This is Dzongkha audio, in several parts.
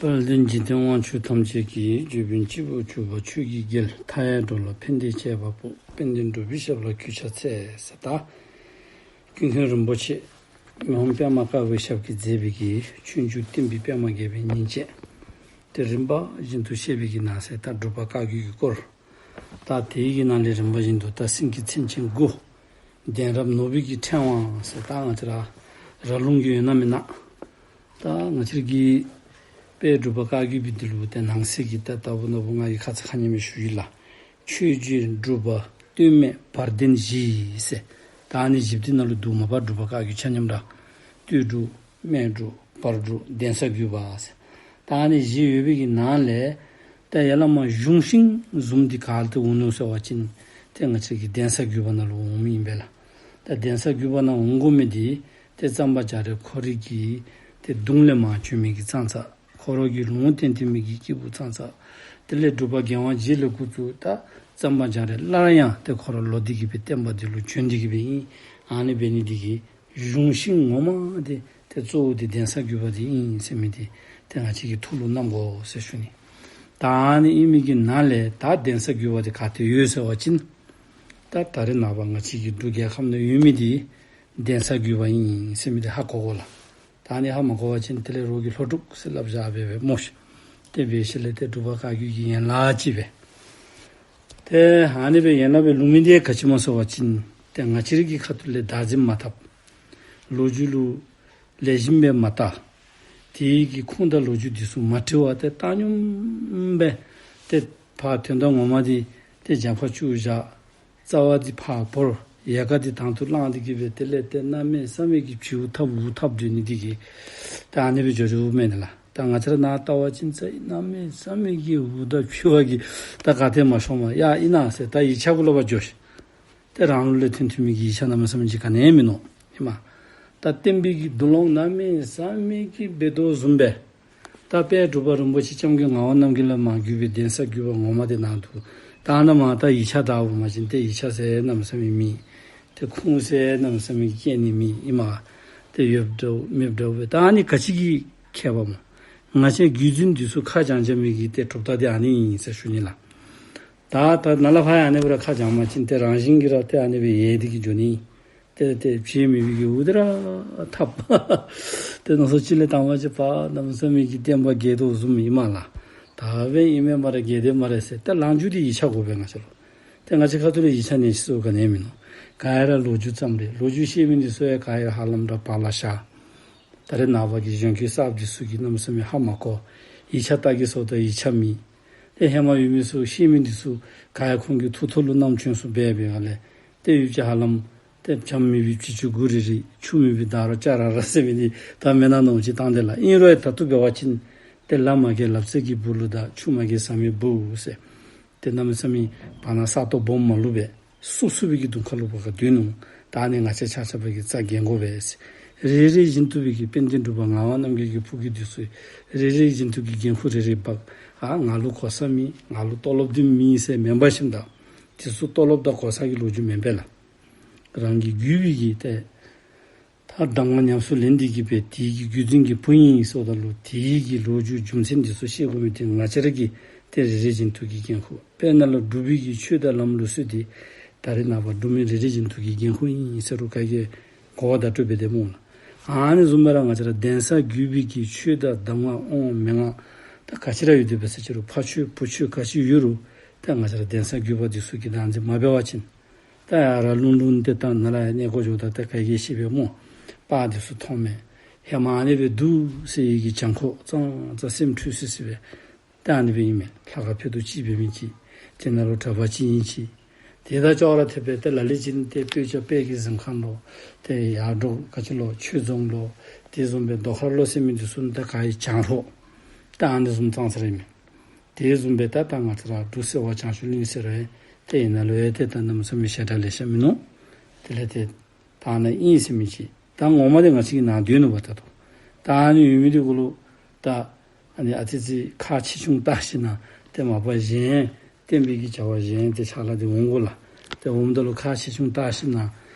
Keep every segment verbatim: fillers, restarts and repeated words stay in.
དཔལ་ལྡན་འཇིག་རྟེན་དབང་ཕྱུག་ཐམས་ཅད་ཀྱི། །འབྱོར་བའི་སྤྱི་བོར་གྱུར་པ་ཆོས་ཀྱི་རྒྱལ། །མཐའ་ཡས་འགྲོ་ལ་ཕན་བདེའི་བྱེད་པ་པོ། །དཔལ་ལྡན་འབྲུག་པའི་ཞབས་ལ་གུས་ཕྱག་འཚལ། །ཟེར་ད་ཀུན་མཁྱེན་རིན་པོ་ཆེ་མི་ཕམ་པདྨ་དཀར་པོའི་ཞབས་ཀྱིས་མཛད་པའི་གི་ཆོས་འབྱུང་བསྟན་པའི་པདྨ་རྒྱས་པའི་ཉིན་བྱེད་དེ་རིམ་པ་བཞིན་དུ་བཤད་པའི་གི་ནང་གསེས་ད་འབྲུག་པ་བཀའ་བརྒྱུད་ཀྱི་སྐོར། ད་དེའི་གི་ནང་ལས་རིམ་པ་བཞིན་དུ་ད་སེང་གེ་མཚན་ཅན་དགུ། གདན་རབས་ནོར་བུའི་གི་ཕྲེང་བ་ཟེར་ད་ང་བཅས་ར་ར་ལུང་གི་ཡོད་ན་མེད་ན། ད་ང་བཅས་ར་གི་དཔལ་འབྲུག་པ་བཀའ་བརྒྱུད་པའི་འདི་ལུ་ཏེ་ནང་གསེས་ཀྱི་ད་ལྟ་བུ་ན་བུ་ང་གིས་ཁ་ཙ་ཁ་ཉིནམ་ཞུ་ཡི་ལགས། ཆོས་རྗེ་འབྲུག་པ་སྟོད་སྨད་བར་གདན་བཞི་ཟེར། ད་ཨ་ནི་བཞི་པོ་འདི་ནང་ལུ་འདུག་མ་པ་འབྲུག་པ་བཀའ་བརྒྱུད་ཆ་མཉམ་ར། སྟོད་འབྲུག་སྨད་འབྲུག་བར་འབྲུག་གདན་ས་བརྒྱུད་པ་ཟེར། ད་ཨ་ནི་བཞི་ཡོད་པའི་གི་ནང་ལས་ད་ཡར་ལས་མར་གཞུང་ཤིང་བཟུམ་འདི་ག་ཏེ་འོང་ནུག་ཟེར་བ་ཅིན་ཏེ་ང་བཅས་ཀྱི་གདན་ས་བརྒྱུད་པ་ནང་ལུ་འོང་མི་ཨིན་པས་ལགས། ད་གདན་ས་བརྒྱུད་པ་ནང་འོང་དགོ་མི་འདི་ཏེ་གཙང་པ་རྒྱ་རས་ཁོ་རའི་གི་ཏེ་གདུང་ལས་མར་བྱོན་མི་གི་ཙང་ཙ། ཁོ་ར་གི་ལུང་བསྟན་ཏེ་མི་གི་སྐྱེས་བུ་ཙང་ཙ། དེ་ལས་འབྲུག་པ་རྒྱལ་དབང་རྗེ་ལས་འགོ་བཙུགས་ད་གཙང་པ་རྒྱ་རས་སླར་ཡང་ཏེ་ཁོ་ར་ལོག་སྟེ་གི་སྦེ་བསྟན་པ་འདི་ལུ་བྱོན་ཏེ་གི་སྦེ་ཨིན། ཨ་ནི་འབད་ནི་འདི་གིས་གཞུང་ཤིང་ངོ་མ་འདི་ཏེ་གཙོ་བོ་འདི་གདན་ས་བརྒྱུད་པ་འདི་ཨིན་ཟེར་མི་འདི་ཏེ་ང་བཅས་ཀྱིས་ཐུགས་ལུ་བསྣམ་དགོ་ཟེར་ཞུ་ནི། ད་ཨ་ནི་ཨིན་མི་གི་ནང་ལས་ད་གདན་ས་བརྒྱུད་པ་འདི་ག་ཏེ་ཡོད་ཟེར་བ་ཅིན་ད་ད་རེས་ནངས་པ་ང་བཅས་ཀྱི་འབྲུག་རྒྱལ་ཁབ་ནང་ཡོད་མི་འདི་གདན་ས་བརྒྱུད་པ་ཨིན་ཟེར་མི་འདི་ཧ་གོ་དགོ་ལགས། ད་ཨ་ནི་ཧ་མ་གོ་བ་ཅིན་དེ་ལས་རོགས་ཀྱིས་ལྷོ་འབྲུག་ཟེར་སླབ་བཞག་སྦེ་སྦེ་སྨོ་ཤིག། དེ་འབད་ཞིནམ་ལས་ཏེ་འབྲུག་པ་བཀའ་བརྒྱུད་ཀྱི་ཡན་ལག་ཅིག་སྦེ། ཏེ་ཨ་ནི་སྦེ་ཡན་ལག་སྦེ་ལུས་མི་འདི་ག་ཅི་སྨོ་ཟེར་བ་ཅིན་ཏེ་ང་བཅས་ར་གི་ཁ་ཐུག་ལས་བདག་འཛིན་མ་འཐབ། ལོ་རྒྱུས་ལུ་ལེགས་ཤོམ་སྦེ་མ་བལྟ། དེ་གི་ཁུངས་དང་ལོ་རྒྱུས་འདི་ཚུ་མ་དྲི་བར་ཏེ་བཏང་སྙོམས་སྦེ་ཏེ་ཕར་དོན་དག་ངོ་མ་འདི་ཏེ་རྒྱབ་ཁར་བཅུག་བཞག། རྩ་བ་འདི་ཕར་བོར། ཡལ་ག་འདི་དང་དུ་བླངས་ཏེ་གི་སྦེ་དེ་ལས་ཏེ་གནམ་མེད་ས་མེད་ཀྱི་བྱིའུ་འཐབ་འུར་འཐབ་སྡོད་ནི་འདི་གིས་ད་ཨ་ནི་སྦེ་འགྱོ་འགྱོཝ་མས་ལགས། ད་ང་བཅས་ར་ནཱ་བལྟ་བ་ཅིན་ཙ་གནམ་མེད་ས་མེད་ཀྱི་འུར་དང་བྱི་བ་གིས་ད་ག་ཏེ་མ་ཤོངམ་ཡ་ཨིན་ན་ཟེར་ད་ཡིག་ཆ་གུ་ལུ་འབག་འགྱོ་ཤིག། ཏེ་རང་ལུགས་ལས་ཐོན་ཐོན་མི་གི་ཡིག་ཆ་གནམ་མེད་ས་མེད་ཅིག་ག་ནི་ཡང་མིན་ནུག། ཨིན་མས། ད་བསྟན་པའི་གི་འདུ་ལོང་གནམ་མེད་ས་མེད་ཀྱི་འབད་དོ་བཟུམ་སྦེ། ད་དཔལ་འབྲུག་པ་རིན་པོ་ཆེ་སྐྱབས་མགོན་ངག་དབང་རྣམ་རྒྱལ་ལས་མར་བརྒྱུད་པའི་གདན་ས་བརྒྱུད་པ་ངོ་མ་འདི་ནང་དུ་ད་ནཱ་མར་ད་ཡིག་ཆ་དརཝ་མ་བྱིན་ཏེ་ཡིག་ཆ་ཟེར་གནམ་མེད་ས་མེད་མེད། ཏེ་ཁུངས་ཟེར་གནམ་མེད་ས་མེད་སྐྱེལ་ནི་མེད། ཨིན་མས། ཏེ་ཡོདཔ་འདྲཝ་མེདཔ་འདྲཝ་སྦེ་ད་ཨ་ནི་ག་ཅི་གི་ཁྱད་པར་སྨོ། ང་བཅས་བརྒྱུད་འཛིན་འདི་ཚུ་ཁ་བྱང་བྱང་མི་གི་ཏེ་གྲུབ་རྟགས་འདི་ཨ་ནི་ཨིན་ཟེར་ཞུ་ནི་ལགས། ད་ད་ནཱ་ལས་ཕར་ཡང་ཨ་ནི་སྦེ་ར་ཁ་བྱང་མ་བྱིན་ཏེ་རང་བཞིན་གྱིས་ར་ཏེ་ཨ་ནི་སྦེ་ཡལ་ཏེ་གི་འགྱོ་ནི། ཏེ་ཏེ་བྱེད་མི་བའི་གི་འུར་དེ་ར་འཐབ། ཏེ་ནང་སོ་ཅིག་ལས་དང་པ་ཅིག་ཕར་གནམ་མེད་ས་མེད་ཀྱི་བསྟན་པ་རྒྱས་དོ་བཟུམ་ཨིན་མས་ལགས། ད་འབདན་ཨིན་མས་སྨ་རེ་རྒྱས་དེ་སྨ་རེ་ཟེར་ཏེ་ལངས་རྒྱུ་འདི་ཡིག་ཆ་དགོ་པས་ང་བཅས་ལུ། ཏེ་ང་བཅས་ཁ་ཐུག་ལས་ཡིག་ཆ་ནང་ཞིག་སོ་ག་ནི་ཡང་མིན་ནུག། ག་ཡ་ར་ལོ་རྒྱུས་ཙམ་རེ་ལོ་རྒྱུས་བཤད་མི་འདི་ཚུ་ཡང་ག་ཡ་ར་ཧ་ལམ་ར་བར་ལ་བཞག། ད་རེས་ནངས་པ་གི་གཞོན་སྐྱེས་གསརཔ་འདི་ཚུ་གིས་གནམ་མེད་ས་མེད་ཧ་མ་གོ། ཡིག་ཆ་ལྟ་གེ་ཟེརཝ་ད་ཡིག་ཆ་མེད། ཏེ་ཧེ་མ་ཡོད་མི་ཚུ་བཤད་མི་འདི་ཚུ་ག་ཡ་ཁོང་གི་ཐུགས་ཐོག་ལུ་བསྣམས་བྱོན་སོང་སྦེ་འབད་བའི་སྒང་ལས་ཏེ་ཡུལ་གྱི་ཧ་ལམ་ཏེ་བྱམས་མེད་པའི་བྱི་ཅུང་དགུ་རེ་རེ་ཆུ་མེད་པའི་ད་རོ་ཅ་ར་ར་ཟེར་མི་འདི་ད་མེན་ན་མནོཝ་ཅིག་བཏང་དེས་ལགས། ཨིན་རུང་ཡང་ད་ལྟོ་འབད་བ་ཅིན་ཏེ་ལ་མ་རྒལ་ལབ་ཙེ་གི་སྦུག་ལུ་དང་ཆུ་མ་རྒལ་ཟ་མའི་སྦུག་ཟེར། ཏེ་གནམ་མེད་ས་མེད་བར་ན་ས་སྟོང་སྦོམ་མ་ལུས་པས། སུབ་སུབ་པའི་གི་གདོང་ཁ་ལུ་བབས་སྡོད་ནུག། ད་ཨ་ནི་ང་བཅས་ཆ་ཁྱབ་ཀྱིས་རྩ་འགེངས་དགོ་པས། རེ་རེ་བཞིན་དུ་སྦེ་གི་དཔལ་ལྡན་འབྲུག་པ་ངག་དབང་རྣམ་རྒྱལ་གྱི་ཕུགས་ཀྱི་འདི་ཚུ་རེ་རེ་བཞིན་དུ་གི་འགན་ཁུར་རེ་རེ་འབག། ཨ་ང་ལུ་གོ་ས་མེད་ང་ལུ་ཏོ་ལོབ་འདི་མེད་ཟེར་མེན་པར་ཞིནམ་ད་འདི་ཚུ་ཏོ་ལོབ་དང་གོ་ས་གི་ལོ་རྒྱུས་མེན་པས་ལགས། རང་གི་བརྒྱུད་པའི་གི་ཏེ་ད་གདམས་ངག་ཉམས་སུ་ལེན་ཏེ་གི་སྦེ་དེ་གི་བརྒྱུད་འཛིན་གྱི་བུ་ཨིན་ཟེརཝ་ད་ལུ་དེ་གི་ལོ་རྒྱུས་རྒྱུ་མཚན་འདི་ཚུ་ཤེས་དགོ་མི་འདི་ང་བཅས་ར་གི་ཏེ་རེ་རེ་བཞིན་དུ་གི་འགན་ཁུར། དཔེར་ན་ལུ་འབྲུག་པའི་གི་ཆོས་དང་ལམ་ལུགས་སྲོལ་འདི་ད་རེས་ནངས་པ་འབྲུག་མི་རེ་རེ་བཞིན་དུ་གི་འགན་ཁུར་ཨིན་ཟེར་རུང་ག་གིས་གོ་བ་བརྡ་སྤྲོད་འབད་དེས་སྨོ་ལགས། ཨ་ནི་བཟུམ་སྦེ་ར་ང་བཅས་ར་གདན་ས་བརྒྱུད་པའི་གི་ཆོས་དང་གདམས་ངག་དབང་མན་ངག་ད་ག་ཅི་ར་ཡོད་དེ་འབད་ཟེར་ཅི་རུང་ཕ་ཆོས་བུ་ཆོས་ག་ཅི་ཡོད་རུང་ད་ང་བཅས་ར་གདན་ས་བརྒྱུད་པ་འདི་ཚུ་གིས་བདག་འཛིན་མ་འབད་བ་ཅིན་ད་ཡར་ལུང་ལུང་ཏེ་ད་ནཱ་ལས་ཡར་གནས་སྐོར་འགྱོཝ་ད་ཏེ་ག་གིས་ཤེས་པས་སྨོ། པར་འདི་ཚུ་མཐོང་མས། ཧེ་མ་ཨ་ནི་སྦེ་འདུག་ཟེར་བའི་གི་བྱང་ཁོག་ཙང་ཙ་སེམས་འཁྲུལ་སི་སི་སྦེ། ད་ཨ་ནི་སྦེ་ཨིན་མས། ལྷ་ཁང་ཕྱེད་དོ་ཅིག་འབད་མི་ཅིག། དེ་ནང་ལུ་གྲྭ་པ་ཅིག་ཨིན་ཅི། དེ་དང་ཅོག་ར་འཐདཔ་སྦེ་ཏེ་ལ་ལུ་ཅིག་ཏེ་སྤོས་སྐྱ་དཔལ་གྱི་གཟིམ་ཁང་ལོ། ཏེ་ཡར་འབྲོག་ག་ཅི་ལོ་ཆོས་རྫོང་ལོ། དེ་བཟུམ་སྦེ་རྡོ་མཁར་ལོ་ཟེར་མི་འདི་ཚུ་ད་ག་ཡི་བྱང་ཁོག། ད་ཨ་ནི་བཟུམ་ཙང་ཙ་ར་ཨིན་མས། དེ་བཟུམ་སྦེ་ད་ད་ང་བཅས་ར་འབྲུག་སེ་བ་བྱང་ཆུབ་གླིང་ཟེར་རུང་ཡང་ཏེ་ཨ་ནཱ་ལུ་ཡང་ཏེ་ད་གནམ་མེད་ས་མེད་ཞེ་དྲག་ལེ་ཤ་མིན་ནུག། དེ་ལས་ཏེ་ད་ཨ་ནཱ་ཨིན་ཟེར་མི་ཅིག། ད་ངོ་མ་འདི་ང་བཅས་ཀྱི་ནང་སྡོད་ནུག་པ་ད་ལྟོ། ད་ཨ་ནི་ཡོད་མི་འདི་གུ་ལུ་ད་ཨ་ནི་ཨ་ཙི་ཙི་ཁག་ཆེ་ཆུང་བལྟ་ཞིནམ་ལས་ཏེ་མ་པ་གཞན་བསྟན་པའི་གི་བྱ་བ་གཞན་ཏེ་ཕྱག་ལཱ་འདི་འོང་དགོ་ལགས། ཏེ་འོངམ་ད་ལུ་ཁག་ཆེ་ཆུང་བལྟ་ཞིནམ་ལས་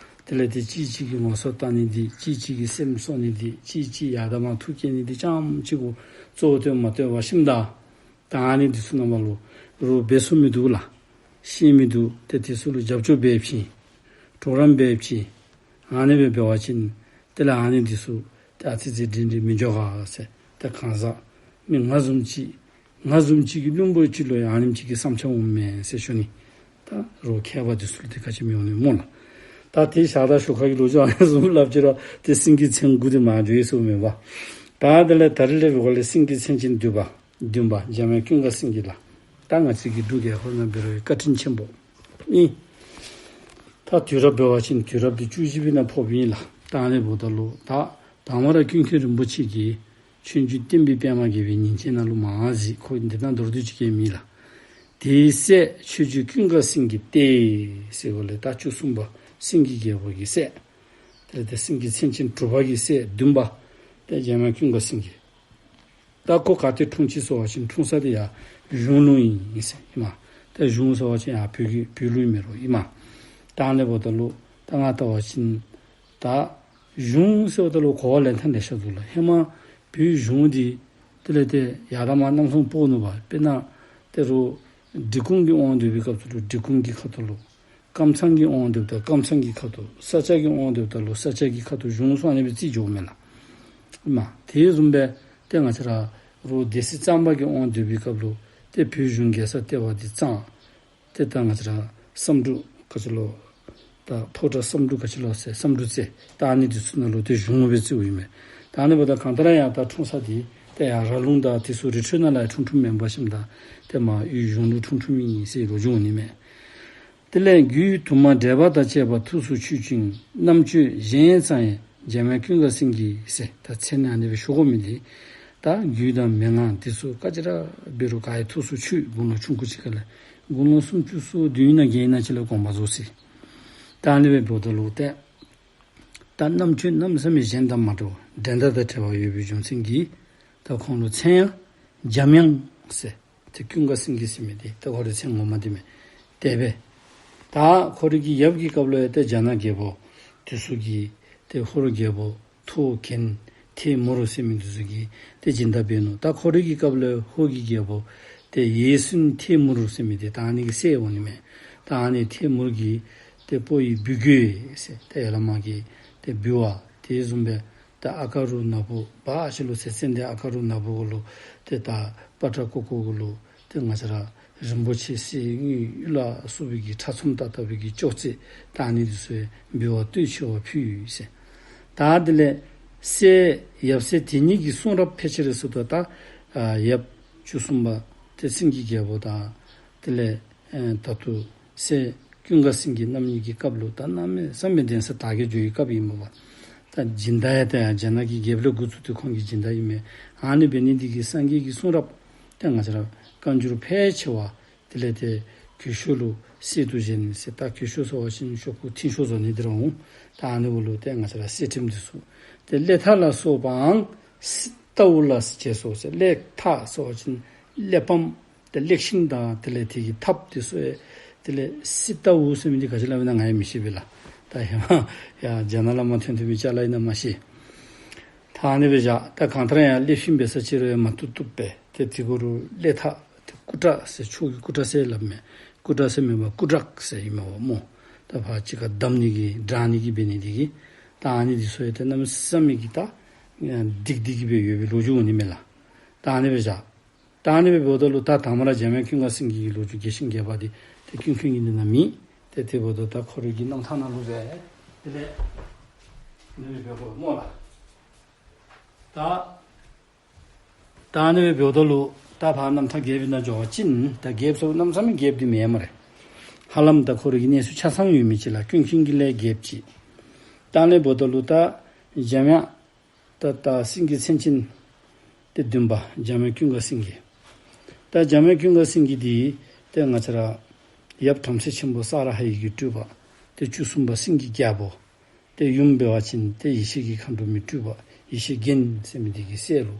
དེ་ལས་ཏེ་གཅིག་གཅིག་གི་ངོ་སོ་བལྟ་ནི་འདི་གཅིག་གཅིག་གི་སེམས་གསོ་ནི་འདི་གཅིག་གཅིག་ཡར་དང་མར་ཐུགས་བསྐྱེད་ནི་འདི་རྐྱངམ་གཅིག་གུ་ གཙོ་བོ་བཏོན་མ་བཏོན་པ་ཤིམ་ད། ད་ཨ་ནི་འདི་ཚུ་ནང་མ་ལུ་རོགས་འབད་ཚུགས་མི་འདུག་ལགས། ཤེས་མི་འདུག། ཏེ་དེ་ཚུ་ལུ་རྒྱབ་སྐྱོར་འབད་བྱིན། གྲོགས་རམ་འབད་བྱིན། ཨ་ནི་སྦེ་འབད་བ་ཅིན་དེ་ལས་ཨ་ནི་འདི་ཚུ་ཏེ་ཨ་ཙི་ཙི་སྒྲིང་སྒྲིང་མི་འགྱོ་ག་ཟེར། ཏེ་གང་ཟག་མི་ང་བཟུམ་ཅིག་ང་བཟུམ་ཅིག་གི་བླུན་པོ་ཅིག་ལུ་ཡང་ཨ་ནེམ་ཅིག་གི་བསམ་འཆར་འོང་མས་ཟེར་ཞུ་ནི། ད་རོགས་མཁས་པ་འདི་ཚུ་ལུ་ཏེ་ག་ཅི་མི་འོང་ནི་སྨོ་ལགས། ད་དེ་བཞག་ད་ཞོར་ཁ་གི་ལོ་རྒྱུས་ཨ་ནི་བཟུམ་སླབ་ཅི་ར་ཏེ་སེང་གེ་མཚན་དགུ་འདི་མ་འགྱོ་ཡི་ཟེརཝ་མེན་པ། ད་དེ་ལས་ད་རིས་ལས་འབད་བ་ལས་སེང་གེ་མཚན་ཅན་བདུན་པ། བདུན་པ་འཇམ་དབྱངས་ཀུན་དགའ་སེང་གེ་ལགས། ད་ང་བཅས་ཀྱི་འབྲུག་རྒྱལ་ཁབ་ནང་འབད་རུང་བཀའ་དྲིན་ཆེན་པོ་ཨིན། ད་དུས་རབས་འབད་བ་ཅིན་དུས་རབས་འདི་བཅུ་བཞི་པའི་ནང་ཕོགཔ་ཨིན་ལགས། ད་ཨ་ནི་འབདཝ་ད་ལུ་ད་དང་པ་ར་ཀུན་མཁྱེན་རིན་པོ་ཆེ་གིས་ཆོས་འབྱུང་བསྟན་པའི་པདྨ་རྒྱས་པའི་ཉིན་བྱེད་ནང་ལུ་མར་གཟིགས། ཁོ་འདི་ནང་མདོར་བསྡུས་ཅིག་གེ་མེད་ལགས། དེའི་སྲས་ཆོས་རྗེ་ཀུན་དགའ་སེང་གེ་སྟེ་ཟེརཝ་ལས་ད་བཅུ་གསུམ་པ་སེང་གེ་རྒྱལ་པོ་གི་སྲས། དེ་ལས་ཏེ་སེང་གེ་མཚན་ཅན་དྲུག་པ་གི་སྲས་བདུན་པ་ཏེ་འཇམ་དབྱངས་ཀུན་དགའ་སེང་གེ། ད་ཁོ་ག་ཏེ་འཁྲུངས་ཅི་ཟེར་བ་ཅིན་འཁྲུངས་ས་འདི་ཡར་གཞུང་ལུང་ཨིན་ཟེར་ཨིན་མས། ད་གཞུང་ཟེར་བ་ཅིན་ཡར་བོད་ཀྱི་བོད་ལུང་ཨིན་མས་རོ་ཨིན་མས། ད་ཨ་ནི་འབདཝ་ད་ལུ་ད་ང་བལྟ་བ་ཅིན་ད་གཞུང་ཟེརཝ་ད་ལུ་གོ་བ་ལེན་ཐངས་ལེ་ཤ་འདུག་ལགས། ཧེ་མ་བོད་གཞུང་འདི་དེ་ལས་ཏེ་ཡར་ད་མར་གནམ་ས་སྤོ་ནུག་པ། དཔེར་ན་ཏེ་རོགས་འབྲི་གུང་གི་དབང་སྡོད་པའི་སྐབས་སུ་ལུ་འབྲི་གུང་གི་ཁ་ཐུག་ལུ། ཀམ་ཚང་གི་དབང་སྡོདཔ་ད་ཀམ་ཚང་གི་ཁ་ཐུག། ས་སྐྱ་གི་དབང་སྡོདཔ་ད་ལུ་ས་སྐྱ་གི་ཁ་ཐུག་གཞུང་ཟེར་ཨ་ནི་སྦེ་རྩིས་འགྱོཝ་མས་ལགས། ཨིན་མས། དེ་བཟུམ་སྦེ་ཏེ་ང་བཅས་ར་རོགས་སྡེ་སྲིད་གཙང་པ་གི་དབང་སྡོད་པའི་སྐབས་ལུ་ཏེ་བོད་གཞུང་རྒྱལ་ས་ལྟེ་བ་འདི་གཙང་། ཏེ་ད་ང་བཅས་ར་བསམ་འགྲུབ་ག་ཅི་ལོ། ད་ཕོ་བྲང་བསམ་འགྲུབ་ག་ཅི་ལོ་ཟེར་བསམ་འགྲུབ་རྩེ། ད་ཨ་ནི་འདི་ཚུ་ནང་ལུ་ཏེ་གཞུང་སྦེ་རྩིཝ་ཨིན་མས། ད་ཨ་ནི་འབདཝ་ད་གང་ལྟར་ཡང་ད་འཁྲུངས་ས་འདི་ཏེ་ཡར་ར་ལུང་དང་དེ་ཚུ་རི་ཁྲོད་ནང་ལུ་ཡང་འཁྲུངས་འཁྲུངསམ་མེན་པ་ཤིམ་ད། ཏེ་མར་གཞུང་ལུ་འཁྲུངས་འཁྲུངསམ་ཨིན་ཟེར་ལོ་རྒྱུས་འོང་ནི་མས། དེ་ལས་རྒྱུད་དུ་མ་འགྲེལ་པ་དང་བཅས་པ་ཐུགས་སུ་ཆུད་ཅིང་རྣམ་དཔྱོད་གཞན་ཚང་ཡང་འཇམ་དབྱངས་ཀུན་དགའ་སེང་གེ་ཟེར། ད་མཚན་ཨ་ནི་སྦེ་ཞུ་དགོ་མི་འདི་ད་རྒྱུད་དང་མན་ངག་འདི་ཚུ་ག་ཅི་ར་འབད་རུང་ག་ཡང་ཐུགས་སུ་ཆུད། དགུང་ལོ་ཆུང་ཀུ་ཅིག་ཁ་ལས་དགུང་ལོ་སུམ་ཅུ་སོ་བདུན་ནང་བརྒྱད་ནང་ཅིག་ལས་དགོངས་པ་རྫོགས་ཅི། ད་ཨ་ནི་སྦེ་འབདཝ་ད་ལུ་ཏེ་ད་རྣམ་དཔྱོད་གནམ་མེད་ས་མེད་གཞན་དང་མ་འདྲཝ་འགྲན་ཟླ་དང་བྲལ་བ་ཡོད་པའི་རྒྱུ་མཚན་གྱིས་ད་ཁོང་ལུ་མཚན་ཡང་འཇམ་དབྱངས་ཟེར། ཏེ་ཀུན་དགའ་སེང་གེ་ཟེར་མི་འདི་ད་ཁོ་རའི་མཚན་ངོ་མ་འདི་མས། དེ་སྦེ་ད་ཁོ་རའི་གི་ཡབ་ཀྱི་སྐབས་ལུ་ཡང་ཏེ་རྒྱ་ནག་རྒྱལ་པོ་འདི་ཚུ་གིས་ཏེ་ཧོར་རྒྱལ་པོ་ཐོ་གན་ཐེ་མུར་ཟེར་མི་འདི་ཚུ་གིས་ཏེ་སྦྱིན་བདག་འབད་ནུག། ད་ཁོ་རའི་གི་སྐབས་ལུ་ཧོར་གྱི་རྒྱལ་པོ་ཏེ་ཡེ་སུན་ཐེ་མུར་ཟེར་མི་འདི་ད་ཨ་ནི་གི་སྲས་འོང་ནི་མས། ད་ཨ་ནི་ཐེ་མུར་གྱི་ཏེ་སྤོ་ཡི་འབུལ་དགོ་ཟེར་ཏེ་ཡར་ལས་མར་གྱི་ཏེ་འབུལ་བ་དེ་བཟུམ་སྦེ་ད་ཨ་ཀ་རུ་ནག་པོ་འབད་ཅི་ལོ་ཟེར། ཙན་དན་ཨ་ཀ་རུ་ནག་པོ་གུ་ལུ་ཏེ་ད་པ་ཏྲ་ཀོ་ཀོ་གུ་ལུ་ཏེ་ང་བཅས་ར་རིན་པོ་ཆེ་གསེར་དངུལ་གཡུ་ལ་སོགས་པའི་གི་ཕྲ་ཚོམ་ཏག་ཏག་པའི་གི་ཅོག་ཙེ་ད་ཨ་ནི་འདི་ཚུ་འབུལ་བ་གཏོས་ཆེ་བ་ཕུལ་ཡི་ཟེར། ད་དེ་ལས་སྲས་ཡབ་སྲས་དེ་གཉིས་ཀྱི་གསུང་རབ་ཕལ་ཆེར་ཟེརཝ་ད་ད་ཨ་ཡབ་བཅུ་གསུམ་པ་ཏེ་སེང་གེ་རྒྱལ་པོ་དང་དེ་ལས་ཨེ་ད་ལྟོ་སྲས་ཀུན་དགའ་སེང་གེ་རྣམ་གཉིས་ཀྱི་སྐབས་ལུ་ད་གནམ་མེད་ས་མེད་གདན་ས་དར་རྒྱས་འགྱོ་བའི་སྐབས་ཨིན་མས་པ། ད་སྦྱིན་བདག་ཡང་ད་ཡར་རྒྱ་ནག་གི་རྒྱལཔོ་ལས་འགོ་བཙུགས་ཏེ་ཁོང་གི་སྦྱིན་བདག་ཨིན་མས། ཨ་ནི་འབད་ནི་འདི་གིས་སངས་རྒྱས་ཀྱི་གསུང་རབ་ཏེ་ང་བཅས་ར་བཀའ་འགྱུར་ཕལ་ཆེ་བ་དེ་ལས་ཏེ་གོས་ཤོག་ལུ་གསེར་དུ་བཞེངས་ནི་ཟེར། ད་གོས་ཤོག་ཟེར་བ་ཅིན་ཤོག་གུ་མཐིང་ཤོག་བཟོ་ནི་འདི་ར་འོང་། ད་ཨ་ནི་གུ་ལུ་ཏེ་ང་བཅས་ར་གསེར་ཕྲེང་འདི་ཚུ་ཏེ་གླེ་ཐག་ལ་སོགས་པའང་སི་ཏའུ་ལ་བྱས་སོ་ཟེར། གླེ་ཐག་ཟེར་བ་ཅིན་གླེགས་བམ་ཏེ་གླེགས་ཤིང་དང་དེ་ལས་དེ་གི་ཐགཔ་འདི་ཚུ་ཡང་དེ་ལས་སི་ཏའུ་ཟེར་མི་འདི་ག་ཅི་སླབ་ཨིན་ན་ང་ཡང་མི་ཤེས་པས་ལགས། ད་ཧེ་མ་ཡར་རྒྱ་ནག་ལས་མར་ཐོན་ཐོན་མི་ཅ་ལ་ཨིན་ན་མ་ཤེས། ད་ཨ་ནི་སྦེ་བཞག། ད་གང་ལྟར་ཡང་གླེགས་ཤིང་འབད་ས་ཅིག་རུང་ཡང་མ་བཏུབ་བཏུབ་པས། ཏེ་དེ་གུ་ལུ་གླེ་ཐག་ཏེ་སྐུ་དྲག་ཟེར་ཕྱོགས་ཀྱི་སྐུ་དྲག་ཟེར་སླབ་མས། སྐུ་དྲག་ཟེར་མེན་པར་སྐུ་དྲག་ཟེར་ཨིན་མས་པ་སྨོ། ད་ཕར་གཅིག་ཁར་བསྡམ་ནི་གི་དྲང་ནི་གི་འབད་ནི་འདི་གིས་ད་ཨ་ནི་འདི་ཚུ་ཡང་ཏེ་གནམ་མེད་ས་མེད་ཀྱི་ད་སྡིག་སྡིག་གི་སྦེ་ཡོད་པའི་ལོ་རྒྱུས་འོང་ནི་མས་ལགས། ད་ཨ་ནི་སྦེ་བཞག། ད་ཨ་ནི་སྦེ་འབདཝ་ད་ལུ་ད་དང་པ་ར་འཇམ་དབྱངས་ཀུན་དགའ་སེང་གེ་གི་ལོ་རྒྱུས་རྒྱས་ཤིང་རྒྱས་པ་འདི་ཏེ་ཀུན་མཁྱེན་གྱི་འདི་ནང་མེད། ཏེ་དེ་འབདཝ་ད་ད་ཁོ་རའི་གི་རྣམ་ཐར་ནང་ལུ་སྦེ་དེ་ལས་ཨ་ནི་སྦེ་འབད་དགོ་སྨོ་ལགས། ད་ད་ཨ་ནི་སྦེ་འབདཝ་ད་ལུ་ད་ཕར་རྣམ་ཐར་རྒྱསཔ་ནང་འགྱོ་བ་ཅིན་ད་རྒྱསཔ་ཟེར་གནམ་མེད་ས་མེད་རྒྱསཔ་འདི་མེན་སྨ་རེ། ཧ་ལམ་ད་ཁོ་རའི་གི་གནས་ཚུལ་ཆ་ཚང་ཡོད་མི་ཅིག་ལགས། ཀུན་མཁྱེན་གྱི་ལས་རྒྱསཔ་ཅིག། ད་ཨ་ནི་འབདཝ་ད་ལུ་ད་འཇམ་དབྱངས་ད་ད་སེང་གེ་མཚན་ཅན་ཏེ་བདུན་པ་འཇམ་དབྱངས་ཀུན་དགའ་སེང་གེ། ད་འཇམ་དབྱངས་ཀུན་དགའ་སེང་གེ་འདི་ཏེ་ང་བཅས་ར་ཡབ་བྲམ་ཟེ་ཆེན་པོ་ས་ར་ཧའི་གི་སྤྲུལ་པ་ཏེ་བཅུ་གསུམ་པ་སེང་གེ་རྒྱལ་པོ། ཏེ་ཡུམ་འབད་བ་ཅིན་ཏེ་ཡེ་ཤེས་ཀྱི་མཁའ་འགྲོ་མའི་སྤྲུལ་པ་ཡེ་ཤེས་རྒྱན་ཟེར་མི་འདི་གི་སྲས་ལུ་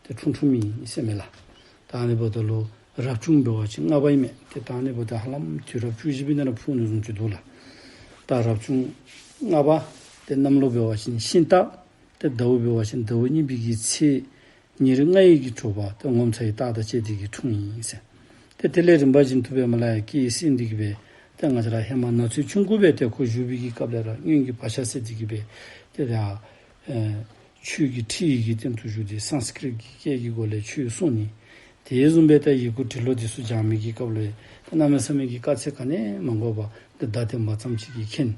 ཏེ་འཁྲུངས་འཁྲུངསམ་ཨིན་ཟེར་མས་ལགས། ད་ཨ་ནི་འབདཝ་ད་ལུ་རབ་བྱུང་འབད་བ་ཅིན་ལྔ་པ་ཨིན་མས། ཏེ་ད་ཨ་ནི་འབདཝ་ད་ཧ་ལམ་དུས་རབས་བཅུ་བཞི་པའི་ནང་ལུ་ཕོག་ནི་བཟུམ་ཅིག་འདུག་ལགས། ད་རབ་བྱུང་ལྔ་པ་ཏེ་གནམ་ལོ་འབད་བ་ཅིན་ཤིང་སྟག། ཏེ་ཟླཝ་འབད་བ་ཅིན་ཟླཝ་གཉིས་པའི་གི་ཚེས་ ཉེར་ལྔ་ཡི་གི་དྲོ་པ་ཏེ་ངོ་མཚར་བའི་རྟགས་དང་བཅས་ཏེ་གི་འཁྲུངས་ཡི་ཟེར། ཏེ་དེ་ལས་རིམ་པ་བཞིན་དུ་སྦེ་མར་ལས་ཡར་སྐྱེས་ཟིན་ཏེ་གི་སྦེ་ཏེ་ང་བཅས་ར་ཧེ་མ་ན་ཚོད་ཆུང་ཀུ་སྦེ་ཏེ་ཁོ་བཞུགས་པའི་གི་སྐབས་ལས་ར་སྔོན་གྱི་བག་ཆགས་སད་དེ་གི་སྦེ་ཏེ་ད་ཨེ་ཆོས་ཀྱི་ཁྲིད་ཡིག་གི་སྟེང་དུ་བཞུགས་ཏེ་སཾ་སྐྲྀཏ་གི་སྐད་ཀྱི་སྒོ་ལས་ཆོས་གསུངས་ནི། དེ་བཟུམ་སྦེ་ད་ཡི་གུ་འབྲི་ཀློག་འདི་ཚུ་སྦྱང་མི་གི་སྐབས་ལུ་ཡང་ད་གནམ་མེད་ས་མེད་ཀྱི་དཀའ་ཚེགས་ག་ནི་ཡང་མ་དགོ་པར་ཏེ་བརྡ་བསྟན་པ་ཙམ་ཅིག་གིས་མཁྱེན།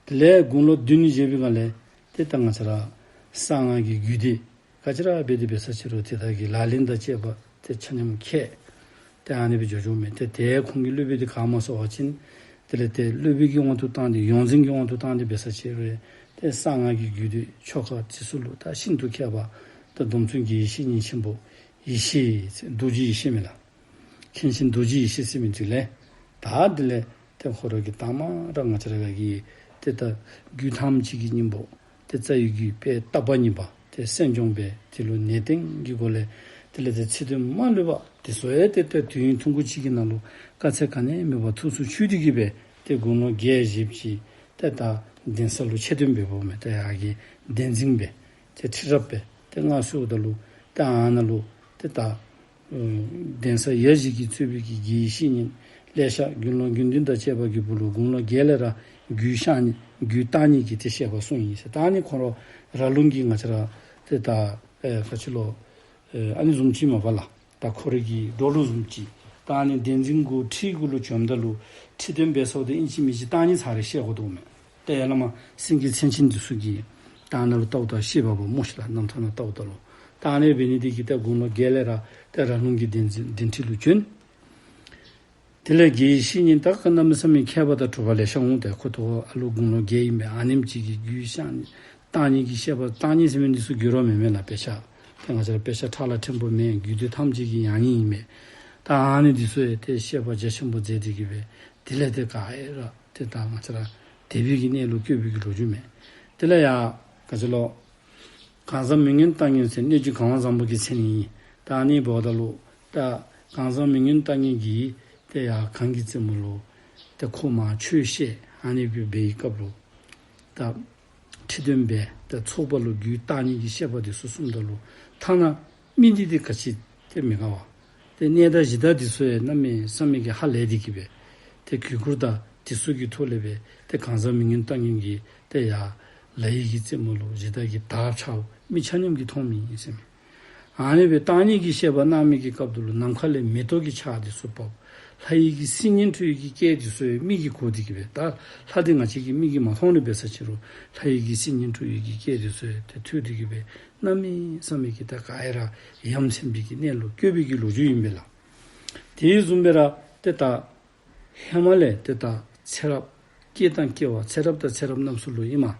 དེ་ལས་དགུང་ལོ་བདུན་བཞེས་པའི་སྒང་ལས་ཏེ་ད་ང་བཅས་ར་གསང་སྔགས་ཀྱི་རྒྱུད་སྡེ་ག་ཅི་ར་འབད་དེ་འབད་ས་ཅིག་རུང་ཏེ་ད་གི་ལག་ལེན་དང་བཅས་པ་ཏེ་ཆ་མཉམ་མཁས། ཏེ་ཨ་ནི་སྦེ་འགྱོ་འགྱོཝ་མས། ཏེ་དེ་ཁོང་གི་སློབ་དཔོན་འདི་ག་སྨོ་ཟེར་བ་ཅིན་དེ་ལས་ཏེ་སློབ་དཔོན་གྱི་དབང་དུ་བཏང་སྟེ་ཡོངས་འཛིན་གྱི་དབང་དུ་བཏང་སྟེ་འབད་ས་ཅིག་རུང་ཏེ་གསང་སྔགས་ཀྱི་རྒྱུད་སྡེ་ཆོ་ག་འདི་ཚུ་ལུ་ད་ཤིན་ཏུ་མཁས་པ་ད་སྡོམ་བརྩོན་དགེ་བའི་བཤེས་གཉེན་ཆེན་པོ་ཡེ་ཤེས་རྡོ་རྗེ་ཡེ་ཤེས་མས་ལགས། མཁན་ཆེན་རྡོ་རྗེ་ཡེ་ཤེས་ཟེར་མི་འདི་ལས་ད་དེ་ལས་ཏེ་ཁོ་ར་གིས་དང་པ་ར་ང་བཅས་ར་ག་གིས་ཏེ་ད་རྒྱུད་ཐམས་ཅད་ཀྱི་སྙིང་པོ་ཏེ་རྩ་བའི་རྒྱུད་དཔལ་བརྟག་པ་གཉིས་པ་ཏེ་གསན་སྦྱོང་འབད། དེ་ལུ་ནན་ཏན་གྱི་སྒོ་ལས་དེ་ལས་ཏེ་ཚིག་དོན་མ་ལུས་པ་དེ་ཚུ་ཡང་ཏེ་ཏེ་དུས་ཡུན་ཐུང་ཀུ་ཅིག་གི་ནང་ལུ་དཀའ་ཚེགས་ག་ནི་ཡང་མེད་པར་ཐུགས་སུ་ཆུད་དེ་གི་སྦེ་ཏེ་དགུང་ལོ་བརྒྱད་བཞེསཔ་ཅིག་ཏེ་ད་གདན་ས་ལུ་ཆེད་བཏོན་འབདཝ་མས། ཏེ་ཡར་གྱི་གདན་འཛིན་འབད་ཏེ་ཁྲི་རབས་འབད་ཏེ་མངའ་གསོལཝ་ད་ལུ་ཏེ་ཨ་ནཱ་ལུ་ཏེ་ད་ཨ་གདན་ས་ཡ་བཞི་གིས་གཙོས་པའི་གི་དགེ་བའི་བཤེས་གཉེན་ལེ་ཤ་དགེ་སློང་དགེ་འདུན་དང་བཅས་པ་གི་སྦུག་ལུ་དགུང་ལོ་བརྒྱད་ལས་ར་རྒྱུད་བཤགས་གཉེན་རྒྱུད་བརྟག་གཉིས་ཀྱི་ཏེ་བཤད་པ་གསུངས་ཡི་ཟེར། ད་ཨ་ནི་ཁོ་ར་ར་ལུང་གི་ང་བཅས་ར་ཏེ་ད་ཨེ་ག་ཅི་ལོ་ཨེ་ཨ་ནི་བཟུམ་ཅིག་མས་པ་ལགས། ད་ཁོ་རའི་གི་འགྲོ་ལུགས་བཟུམ་ཅིག་ད་ཨ་ནི་གདན་འཛིན་གུ་ཁྲི་གུ་ལུ་བྱོནམ་ད་ལུ་ཁྲི་སྟོན་འབད་སོང་སྟེ་ཨིན་ཅི་མིན་ཅི་བརྟག་གཉིས་ཚར་རེ་བཤད་དགོ་དོ་མས། ཏེ་ཡ་ལ་མ་སེང་གེ་མཚན་ཅན་འདི་ཚུ་གིས་ད་ཨ་ནཱ་ལུ་བལྟཝ་ད་ཤེས་པ་པོ་སྨོ་ཤིག་ལགས། རྣམ་ཐར་ནང་བལྟཝ་ད་ལུ་ད་ཨ་ནི་འབད་ནི་འདི་གིས་ཏེ་དགུང་ལོ་བརྒྱད་ལས་ར་ཏེ་ར་ལུང་གི་གདན་འཛིན་གདན་ཁྲི་ལུ་བྱོན། དེ་ལས་དགེ་བའི་བཤེས་གཉེན་ད་ག་གནམ་མེད་ས་མེད་མཁས་པ་དང་གྲུབ་པ་ལེ་ཤ་འོང་། ཏེ་ཁོ་ཐུག་ཨ་ལུ་དགུང་ལོ་བརྒྱད་ཨིན་པས། ཨ་ནེམ་ཅིག་གིས་རྒྱུད་བཤགས་གཉེན་བརྟག་གཉིས་ཀྱི་བཤད་པ་བརྟག་གཉིས་ཟེར་མི་འདི་ཚུ་འགྱུར་བ་མེད་མས་ལགས། དཔེ་ཆ་ཏེ་ང་བཅས་ར་དཔེ་ཆ་ཕྲ་ལ་ཕྲན་བུ་མེན། རྒྱུད་སྡེ་ཐམས་ཅད་ཀྱི་ཡང་སྙིང་ཨིན་མས། ད་ཨ་ནི་འདི་ཚུ་ཡང་ཏེ་བཤད་པ་རྒྱ་ཆེན་པོ་མཛད་དེ་གི་སྦེ་དེ་ལས་ཏེ་ག་ཨེ་ར་ཏེ་ད་ང་བཅས་ར་དད་པའི་གི་གནས་ལུ་བཀོད་པའི་གི་ལོ་རྒྱུས་མས། དེ་ལས་ཡ་ག་ཅི་ལོ་གང་ཟག་མི་མངོན་བརྟག་གཉིས་ཟེར་གནས་རྒྱུད་གང་བ་བཟང་པོ་གི་མཚན་ཨིན། ད་ཨ་ནི་འབདཝ་ད་ལུ་ད་གང་ཟག་མི་མངོན་བརྟག་གཉིས་ཀྱིས་ཏེ་ཡ་གང་གི་རྩེ་མོ་ལུ་ཏེ་ཁོ་མར་ཆོས་བཤད་ཨ་ནི་སྦེ་འབད་བའི་སྐབས་ལུ་ད་ཁྲི་སྟོན་འབད་ཏེ་ཚོགས་པ་ལུ་རྒྱུད་བརྟག་གཉིས་ཀྱི་བཤད་པ་འདི་ཚུ་གསུངམ་ད་ལུ་ཐ་ན་མི་འདི་ཏེ་ག་ཅི་ཏེ་མི་དགའ་བ། ཏེ་གནས་བདག་གཞི་བདག་འདི་ཚུ་ཡང་གནམ་མེད་ས་མེད་ཀྱི་ཧ་ལས་ཏེ་གི་སྦེ་ཏེ་གུས་བཀུར་དང་འདི་ཚུ་གི་ཐོག་ལས་སྦེ་ཏེ་གང་ཟག་མི་མངོན་བརྟག་གཉིས་ཀྱིས་ཏེ་ཡ་ལྷ་ཡི་གི་རྩེ་མོ་ལུ་གཞི་བདག་གི་དར་འཕྱརཝ་མི་ཆ་མཉམ་གྱིས་མཐོང་མི་ཨིན་ཟེར་མས། ཨ་ནི་སྦེ་བརྟག་གཉིས་ཀྱི་བཤད་པ་གནང་མི་གི་སྐབས་དུ་ལུ་ནམ་མཁའ་ལས་མེ་ཏོག་གི་ཆར་འདི་ཚུ་བབས། ལྷ་ཡི་གི་སིལ་སྙན་འཕྲོ་ཡི་གི་སྐད་འདི་ཚུ་ཡང་མིག་གིས་གོ་སྟེ་གི་སྦེ་ད་ལྷ་འདི་ང་བཅས་ཀྱི་མིག་གིས་མ་མཐོང་རུང་འབད་ས་ཅིག་རུང་ལྷ་ཡི་གི་སིལ་སྙན་འཕྲོ་ཡི་གི་སྐད་འདི་ཚུ་ཡང་ཏེ་ཐོས་ཏེ་གི་སྦེ་གནམ་མེད་ས་མེད་ཀྱི་ད་ག་ཨེ་ར་ཡ་མཚན་པའི་གི་གནས་ལུ་བཀོད་པའི་གི་ལོ་རྒྱུས་ཨིན་པས་ལགས། དེ་བཟུམ་སྦེ་ར་ཏེ་ད་ཧེ་མ་ལས་ཏེ་ད་ཚེ་རབས་སྐྱེ་དང་སྐྱེ་བ་ཚེ་རབས་དང་ཚེ་རབས་རྣམས་སུ་ལུ་ཨིན་མས།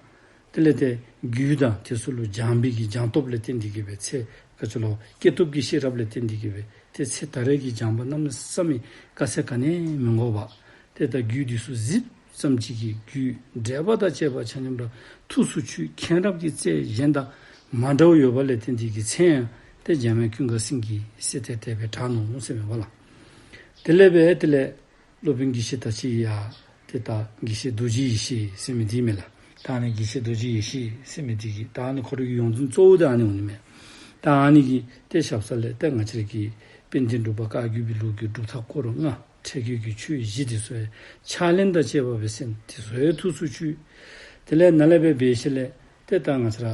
དེ་ལས་ཏེ་རྒྱུད་དང་དེ་ཚུ་ལུ་སྦྱངས་པའི་གི་སྦྱངས་སྟོབས་ལས་བརྟེན་ཏེ་གི་སྦེ་ཚེ་ག་ཅི་ལོ་སྐྱེས་སྟོབས་ཀྱི་ཤེས་རབ་ལས་བརྟེན་ཏེ་གི་སྦེ་ཏེ་ཚེ་ད་རེས་ཀྱི་སྦྱངས་པ་གནམ་མེད་ས་མེད་དཀའ་ཚེགས་ག་ནི་ཡང་མི་དགོ་པར་ཏེ་ད་རྒྱུད་འདི་ཚུ་གཟིགས་ཙམ་ཅིག་གིས་རྒྱུད་འགྲེལ་པ་དང་བཅས་པ་ཆ་མཉམ་ར་ཐུགས་སུ་ཆུད། མཁྱེན་རབ་ཀྱི་རྩལ་གཞན་དང་མ་འདྲཝ་ཡོད་པ་ལས་བརྟེན་ཏེ་གི་མཚན་ཡང་ཏེ་འཇམ་དབྱངས་ཀུན་དགའ་སེང་གེ་ཟེར་ཏེ་དེ་སྦེ་གྲགས་ནུག་ཟེར་མས་པ་ལགས། དེ་ལས་སྦེ་དེ་ལས་སློབ་དཔོན་དགེ་བཤེས་ད་ཅི་ཡ་ཏེ་ད་དགེ་བཤེས་རྡོ་རྗེ་ཡེ་ཤེས་ཟེར་མི་འདི་མས་ལགས། ད་ཨ་ནི་དགེ་བཤེས་རྡོ་རྗེ་ཡེ་ཤེས་ཟེར་མི་འདི་གིས་ད་ཨ་ནི་ཁོ་རའི་གི་ཡོངས་འཛིན་གཙོ་བོ་ད་ཨ་ནི་འོང་ནི་མས། ད་ཨ་ནི་གིས་ཏེ་ཞབས་ས་ལས་ཏེ་ང་བཅས་ར་གི་དཔལ་ལྡན་འབྲུག་པ་བཀའ་བརྒྱུད་པའི་ལུགས་ཀྱི་སྒྲུབ་ཐབས་སྐོར་ལྔ་ཁྲིད་རྒྱུད་ཀྱི་ཆོས་བཞི་འདི་ཚུ་ཡང་ཕྱག་ལེན་དང་བཅས་པ་སྦེ་གསན། འདི་ཚུ་ཡང་ཐུགས་སུ་ཆུད། དེ་ལས་ནཱ་ལས་སྦེ་འབད་ཞིནམ་ལས་ཏེ་ད་ང་བཅས་ར་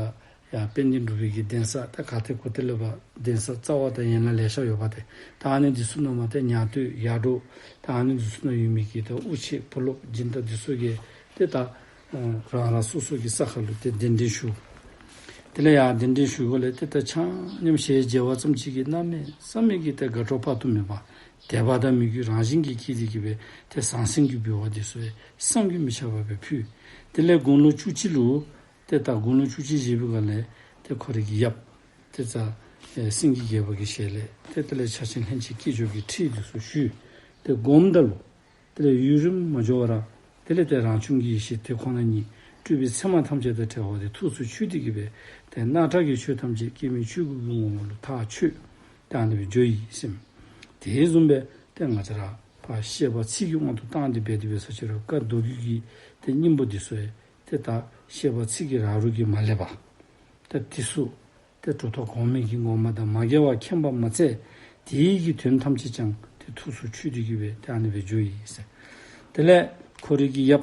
ཡ་དཔལ་ལྡན་འབྲུག་པའི་གི་གདན་ས་ད་ག་ཏེ་གོ་ཏེ་ལས་པ་གདན་ས་རྩ་བ་དང་ཡན་ལག་ལེ་ཤ་ཡོད་པ་ཏེ། ད་ཨ་ནི་འདི་ཚུ་ནང་མ་ཏེ་ཉ་སྟོད་ཡར་འབྲོག་ད་ཨ་ནི་འདི་ཚུ་ནང་ཡོད་མི་གི་ད་དབུ་ཆེ་བུ་སློབ་སྦྱིན་བདག་འདི་ཚུ་གིས་ཏེ་ད་ཨ་རང་རང་སོ་སོ་གི་ས་ཁར་ལུ་ཏེ་གདན་འདྲེན་ཞུ། དེ་ལས་ཡར་གདན་འདྲེན་ཞུ་སྒོ་ལས་ཏེ་ད་ཆ་མཉམ་ཞལ་མཇལ་བ་ཙམ་ཅིག་གིས་གནམ་མེད་ས་མེད་ཀྱི་ཏེ་དགའ་སྤྲོ་དཔག་ཏུ་མེད་པ་དད་པ་དང་མོས་གུས་རང་བཞིན་གྱིས་སྐྱེས་ཏེ་གི་སྦེ་ཏེ་ཟང་ཟིང་གི་འབུལ་བ་འདི་ཚུ་ཡང་བསམ་གྱིས་མི་ཁྱབ་པ་སྦེ་ཕུལ། དེ་ལས་དགུང་ལོ་བཅུ་གཅིག་ལུ་ཏེ་ད་དགུང་ལོ་བཅུ་གཅིག་བཞེས་པའི་སྒང་ལས་ཏེ་ཁོ་རའི་གི་ཡབ་ཏེ་ད་ཨེ་སེང་གེ་རྒྱལ་པོ་གི་ཞལ་ལས་ཏེ་དེ་ལས་ཕྱག་ཆེན་ལྷན་ཅིག་སྐྱེས་སྦྱོར་གྱི་ཁྲིད་འདི་ཚུ་ཞུས། ཏེ་སྒོམ་ད་ལུ་དེ་ལས་ཡུན་རིངམོ་མ་འགྱོ་བར་དེ་ལས་ཏེ་རང་བྱུང་གི་ཡེ་ཤེས་དེ་ཁོ་ན་ཉིད་སྤྲུལ་པའི་མཚན་མ་ཐམས་ཅད་དང་བྲལ་བ་དེ་ཐུགས་སུ་ཆུད་དེ་གི་སྦེ་ཏེ་རྣམ་དག་གི་ཆོས་ཐམས་ཅད་སྐྱེ་མེད་ཆོས་སྐུ་གི་ངོ་བོ་ལུ་ཐག་ཆོད། ཏེ་ཨ་ནི་སྦེ་འགྱོ་ཡི་ཟེར་མས། དེ་བཟུམ་སྦེ་ཏེ་ང་བཅས་ར་ཕར་བཤད་པ་ཚིག་གི་དབང་དུ་བཏང་སྟེ་འབད་དེ་འབད་ས་ཅིག་རུང་བཀའ་མདོ་རྒྱུད་ཀྱི་ཏེ་སྙིང་པོ་འདི་ཚུ་ཡང་ཏེ་ད་བཤད་པ་ཚིག་གི་ར་རུ་གིས་མ་ལེགས་པ། ད་འདི་ཚུ་ ཏེ་གྲུབ་ཐོབ་གོང་མའི་གི་ངོ་མ་དང་མ་འགལ་བར་མཁྱེན་པ་མ་ཚད་དེའི་གི་དོན་ཐམས་ཅད་ཀྱང་ཏེ་ཐུགས་སུ་ཆུད་དེ་གི་སྦེ་ཏེ་ཨ་ནི་སྦེ་བརྗོད་ཡི་ཟེར། དེ་ལས་ཁོ་རའི་གི་ཡབ་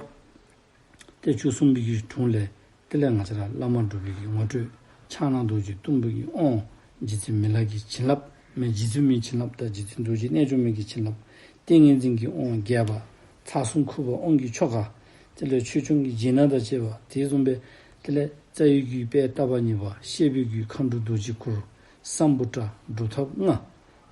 ཏེ་བཅུ་གསུམ་པའི་གི་དྲུང་ལས་དེ་ལས་ང་བཅས་ར་བླ་མ་འབྲུག་པའི་གི་ངོ་སྤྲོད། ཕྱག་ན་རྡོ་རྗེ་གཏུམ་པོ་གི་དབང་། རྗེ་བཙུན་མི་ལ་གི་བྱིན་རླབས། མི་རྗེ་བཙུན་མིའི་བྱིན་རླབས་དང་རྗེ་བཙུན་རྡོ་རྗེ་རྣལ་འབྱོར་མའི་གི་བྱིན་རླབས། ཏིང་ངེ་འཛིན་གྱི་དབང་རྒྱས་པ། ཚར་གསུམ་ཁུ་བ་དབང་གི་ཆོ་ག། དེ་ལས་ཆོས་སྐྱོང་གི་རྗེས་གནང་དང་བཅས་པ། དེ་བཟུམ་སྦེ་དེ་ལས་རྩ་བའི་རྒྱུད་དཔལ་ལྟ་བ་གཉིས་པ། བཤད་པའི་རྒྱུད་མཁའ་འགྲོ་རྡོ་རྗེ་གུར། སམ་བྷོ་ཊ། སྒྲུབ་ཐབས་ལྔ།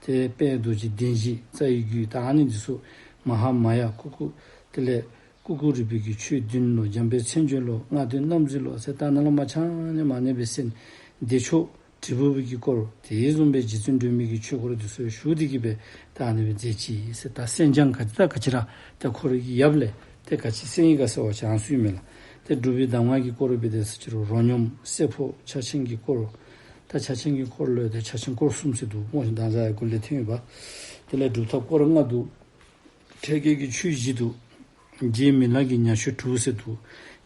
ཏེ་དཔལ་རྡོ་རྗེ་གདན་བཞི། རྩ་བའི་རྒྱུད་ད་ཨ་ནི་འདི་ཚུ། མ་ཧཱ་མ་ཡ། ཀུ་ཀུ། དེ་ལས་ཀུ་ཀུ་རི་པའི་གི་ཆོས་བདུན་ལོ། འཇམ་དཔལ་མཚན་བརྗོད་ལོ། ལྔ་བདོའི་རྣམ་འབྱེད་ལོ་ཟེར་ད་ནཱ་ལས་མར་ཆ་མཉམ་ཨ་ནི་སྦེ་གསན། བདེ་མཆོག་དྲིལ་བུ་པའི་གི་སྐོར། དེ་བཟུམ་སྦེ་རྗེ་བཙུན་སྒྲོལ་མའི་གི་ཆོས་སྐོར་འདི་ཚུ་ཞུ་སྟེ་གི་སྦེ་ད་ཨ་ནི་སྦེ་མཛད་ཅི་ཟེར། ད་གསན་སྦྱང་ག་ཅི་དང་ག་ཅི་ར་ཏེ་ཁོ་རའི་གི་ཡབ་ལས་ཏེ་ག་ཅི་གསན་ཡི་ག་ཟེར་བ་ཅིན་ཨ་ནི་ཚུ་ཨིན་མས་ལགས། ཏེ་སྒྲུབ་པའི་གདམས་ངག་གི་སྐོར་སྦེ་ཏེ་ཟེར་ཅི་རུང་རོ་སྙོམས་སེར་ཕོ་ཕྱག་ཆེན་གྱི་སྐོར། ད་ཕྱག་ཆེན་གྱི་སྐོར་ལུ་ཏེ་ཕྱག་ཆེན་སྐོར་གསུམ་ཟེར་འདུག་སྨོ་ཤིག། ད་ཟེར་ཡ་གུ་ལས་ཐོན་ཡོདཔ། དེ་ལས་སྒྲུབ་ཐབས་སྐོར་ལྔ་འདུག། འཕྲལ་རྒྱས་ཀྱི་ཆོས་བཞི་འདུག། རྗེ་མི་ལ་གི་ཉ་ཤོད་དྲུག་ཟེར་འདུག།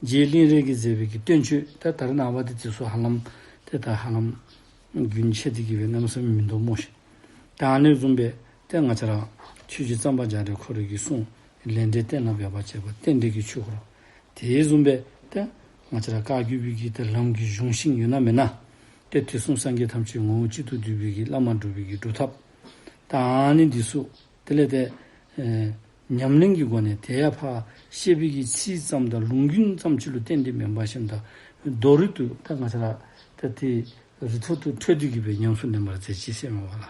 རྗེ་གླིང་རས་ཀྱིས་མཛད་པའི་གི་བསྟན་བཅོས། ད་ད་རེས་ནངས་པ་ཏེ་དེ་ཚུ་ཧ་ལམ་ཏེ་ད་ཧ་ལམ་རྒྱུན་ཆད་དེ་གི་སྦེ་གནམ་མེད་ས་མེད་མིན་འདུག་སྨོ་ཤིག། ད་ཨ་ནི་བཟུམ་སྦེ་ཏེ་ང་བཅས་ར་ཆོས་རྗེ་གཙང་པ་རྒྱ་རས་ཁོ་རའི་གི་གསུང་ལས་འབྲས་གཏན་ལ་འབེབས་པར་བྱེད་པ་རྟེན་འབྲེལ་གྱི་ཆོས་སྐོར། དེ་བཟུམ་སྦེ་ཏེ་ང་བཅས་ར་བཀའ་བརྒྱུད་པའི་གི་ཏེ་ལམ་གྱི་གཞུང་ཤིང་ཡོད་ན་མེད་ན། ཏེ་དུས་གསུམ་སངས་རྒྱས་ཐམས་ཅད་ངོ་བོ་གཅིག་ཏུ་བསྡུས་པའི་གི་བླ་མ་འབྲུག་པའི་གི་སྒྲུབ་ཐབས། ད་ཨ་ནི་འདི་ཚུ་དེ་ལས་ཏེ་ཨེ་ཉམས་ལེན་གྱི་སྒོ་ནས་དེ་ཡང་ཕར་བཤད་པའི་གི་ཚིག་ཙམ་དང་ལུང་རྒྱུན་ཙམ་ཅིག་ལུ་བརྟེན་ཏེ་མེན་པར་ཞིནམ་ད་མདོ་རུས་ཏུ་ད་ང་བཅས་ར་ད་ཏེ་རི་ཐོག་ཏུ་འཕྲོད་དེ་གི་སྦེ་ཉམས་སུ་ལེན་པར་མཛད་ཅི་ཟེར་མས་པ་ལགས།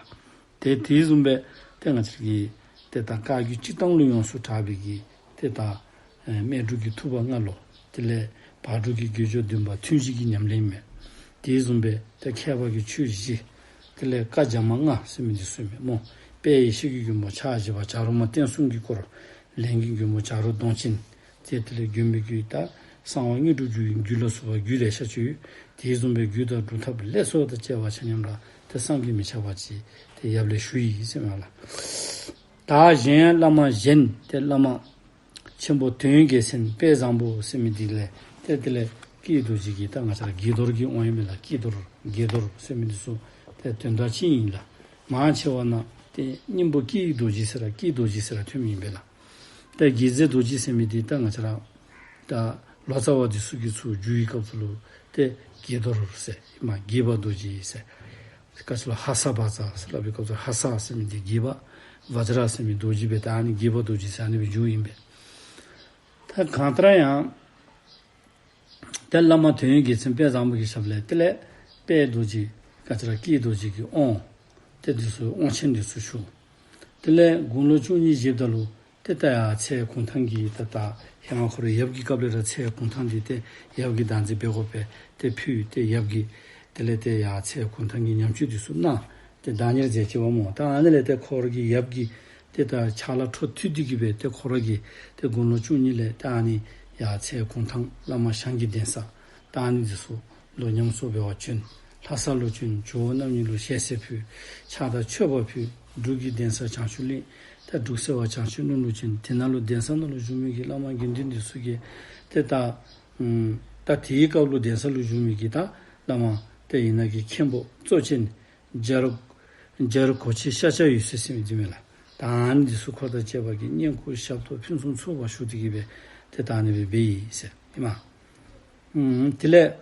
ཏེ་དེ་བཟུམ་སྦེ་ཏེ་ང་བཅས་ཀྱི་ཏེ་ད་བཀའ་བརྒྱུད་སྤྱིར་བཏང་ལུ་ཡོངས་སུ་གྲགས་པའི་གི་ཏེ་ད་ཨེ་སྨད་འབྲུག་གི་ཐུབ་པ་ལྔ་ལོ། དེ་ལས་བར་འབྲུག་གི་དགེ་སྦྱོར་བདུན་པ་ཐུན་བཞི་གི་ཉམས་ལེན་མས། དེ་བཟུམ་སྦེ་ཏེ་མཁས་པ་གི་ཆོས་བཞི། དེ་ལས་བཀའ་རྒྱ་མ་ལྔ་ཟེར་མི་འདི་ཚུ་མས་སྨོ། དཔལ་ཡེ་ཤེས་ཀྱི་མགོན་པོ་ཕྱག་བཞི་པ་བྱ་རོག་མ་བསྟན་སྲུང་གི་སྐོར། ལས་མགོན་མགོན་པོ་བྱ་རོག་གདོང་ཅན། ཏེ་དེ་ལས་མགོན་པོའི་རྒྱུད་ད་གསང་བ་དངོས་གྲུབ་རྒྱུད་རྒྱུད་ལ་སོགས་པ་རྒྱུད་ལེ་ཤ་ཅིག་ཡོད། དེ་བཟུམ་སྦེ་རྒྱུད་དང་སྒྲུབ་ཐབས་ལས་ཚོགས་དང་བཅས་པ་ཆ་མཉམ་ར་ཏེ་བསམ་གྱིས་མི་ཁྱབ་པ་ཅིག་ཏེ་ཡབ་ལས་ཞུ་ཡི་ཟེར་མས་ལགས། ད་གཞན་བླ་མ་གཞན་ཏེ་བླ་མ་ཆེན་པོ་དོན་ཡོད་རྒྱལ་མཚན་དཔལ་བཟང་པོ་ཟེར་མི་འདི་ལས་ཏེ་དེ་ལས་སྐྱེས་རྡོ་རྗེ་གི་ད་ང་བཅས་ར་དགྱེས་རྡོར་གྱི་དབང་ཡོད་མས་ལགས། སྐྱེས་རྡོར་དགྱེས་རྡོར་ཟེར་མི་འདི་ཚུ་ཏེ་དོན་དག་གཅིག་ཨིན་ལགས། མང་ཆེ་བ་ནང་ཏེ་སྙིང་པོ་སྐྱེས་རྡོ་རྗེ་ཟེར་ར་སྐྱེས་རྡོ་རྗེ་ཟེར་ར་ཐོན་མི་ཨིན་པས་ལགས། ཏེ་དགྱེས་མཛད་རྡོ་རྗེ་ཟེར་མི་འདི་ད་ང་བཅས་ར་ད་ལོ་ཙཱ་བ་འདི་ཚུ་གིས་ཚུར་བསྒྱུར་བའི་སྐབས་སུ་ལུ་ཏེ་དགྱེས་རྡོར་ཟེར་ཨིན་མས། དགྱེས་པ་རྡོ་རྗེ་ཟེར། སྐབས་སུ་ལུ་ཧ་ས་བཛྲ་ཟེར་སླབ་པའི་སྐབས་སུ་ཧ་ས་ཟེར་མི་འདི་དགྱེས་པ། བཛྲ་ཟེར་མི་རྡོ་རྗེ་སྦེ་ད་ཨ་ནི་དགྱེས་པ་རྡོ་རྗེ་ཟེར་ཨ་ནི་སྦེ་བསྒྱུར་ཨིན་པས། ད་གང་ལྟར་ཡང་ཏེ་བླ་མ་དོན་ཡོད་རྒྱལ་མཚན་དཔལ་བཟང་པོ་གི་ཞབས་ལས་དེ་ལས་དཔལ་རྡོ་རྗེ་ག་ཅི་ར་སྐྱེས་རྡོ་རྗེ་གི་དབང་ཏེ་འདི་ཚུ་དབང་ཆེན་འདི་ཚུ་ཞུ། དེ་ལས་དགུང་ལོ་བཅུ་གཉིས་བཞེསཔ་ད་ལུ་ཏེ་ད་ཡར་ཚལ་གུང་ཐང་གི་ད་ད་ཧེ་མ་ཁོ་རའི་ཡབ་ཀྱི་སྐབས་ལས་ར་ཚལ་གུང་ཐང་འདི་ཏེ་ཡབ་ཀྱིས་བདག་འཛིན་འབད་དགོ་པས། ཏེ་ཕུལ་ཏེ་ཡབ་ཀྱིས་དེ་ལས་ཏེ་ཡར་ཚལ་གུང་ཐང་གི་ཉམས་བཅོས་འདི་ཚུ་གནང་ཏེ་བདག་གཉེར་མཛད་ཅི་པ་སྨོ། ད་ཨ་ནི་ལས་ཏེ་ཁོ་ར་གི་ཡབ་ཀྱིས་ཏེ་ད་ཕྱག་ལཱ་འཕྲོ་མཐུད་དེ་གི་སྦེ་ཏེ་ཁོ་ར་གིས་ཏེ་དགུང་ལོ་བཅུ་གཉིས་ལས་ཏེ་ཨ་ནི་ཡར་ཚལ་གུང་ཐང་བླ་མ་ཞང་གི་གདན་ས་ད་ཨ་ནི་འདི་ཚུ་ལུ་ཉམས་གསོ་འབད་བར་བྱོན། ལྷ་ས་ལུ་བྱོན། ཇོ་བོ་རྣམ་གཉིས་ལུ་ཞལ་གསེར་ཕུལ། ཕྱག་དང་མཆོད་པ་ཕུལ། འབྲུག་གི་གདན་ས་བྱང་ཆུབ་གླིང་ད་འབྲུག་སེ་བ་བྱང་ཆུབ་གླིང་ལུ་བྱོན། དེ་ནང་ལུ་གདན་ས་ནང་ལུ་བཞུགས་མི་གི་བླ་མ་དགེ་འདུན་འདི་ཚུ་གིས་ཏེ་ད་ཨམ་ད་དེའི་སྐབས་ལུ་གདན་ས་ལུ་བཞུགས་མི་གི་ད་བླ་མ་ཏེ་ཨིན་ན་གི་མཁན་པོ་གཙོ་ཅན་རྒྱལ་རྒྱལ་གོ་ཆེན་ཤཱཀྱ་འོད་ཟེར་ཟེར་མི་འདི་མས་ལགས། ད་ཨ་ནི་འདི་ཚུ་འཁོར་དང་བཅས་པ་གིས་བསྙེན་བཀུར་ཞབས་ཏོག་ཕུན་སུམ་ཚོགས་པ་ཞུ་སྟེ་གི་སྦེ་ཏེ་ད་ཨ་ནི་སྦེ་འབད་ཡི་ཟེར་ཨིན་མས། ཨམ་དེ་ལས་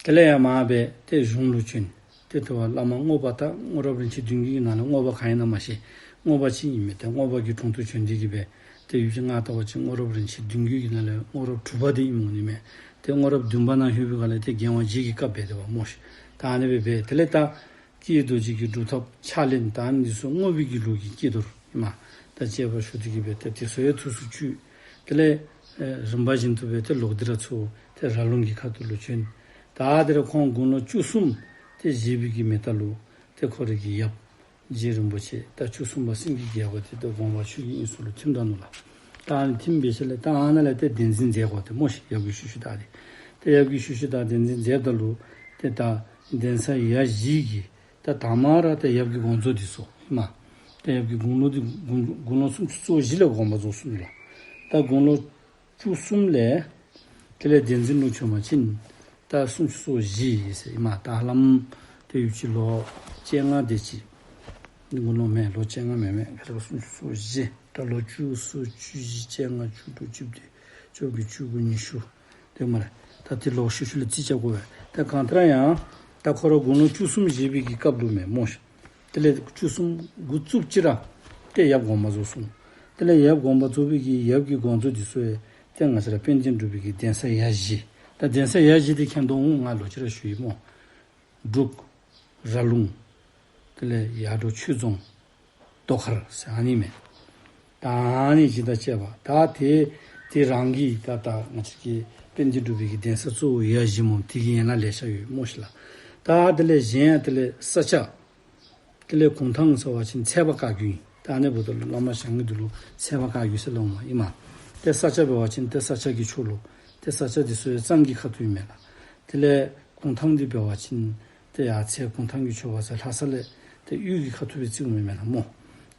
དེ་ལས་ཡར་མར་སྦེ་ཏེ་གཞུང་ལུ་བྱོན། ཏེ་དེ་བ་བླ་མ་རྔོག་པ་ད་རྔོག་རབས་རིན་ཆེན་བདུན་བརྒྱུད་ཀྱི་ནང་ལས་རྔོག་པ་གང་ཨིན་ན་མ་ཤེས། རྔོག་པ་ཅིག་ཨིན་མས། ཏེ་རྔོག་པ་གི་དྲུང་དུ་བྱོན་ཏེ་གི་སྦེ་ཏེ་ཡུལ་གྱི་ང་ལྟ་བ་ཅིན་རྔོག་རབས་རིན་ཆེན་བདུན་བརྒྱུད་ཀྱི་ནང་ལས་རྔོག་རབས་དྲུག་པ་དེ་ཨིནམ་འོང་ནི་མས། ཏེ་རྔོག་རབས་བདུན་པ་ནང་ལྷོད་པའི་སྒང་ལས་ཏེ་རྒྱལ་དབང་རྗེ་གི་བཀའ་འབད་དེ་བ་སྨོ་ཤིག། ད་ཨ་ནི་སྦེ་འབད་དེ་ལས་ད་སྐྱེས་རྡོ་རྗེ་གི་སྒྲུབ་ཐབས་ཕྱག་ལེན་ད་ཨ་ནི་འདི་ཚུ་རྔོག་པའི་གི་ལུགས་ཀྱི་སྐྱེས་རྡོར་ཨིན་མས། ད་བཅས་པ་ཞུ་སྟེ་གི་སྦེ་ཏེ་དེ་ཚུ་ཡང་ཐུགས་སུ་ཆུད། དེ་ལས་ཨེ་རིམ་པ་བཞིན་དུ་སྦེ་ཏེ་ལོག་སྟེ་ར་ཚུར་ཏེ་ར་ལུང་གི་ཁ་ཐུག་ལུ་བྱོན། ད་དེ་ལས་ཁོང་དགུང་ལོ་བཅུ་གསུམ་ཏེ་བཞེས་པའི་གི་མེ་སྟག་ལུ་ཏེ་ཁོ་རའི་གི་ཡབ་རྗེ་རིན་པོ་ཆེ་ད་བཅུ་གསུམ་པ་སེང་གེ་རྒྱལ་པོ་དེ་ད་དགོངས་པ་ཆོས་ཀྱི་དབྱིངས་སུ་ལུ་ཐིམ་ད་ནུག་ལགས། ད་ཨ་ནི་ཐིམ་པའི་ཤུལ་ལས་ད་ཨ་ནཱ་ལས་ཏེ་གདན་འཛིན་མཛད་དགོ་ཏེ་སྨོ་ཤིག། ཡབ་ཀྱི་ཤུལ་ཤུལ་བདའ་སྟེ། ཏེ་ཡབ་ཀྱི་ཤུལ་ཤུལ་བདའ་གདན་འཛིན་མཛདཔ་ད་ལུ་ཏེ་ད་གདན་ས་ཡ་བཞི་གི་ད་དང་པ་ར་ཏེ་ཡབ་ཀྱི་དགོངས་རྫོགས་འདི་ཚུ་ཨིན་མས། ཏེ་ཡབ་ཀྱི་དགུང་ལོ་འདི་དགུང་དགུང་ལོ་སུམ་ཅུ་རྩ་བཞི་ལས་དགོངས་པ་རྫོགས་སོང་ལགས། ད་དགུང་ལོ་བཅུ་གསུམ་ལས་དེ་ལས་གདན་འཛིན་ལུ་བྱོན་པ་ཅིན་ ད་སུམ་ཅུ་སོ་བཞི་ཨིན་ཟེར་ཨིན་མས། ད་ཧ་ལམ་ཏེ་ཡུདཔ་ཅིག་ལོ་བཅོ་ལྔ་དེ་ཅིག་འགོར་ནུག་མས། ལོ་བཅོ་ལྔ་མེན་མས། ག་ར་སུམ་ཅུ་སོ་བཞི། ད་ལོ་བཅུ་གསུམ་བཅུ་བཞི་བཅོ་ལྔ་བཅུ་དྲུག་བཅུ་བདུན་བཅོ་བརྒྱད་བཅུ་དགུ་ཉི་ཤུ། དེ་མ་རེད། ད་དེ་ལོག་ཤུལ་ཤུལ་ལས་རྩིས་རྐྱབ་དགོ་པས། ད་གང་ལྟར་ཡང་ད་ཁོ་ར་དགུང་ལོ་བཅུ་གསུམ་བཞེས་པའི་གི་སྐབས་ལུ་མས་སྨོ་ཤིག། དེ་ལས་བཅུ་གསུམ་འགོ་བཙུགསཔ་ཅིག་ར་ཏེ་ཡབ་དགོངས་པ་རྫོགས་སོང་། དེ་ལས་ཡབ་དགོངས་པ་རྫོགས་པའི་གི་ཡབ་ཀྱི་དགོངས་རྫོགས་འདི་ཚུ་ཡང་ཏེ་ང་བཅས་ར་དཔལ་ལྡན་འབྲུག་པའི་གི་གདན་ས་ཡ་བཞི། ད་གདན་ས་ཡ་བཞི་འདི་མཁྱེན་དོ་འོང་། ང་ལོག་ཅི་ར་ཞུ་ཡི་སྨོ། འབྲུག། ར་ལུང་། དེ་ལས་ཡར་འབྲོག་ཆོས་རྫོང་། རྡོ་མཁར་ཟེར་ཨ་ནི་མས། ད་ཨ་ནི་བཞི་དང་བཅས་པ། ད་དེ་དེ་རང་གི་ད་ད་ང་བཅས་ཀྱི་དཔལ་ལྡན་འབྲུག་པའི་གི་གདན་ས་གཙོ་བོ་ཡ་བཞི་སྨོ། དེ་གི་ཡན་ལག་ལེ་ཤ་ཡོད་སྨོ་ཤིག་ལགས། ད་དེ་ལས་གཞན་ཡང་དེ་ལས་ས་སྐྱ། དེ་ལས་གུང་ཐང་ཟེར་བ་ཅིན་ཚལ་པ་བཀའ་བརྒྱུད་ཨིན། ད་ཨ་ནི་འབདཝ་ད་ལུ་བླ་མ་ཞང་གི་འདི་ལུ་ཚལ་པ་བཀའ་བརྒྱུད་ཟེར་སླབ་འོང་མས་ཨིན་མས། ཏེ་ས་སྐྱ་འབད་བ་ཅིན་ཏེ་ས་སྐྱ་གི་ཕྱོགས་ལུ། ཏེ་ས་སྐྱ་འདི་ཚུ་ཡང་གཙང་གི་ཁ་ཐུག་ཨིན་མས་ལགས། དེ་ལས་གུང་ཐང་འདི་འབད་བ་ཅིན་ཏེ་ཡར་ཚལ་གུང་ཐང་གི་ཕྱོགས་པ་ཟེར་ལྷ་ས་ལས་ཏེ་དབུས་ཀྱི་ཁ་ཐུག་སྦེ་བརྩིཝ་མས་མེན་ན་སྨོ།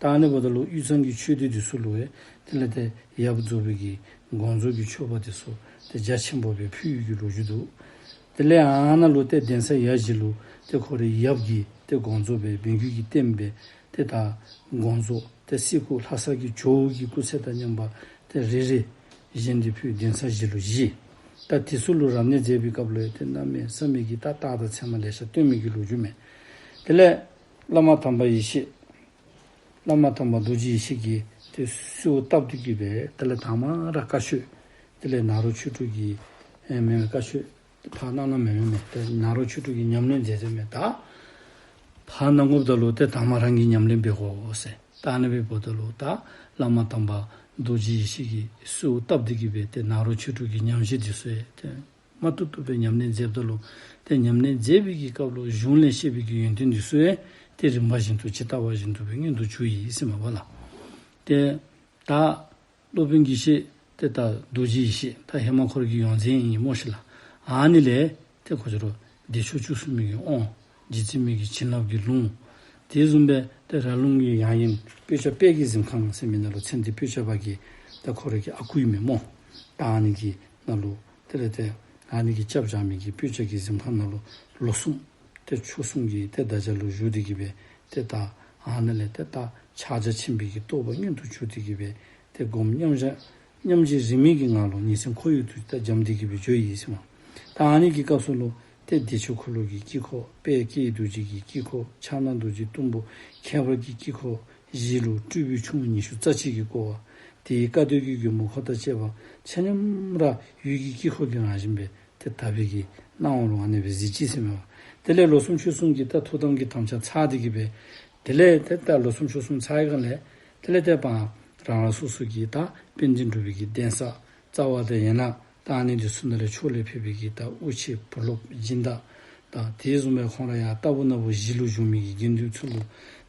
ད་ཨ་ནི་འབདཝ་ད་ལུ་དབུས་གཙང་གི་ཆོས་སྡེ་འདི་ཚུ་ལུ་ཡང་དེ་ལས་ཏེ་ཡབ་རྫོགས་པའི་གི་དགོངས་རྫོགས་ཀྱི་མཆོད་པ་འདི་ཚུ་ཏེ་རྒྱ་ཆེན་པོ་སྦེ་ཕུལ་ཡོད་ཀྱི་ལོ་རྒྱུས་འདུག། དེ་ལས་ཨ་ནཱ་ལུ་ཏེ་གདན་ས་ཡ་བཞི་ལུ་ཏེ་ཁོ་རའི་ཡབ་ཀྱིས་ཏེ་དགོངས་རྫོགས་སྦེ་འབོད་སྐུལ་གྱི་རྟེན་སྦེ་ཏེ་ད་དགོངས་རྫོགས་ཏེ་གསེར་སྐུ་ལྷ་ས་གི་ཇོ་བོ་གི་སྐུ་ཚད་དང་མཉམ་པ་ཏེ་རེ་རེ་བཞེངས་ཏེ་ཕུལ། གདན་ས་བཞི་ལུ་བཞེས། ད་དེ་ཚུ་ལུ་རབ་གནས་མཛད་པའི་སྐབས་ལུ་ཡང་ཏེ་གནམ་མེད་ས་མེད་ཀྱི་ད་རྟགས་དང་མཚན་མ་ལེ་ཤ་སྟོན་མི་གི་ལོ་རྒྱུས་མས། དེ་ལས་བླ་མ་དམ་པ་ཡེ་ཤེས། བླ་མ་དམ་པ་རྡོ་རྗེ་ཡེ་ཤེས་ཀྱིས་ཏེ་གསོལཝ་བཏབ་སྟེ་གི་སྦེ་དེ་ལས་དང་མ་ར་བཀའ་ཆོས། དེ་ལས་ནཱ་རོ་ཆོས་དྲུག་གི་ཨེ་མེན་མེན་བཀའ་ཆོས་ཕར་གནང་གནངམ་མེན་མེན་མས། ཏེ་ནཱ་རོ་ཆོས་དྲུག་གི་ཉམས་ལེན་མཛད་མཛདཔ་མས། ད་ཕར་གནང་དགོཔ་ད་ལུ་ཏེ་དང་མ་རང་གིས་ཉམས་ལེན་འབད་དགོ་ཟེར། ད་ཨ་ནི་སྦེ་འབདཝ་ད་ལུ་ད་བླ་མ་དམ་པ་རྡོ་རྗེ་ཡེ་ཤེས་ཀྱིས་གསོལཝ་བཏབ་སྟེ་གི་སྦེ་ཏེ་ནཱ་རོ་ཆོས་དྲུག་གི་ཉམས་བཞེས་འདི་ཚུ་ཡང་ཏེ་མ་བཏུབ་བཏུབ་སྦེ་ཉམས་ལེན་མཛདཔ་ད་ལུ་ཏེ་ཉམས་ལེན་མཛད་པའི་གི་སྐབས་ལུ་གཞུང་ལས་བཤད་པའི་གི་ཡོན་ཏན་འདི་ཚུ་ཡང་ཏེ་རིམ་པ་བཞིན་དུ་ཇི་ལྟ་བ་བཞིན་དུ་སྦེ་མངོན་དུ་གྱུར་ཡི་ཟེར་མས་པ་ལགས། ཏེ་ད་སློབ་དཔོན་དགེ་བཤེས་ཏེ་ད་རྡོ་རྗེ་ཡེ་ཤེས་ད་ཧེ་མ་ཁོ་ར་གི་ཡོངས་འཛིན་ཨིན་སྨོ་ཤིག་ལགས། ཨ་ནི་ལས་ཏེ་ཁོ་ཚུ་ར་བདེ་མཆོག་བཅུ་གསུམ་མའི་གི་དབང་། རྗེ་བཙུན་མའི་གི་བྱིན་རླབས་ཀྱི་ལུང་། དེ་བཟུམ་སྦེ་ཏེ་ར་ལུང་གི་ཡང་ཡིན་སྤོས་སྐྱ་དཔལ་གྱི་གཟིམ་ཁང་ཟེར་མི་ནང་ལུ་ཚེ་འདས་སྤོས་སྐྱ་པ་གི་ད་ཁོ་ར་གི་ཨ་ཁུ་ཨིན་མས་སྨོ། ད་ཨ་ནི་གི་ནང་ལུ་དེ་ལས་ཏེ་ཨ་ནི་གི་སྐྱབས་བཅོལ་མི་གི་སྤོས་སྐྱ་གི་གཟིམ་ཁང་ནང་ལུ་ལོ་གསུམ་ཏེ་ཆོས་གསུམ་གྱི་ཏེ་བདག་ཅག་ལུ་བཞུགས་ཏེ་གི་སྦེ་ཏེ་ད་ཨ་ནཱ་ལས་ཏེ་ད་ཕྱག་རྒྱ་ཆེན་པོའི་གི་རྟོགས་པ་མངོན་དུ་གྱུར་ཏེ་གི་སྦེ་ཏེ་སྒོམ་མཉམ་བཞག་མཉམ་བཞག་རིས་མེད་ཀྱི་ངང་ལུ་ཉིན་མཚན་ཁོར་ཡུག་ཏུ་ད་འབྱམས་ཏེ་གི་སྦེ་འགྱོ་ཡི་ཟེར་མས། ད་ཨ་ནི་གི་སྐབས་སུ་ལུ་ཏེ་བདེ་མཆོག་འཁོར་ལོ་གི་དཀྱིལ་འཁོར། དཔལ་བསྐྱེད་རྡོ་རྗེ་གི་དཀྱིལ་འཁོར། ཕྱག་ན་རྡོ་རྗེ་གཏུམ་པོ་ཁྱད་པར་གྱི་དཀྱིལ་འཁོར་བཞི་ལུ་སྤྲུལ་པའི་ཁྱུང་ཉི་ཤུ་རྩ་གཅིག་གིས་བསྐོར་བ། དེའི་བཀའ་སྡོད་ཀྱི་མགོན་པོ་འཁོར་དང་བཅས་པ་ཆ་མཉམ་ར་འོད་ཀྱི་དཀྱིལ་འཁོར་གྱི་རང་བཞིན་སྦེ་ཏེ་དག་པའི་གི་སྣང་བ་ལུ་ཨ་ནི་སྦེ་གཟིགས་ཅི་ཟེར་མས་པ། དེ་ལས་ལོ་གསུམ་ཕྱོགས་གསུམ་གྱི་ད་ཐུགས་དམ་གྱི་དམ་བཅའ་ཚར་ཏེ་གི་སྦེ་དེ་ལས་ཏེ་ད་ལོ་གསུམ་ཕྱོགས་གསུམ་ཚར་བའི་སྒང་ལས་དེ་ལས་ཏེ་པ་རང་རང་སོ་སོ་གི་ད་དཔལ་ལྡན་འབྲུག་པའི་གི་གདན་ས་རྩ་བ་དང་ཡན་ལག་ད་ཨ་ནི་འདི་ཚུ་ནང་ལས་ཕྱོགས་ལས་ཕེབས་པའི་གི་ད་དབུ་ཆེ་བུ་སློབ་སྦྱིན་བདག་དང་དེ་བཟུམ་སྦེ་ཁོང་ར་ཡང་རྟག་བུ་ན་བུ་གཞིས་ལུ་བཞུགས་མི་གི་དགེ་འདུན་ཚུ་ལུ་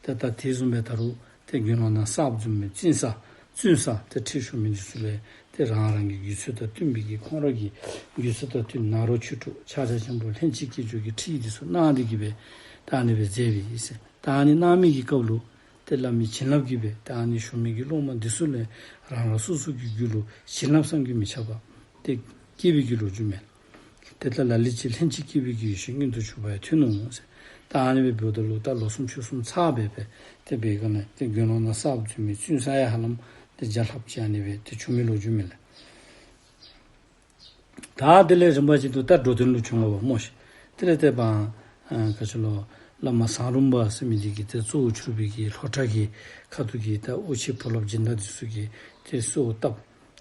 ཏེ་ད་དེ་བཟུམ་སྦེ་ད་རུང་ཏེ་དགེ་སློང་ནང་གསརཔ་འཛོམས་མི་བཙུན་ས་བཙུན་ས་ཏེ་ཁྲིད་ཞུ་མི་འདི་ཚུ་ལས་ཏེ་རང་རང་གི་དགོས་ཚུལ་དང་བསྟུན་པའི་གི་ཁོང་ར་གི་དགོས་ཚུལ་དང་བསྟུན་ནཱ་རོ་ཆོས་དྲུག་ཕྱག་རྒྱ་ཆེན་པོ་ལྷན་ཅིག་སྐྱེས་སྦྱོར་གྱི་ཁྲིད་འདི་ཚུ་གནང་སྟེ་གི་སྦེ་ད་ཨ་ནི་སྦེ་མཛད་པའི་ཨིན་ཟེར། ད་ཨ་ནི་གནང་མི་གི་སྐབས་ལུ་ཏེ་བླ་མའི་བྱིན་རླབས་ཀྱིས་སྦེ་ད་ཨ་ནི་ཞུ་མི་གི་སློབ་མ་འདི་ཚུ་ལས་རང་རང་སོ་སོ་གི་རྒྱུད་ལུ་བྱིན་རླབས་བསམ་གྱིས་མི་ཁྱབ་པ་ཏེ་སྐྱེས་པའི་གི་ལོ་རྒྱུས་མས། ཏེ་ད་ལ་ལུ་ཅིག་ལྷན་ཅིག་སྐྱེས་པའི་གི་ཡེ་ཤེས་མངོན་དུ་གྱུར་པ་ཡང་ཐོན་ནུག་ཟེར། ད་ཨ་ནི་སྦེ་འབདཝ་ད་ལུ་ད་ལོ་གསུམ་ཕྱོགས་གསུམ་ཚར་སྦེ་སྦེ་ཏེ་འབད་བའི་སྒང་ལས་ཏེ་དགེ་སློང་ནང་གསརཔ་འཛོམས་མི་བཙུན་ས་ཡང་ཧ་ལམ་ཏེ་བརྒྱ་ལྷགཔ་ཅིག་ཨ་ནི་སྦེ་ཏེ་བྱུང་མི་ལོ་རྒྱུས་མས་ལགས། ད་དེ་ལས་རིམ་པ་བཞིན་དུ་ད་འགྲོ་དོན་ལུ་བྱོན་དགོ་པས་སྨོ་ཤིག། དེ་ལས་ཏེ་པ་ཨ་ག་ཅི་ལོ་བླ་མ་ཟམ་རིམ་པ་ཟེར་མི་འདི་གིས་ཏེ་གཙོ་བོར་གྱུར་པའི་གི་ལྷོ་བྲག་གི་ཁ་ཐུག་གི་ད་དབུ་ཆེ་བུ་སློབ་སྦྱིན་བདག་འདི་ཚུ་གིས་ཏེ་གསོལཝ་བཏབ།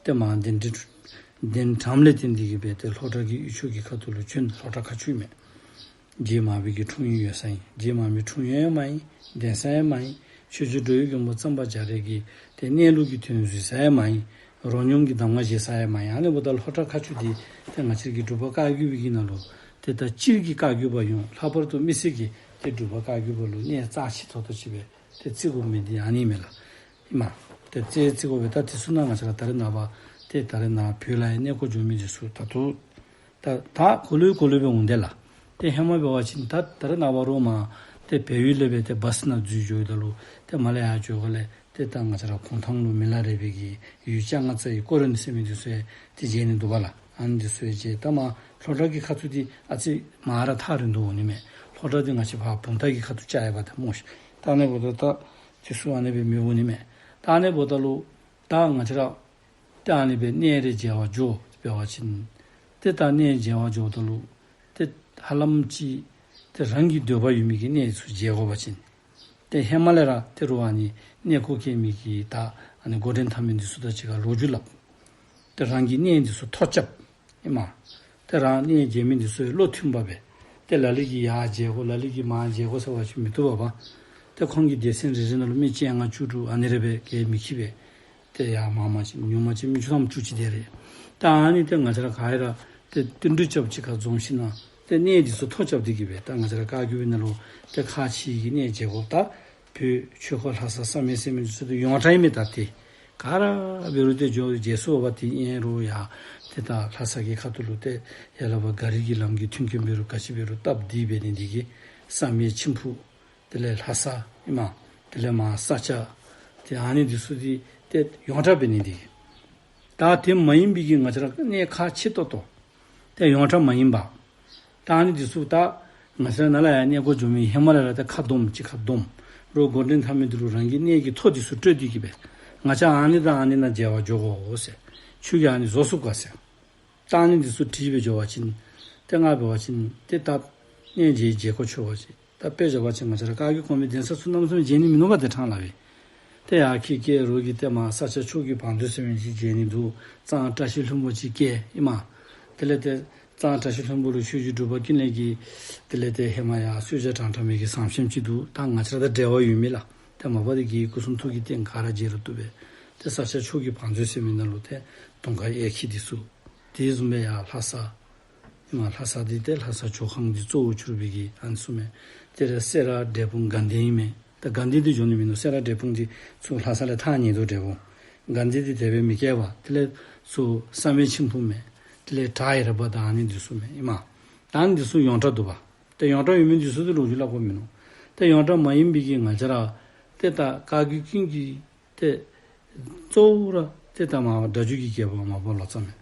ཏེ་མར་གདན་འདྲེན་གདན་དྲངམ་ལས་བརྟེན་ཏེ་གི་སྦེ་ཏེ་ལྷོ་བྲག་གི་དབུས་ཕྱོགས་ཀྱི་ཁ་ཐུག་ལུ་བྱོན། ལྷོ་བྲག་མཁར་ཆུ་མས། རྗེ་མར་པའི་གི་འཁྲུངས་ཡུལ་ཡོད་ས་ཨིན། རྗེ་མར་པའི་འཁྲུངས་ཡུལ་ཡང་མ་ཨིན། གདན་ས་ཡང་མ་ཨིན། ཆོས་རྗེ་འགྲོ་བའི་མགོན་པོ་གཙང་པ་རྒྱ་རས་ཀྱི་ཏེ་གནས་ལུགས་ཀྱི་དོན་གཟིགས་ས་ཡང་མ་ཨིན། རོ་སྙོམས་ཀྱི་གདམས་ངག་བཞེས་ས་ཡང་མ་ཨིན། ཨ་ནི་འབདཝ་ད་ལྷོ་བྲག་མཁར་ཆུ་འདི་ཏེ་ང་བཅས་ཀྱི་འབྲུག་པ་བཀའ་བརྒྱུད་པའི་གི་ནང་ལུ་ཏེ་ད་སྤྱིར་གྱི་བཀའ་བརྒྱུད་པ་ཡང་ལྷག་པར་དུ་དམིགས་བསལ་གྱི་ཏེ་འབྲུག་པ་བཀའ་བརྒྱུད་པ་ལུ་གནས་རྩ་ཆེ་ཏོག་ཏོ་ཅིག་སྦེ་ཏེ་བརྩི་དགོ་མི་འདི་ཨ་ནི་མས་ལགས། ཨིན་མས། ཏེ་རྩ་བརྩི་དགོ་པས། ད་དེ་ཚུ་ནང་ང་བཅས་ར་ད་རེས་ནངས་པ་ཏེ་ད་རེས་ནངས་པ་བོད་ལུ་ཡང་གནས་སྐོར་འགྱོ་མི་འདི་ཚུ་ད་ལྟོ་ད་ད་གོ་ལེ་གོ་ལེ་སྦེ་འོང་དེས་ལགས། ཏེ་ཧེ་མ་འབད་བ་ཅིན་ད་ད་རེས་ནངས་པ་རོགས་མར་ཏེ་བལ་ཡུལ་ལས་སྦེ་ཏེ་བཱསི་ནང་འཛུལ་འགྱོཝ་ད་ལུ་ཏེ་མར་ལས་ཡར་འགྱོཝ་ལས་ཏེ་ད་ང་བཅས་ར་གུང་ཐང་ལུ་མི་ལ་རས་པའི་གི་ཡུལ་ལྕང་རྩ་ཡི་ཀོ་རོན་ཟེར་མི་འདི་ཚུ་ཡང་ཏེ་མཇལ་ནི་འདུག་པ་ལགས། ཨ་ནི་འདི་ཚུ་ཡང་མཇལ། ད་མར་ལྷོ་བྲག་གི་ཁ་ཐུག་འདི་ཨ་ཙི་མར་ར་ཐག་རིང་དུ་འོང་ནི་མས། ལྷོ་བྲག་འདི་ང་བཅས་ཕར་བུམ་ཐང་གི་ཁ་ཐུག་བཅར་ཡོདཔ་ད་སྨོ་ཤིག། ད་ཨ་ནི་འབདཝ་ད་ད་འདི་ཚུ་ཨ་ནི་སྦེ་མི་འོང་ནི་མས། ད་ཨ་ནི་འབདཝ་ད་ལུ་ད་ང་བཅས་ར་ཏེ་ཨ་ནི་སྦེ་གནས་རེ་མཇལ་བར་འགྱོ་འབད་བ་ཅིན་ཏེ་ད་གནས་མཇལ་བར་འགྱོཝ་ད་ལུ་ཏེ་ཧ་ལམ་ཅིག་ཏེ་རང་གི་འདོད་པ་ཡོད་མི་གི་གནས་ཚུ་མཇལ་དགོ་པ་ཅིན་ཏེ་ཧེ་མ་ལས་ར་ཏེ་རོགས་ཨ་ནི་གནས་སྐོར་བསྐྱལ་མི་གི་ད་ཨ་ནི་འགོ་འདྲེན་འཐབ་མི་འདི་ཚུ་དང་གཅིག་ཁར་ལོ་རྒྱུས་སླབ། ཏེ་རང་གི་གནས་འདི་ཚུ་ཐོ་རྐྱབ་ཨིན་མས། ཏེ་རང་གནས་མཇལ་མི་འདི་ཚུ་ཡང་བློ་མཐུན་པ་སྦེ་ཏེ་ལ་ལུ་གིས་ཡར་མཇལ་དགོ་ལ་ལུ་གིས་མར་མཇལ་དགོ་ཟེར་བ་ཅིན་མི་བཏུབ་པས། ཏེ་ཁོང་གི་སྡེ་ཚན་རེ་རེ་ནང་ལུ་མི་བཅོ་ལྔ་བཅུ་དྲུག་ཨ་ནི་རེ་སྦེ་ག་ཡང་མི་ཁྱིད་པས། ཏེ་ཡར་མང་མང་ཅིག་ཉུང་མང་ཅིག་མི་བཅུ་ཐམ་བཅུ་གཅིག་དེ་རེ། ད་ཨ་ནི་ཏེ་ང་བཅས་ར་ག་ར་ཏེ་བསྟུན་གྲོས་རྐྱབ་གཅིག་ཁར་འཛོམས་ཞིནམ་ལས་ཏེ་གནས་འདི་ཚུ་ཐོ་རྐྱབ་སྟེ་གི་སྦེ་ད་ང་བཅས་ར་བཀའ་བརྒྱུད་པའི་ནང་ལུ་ཏེ་ཁག་ཆེ་གི་གནས་མཇལ་དགོཔ་ད་བོད་ཆོས་འཁོར་ལྷ་ས་བསམ་ཡས་ཟེར་མི་འདི་ཚུ་ཏེ་ཡོངས་གྲགས་ཨིན་མས། ད་ཏེ་ག་ར་འབད་རུང་ཏེ་འགྱོ་མཇལ་ཚུགས་པས། ཏེ་ཨིན་རུང་ཡང་ཏེ་ད་ལྷ་ས་གི་ཁ་ཐུག་ལུ་ཏེ་ཡ་ལ་བ་ག་རི་གི་ལམ་གྱི་མཐུན་རྐྱེན་འབད་རུང་ག་ཅི་འབད་རུང་སྟབས་བདེ་འབད་ནི་འདི་གིས་བསམ་ཡས་མཆིམས་ཕུ་དེ་ལས་ལྷ་ས་ཨིན་མས། དེ་ལས་མར་ས་སྐྱ་ཏེ་ཨ་ནི་འདི་ཚུ་འདི་ཏེ་ཡོངས་གྲགས་འབད་ནི་འདི་གིས། ད་དེ་མ་ཡིན་པའི་གི་ང་བཅས་ར་གནས་ཁག་ཆེ་ཏོག་ཏོ་ཏེ་ཡོངས་གྲགས་མ་ཡིན་པ་ད་ཨ་ནི་འདི་ཚུ་ད་ང་བཅས་ར་ནཱ་ལས་ཡར་གནས་སྐོར་འགྱོ་མི་ཧེ་མ་ལས་ར་ཏེ་ཁ་སྡོམ་གཅིག་ཁར་སྡོམ་རོགས་འགོ་འདྲེན་འཐབ་མི་འདི་ལུ་རང་གི་གནས་ཀྱི་ཐོ་འདི་ཚུ་སྤྲོད་དེ་གི་སྦེ་ང་བཅས་ཨ་ནི་དང་ཨ་ནི་ནང་མཇལ་བར་འགྱོ་དགོ་ཟེར། ཁྱོད་ཀྱིས་ཨ་ནི་བཟོ་ཚུགས་ག་ཟེར། ད་ཨ་ནི་འདི་ཚུ་དྲིས་སྦེ་འགྱོ་བ་ཅིན་ཏེ་ང་འབད་བ་ཅིན་ཏེ་ད་གནས་མཇལ་མཇལ་སྐོར་ཆོག་པ་ཅིན་ད་དཔེ་བཞག་པ་ཅིན་ང་བཅས་ར་བཀའ་བརྒྱུད་གོང་མའི་གདན་ས་ཚུ་གནམ་མེད་ས་མེད་མཇལ་ནི་མིན་ནུག་པ། ཏེ་ཕྲང་སླབ་པས། ཏེ་ཡར་ཁྱེད་བསྐྱལ་རོགས་ཀྱིས་ཏེ་མར་ས་སྐྱ་ཕྱོགས་ཀྱི་བང་མཛོད་ཟེར་མི་ཅིག་མཇལ་ནི་འདུག། གཙང་བཀྲ་ཤིས་ལྷུན་པོ་ཅིག་བསྐྱལ་ཨིན་མས། དེ་ལས་ཏེ་གཙང་བཀྲ་ཤིས་ལྷུན་པོ་ལུ་ཆོས་རྗེ་འབྲུག་པ་ཀུན་ལེགས་ཀྱིས་དེ་ལས་ཏེ་ཧེ་མ་ཡར་གསོལ་ཇ་དྲངས་དྲངས་མི་གི་ཟམ་ཤེས་ཅིག་འདུག། ད་ང་བཅས་ར་དང་འབྲེལ་བ་ཡོད་མི་ལགས། ཏེ་མ་པ་ཏེ་རྒྱལ་བའི་སྐུ་གསུང་ཐུགས་ཀྱི་རྟེན་ག་ར་མཇལ་རུང་བཏུབ་པས། ཏེ་ས་སྐྱ་ཕྱོགས་ཀྱི་བང་མཛོད་ཟེར་མི་ནང་ལུ་ཏེ་དུང་དཀར་གཡས་འཁྱིལ་འདི་ཚུ་དེ་བཟུམ་སྦེ་ཡར་ལྷ་ས་ཨིན་མས། ལྷ་ས་འདི་ཏེ་ལྷ་ས་ཇོ་ཁང་འདི་གཙོ་བོ་གྱུར་པའི་གི་ཨ་ནི་ཚུ་མས། དེ་ལས་སེ་ར་འབྲས་སྤུངས་དགའ་ལྡན་ཨིན་མས། ད་དགའ་ལྡན་འདི་འགྱོ་ནི་མིན་ནུག། སེ་ར་འབྲས་སྤུངས་འདི་ཚུར་ལྷ་ས་ལས་ཐག་ཉེ་དོ། འབྲས་སྤུངས་དགའ་ལྡན་འདི་དེ་སྦེ་མི་བསྐྱལ་བས། དེ་ལས་ཚུར་བསམ་ཡས་མཆིམས་ཕུ་མས། དེ་ལས་བྲག་ཡེར་པ་དང་ཨ་ནི་འདི་ཚུ་མས་ཨིན་མས། ད་ཨ་ནི་འདི་ཚུ་ཡོངས་གྲགས་འདུག་པ། ཏེ་ཡོངས་གྲགས་ཡོད་མི་འདི་ཚུ་འདི་ལོ་རྒྱུས་སླབ་དགོཔ་མིན་ནུག། ཏེ་ཡོངས་གྲགས་མ་ཡིན་པའི་གི་ང་བཅས་ར་ཏེ་ད་བཀའ་བརྒྱུད་ཀུན་གྱི་ཏེ་གཙོ་བོ་ར་ཏེ་ད་མར་སྒྲ་བསྒྱུར་གྱི་རྒྱལ་པོ་མར་པ་ལོ་ཙཱ་མས།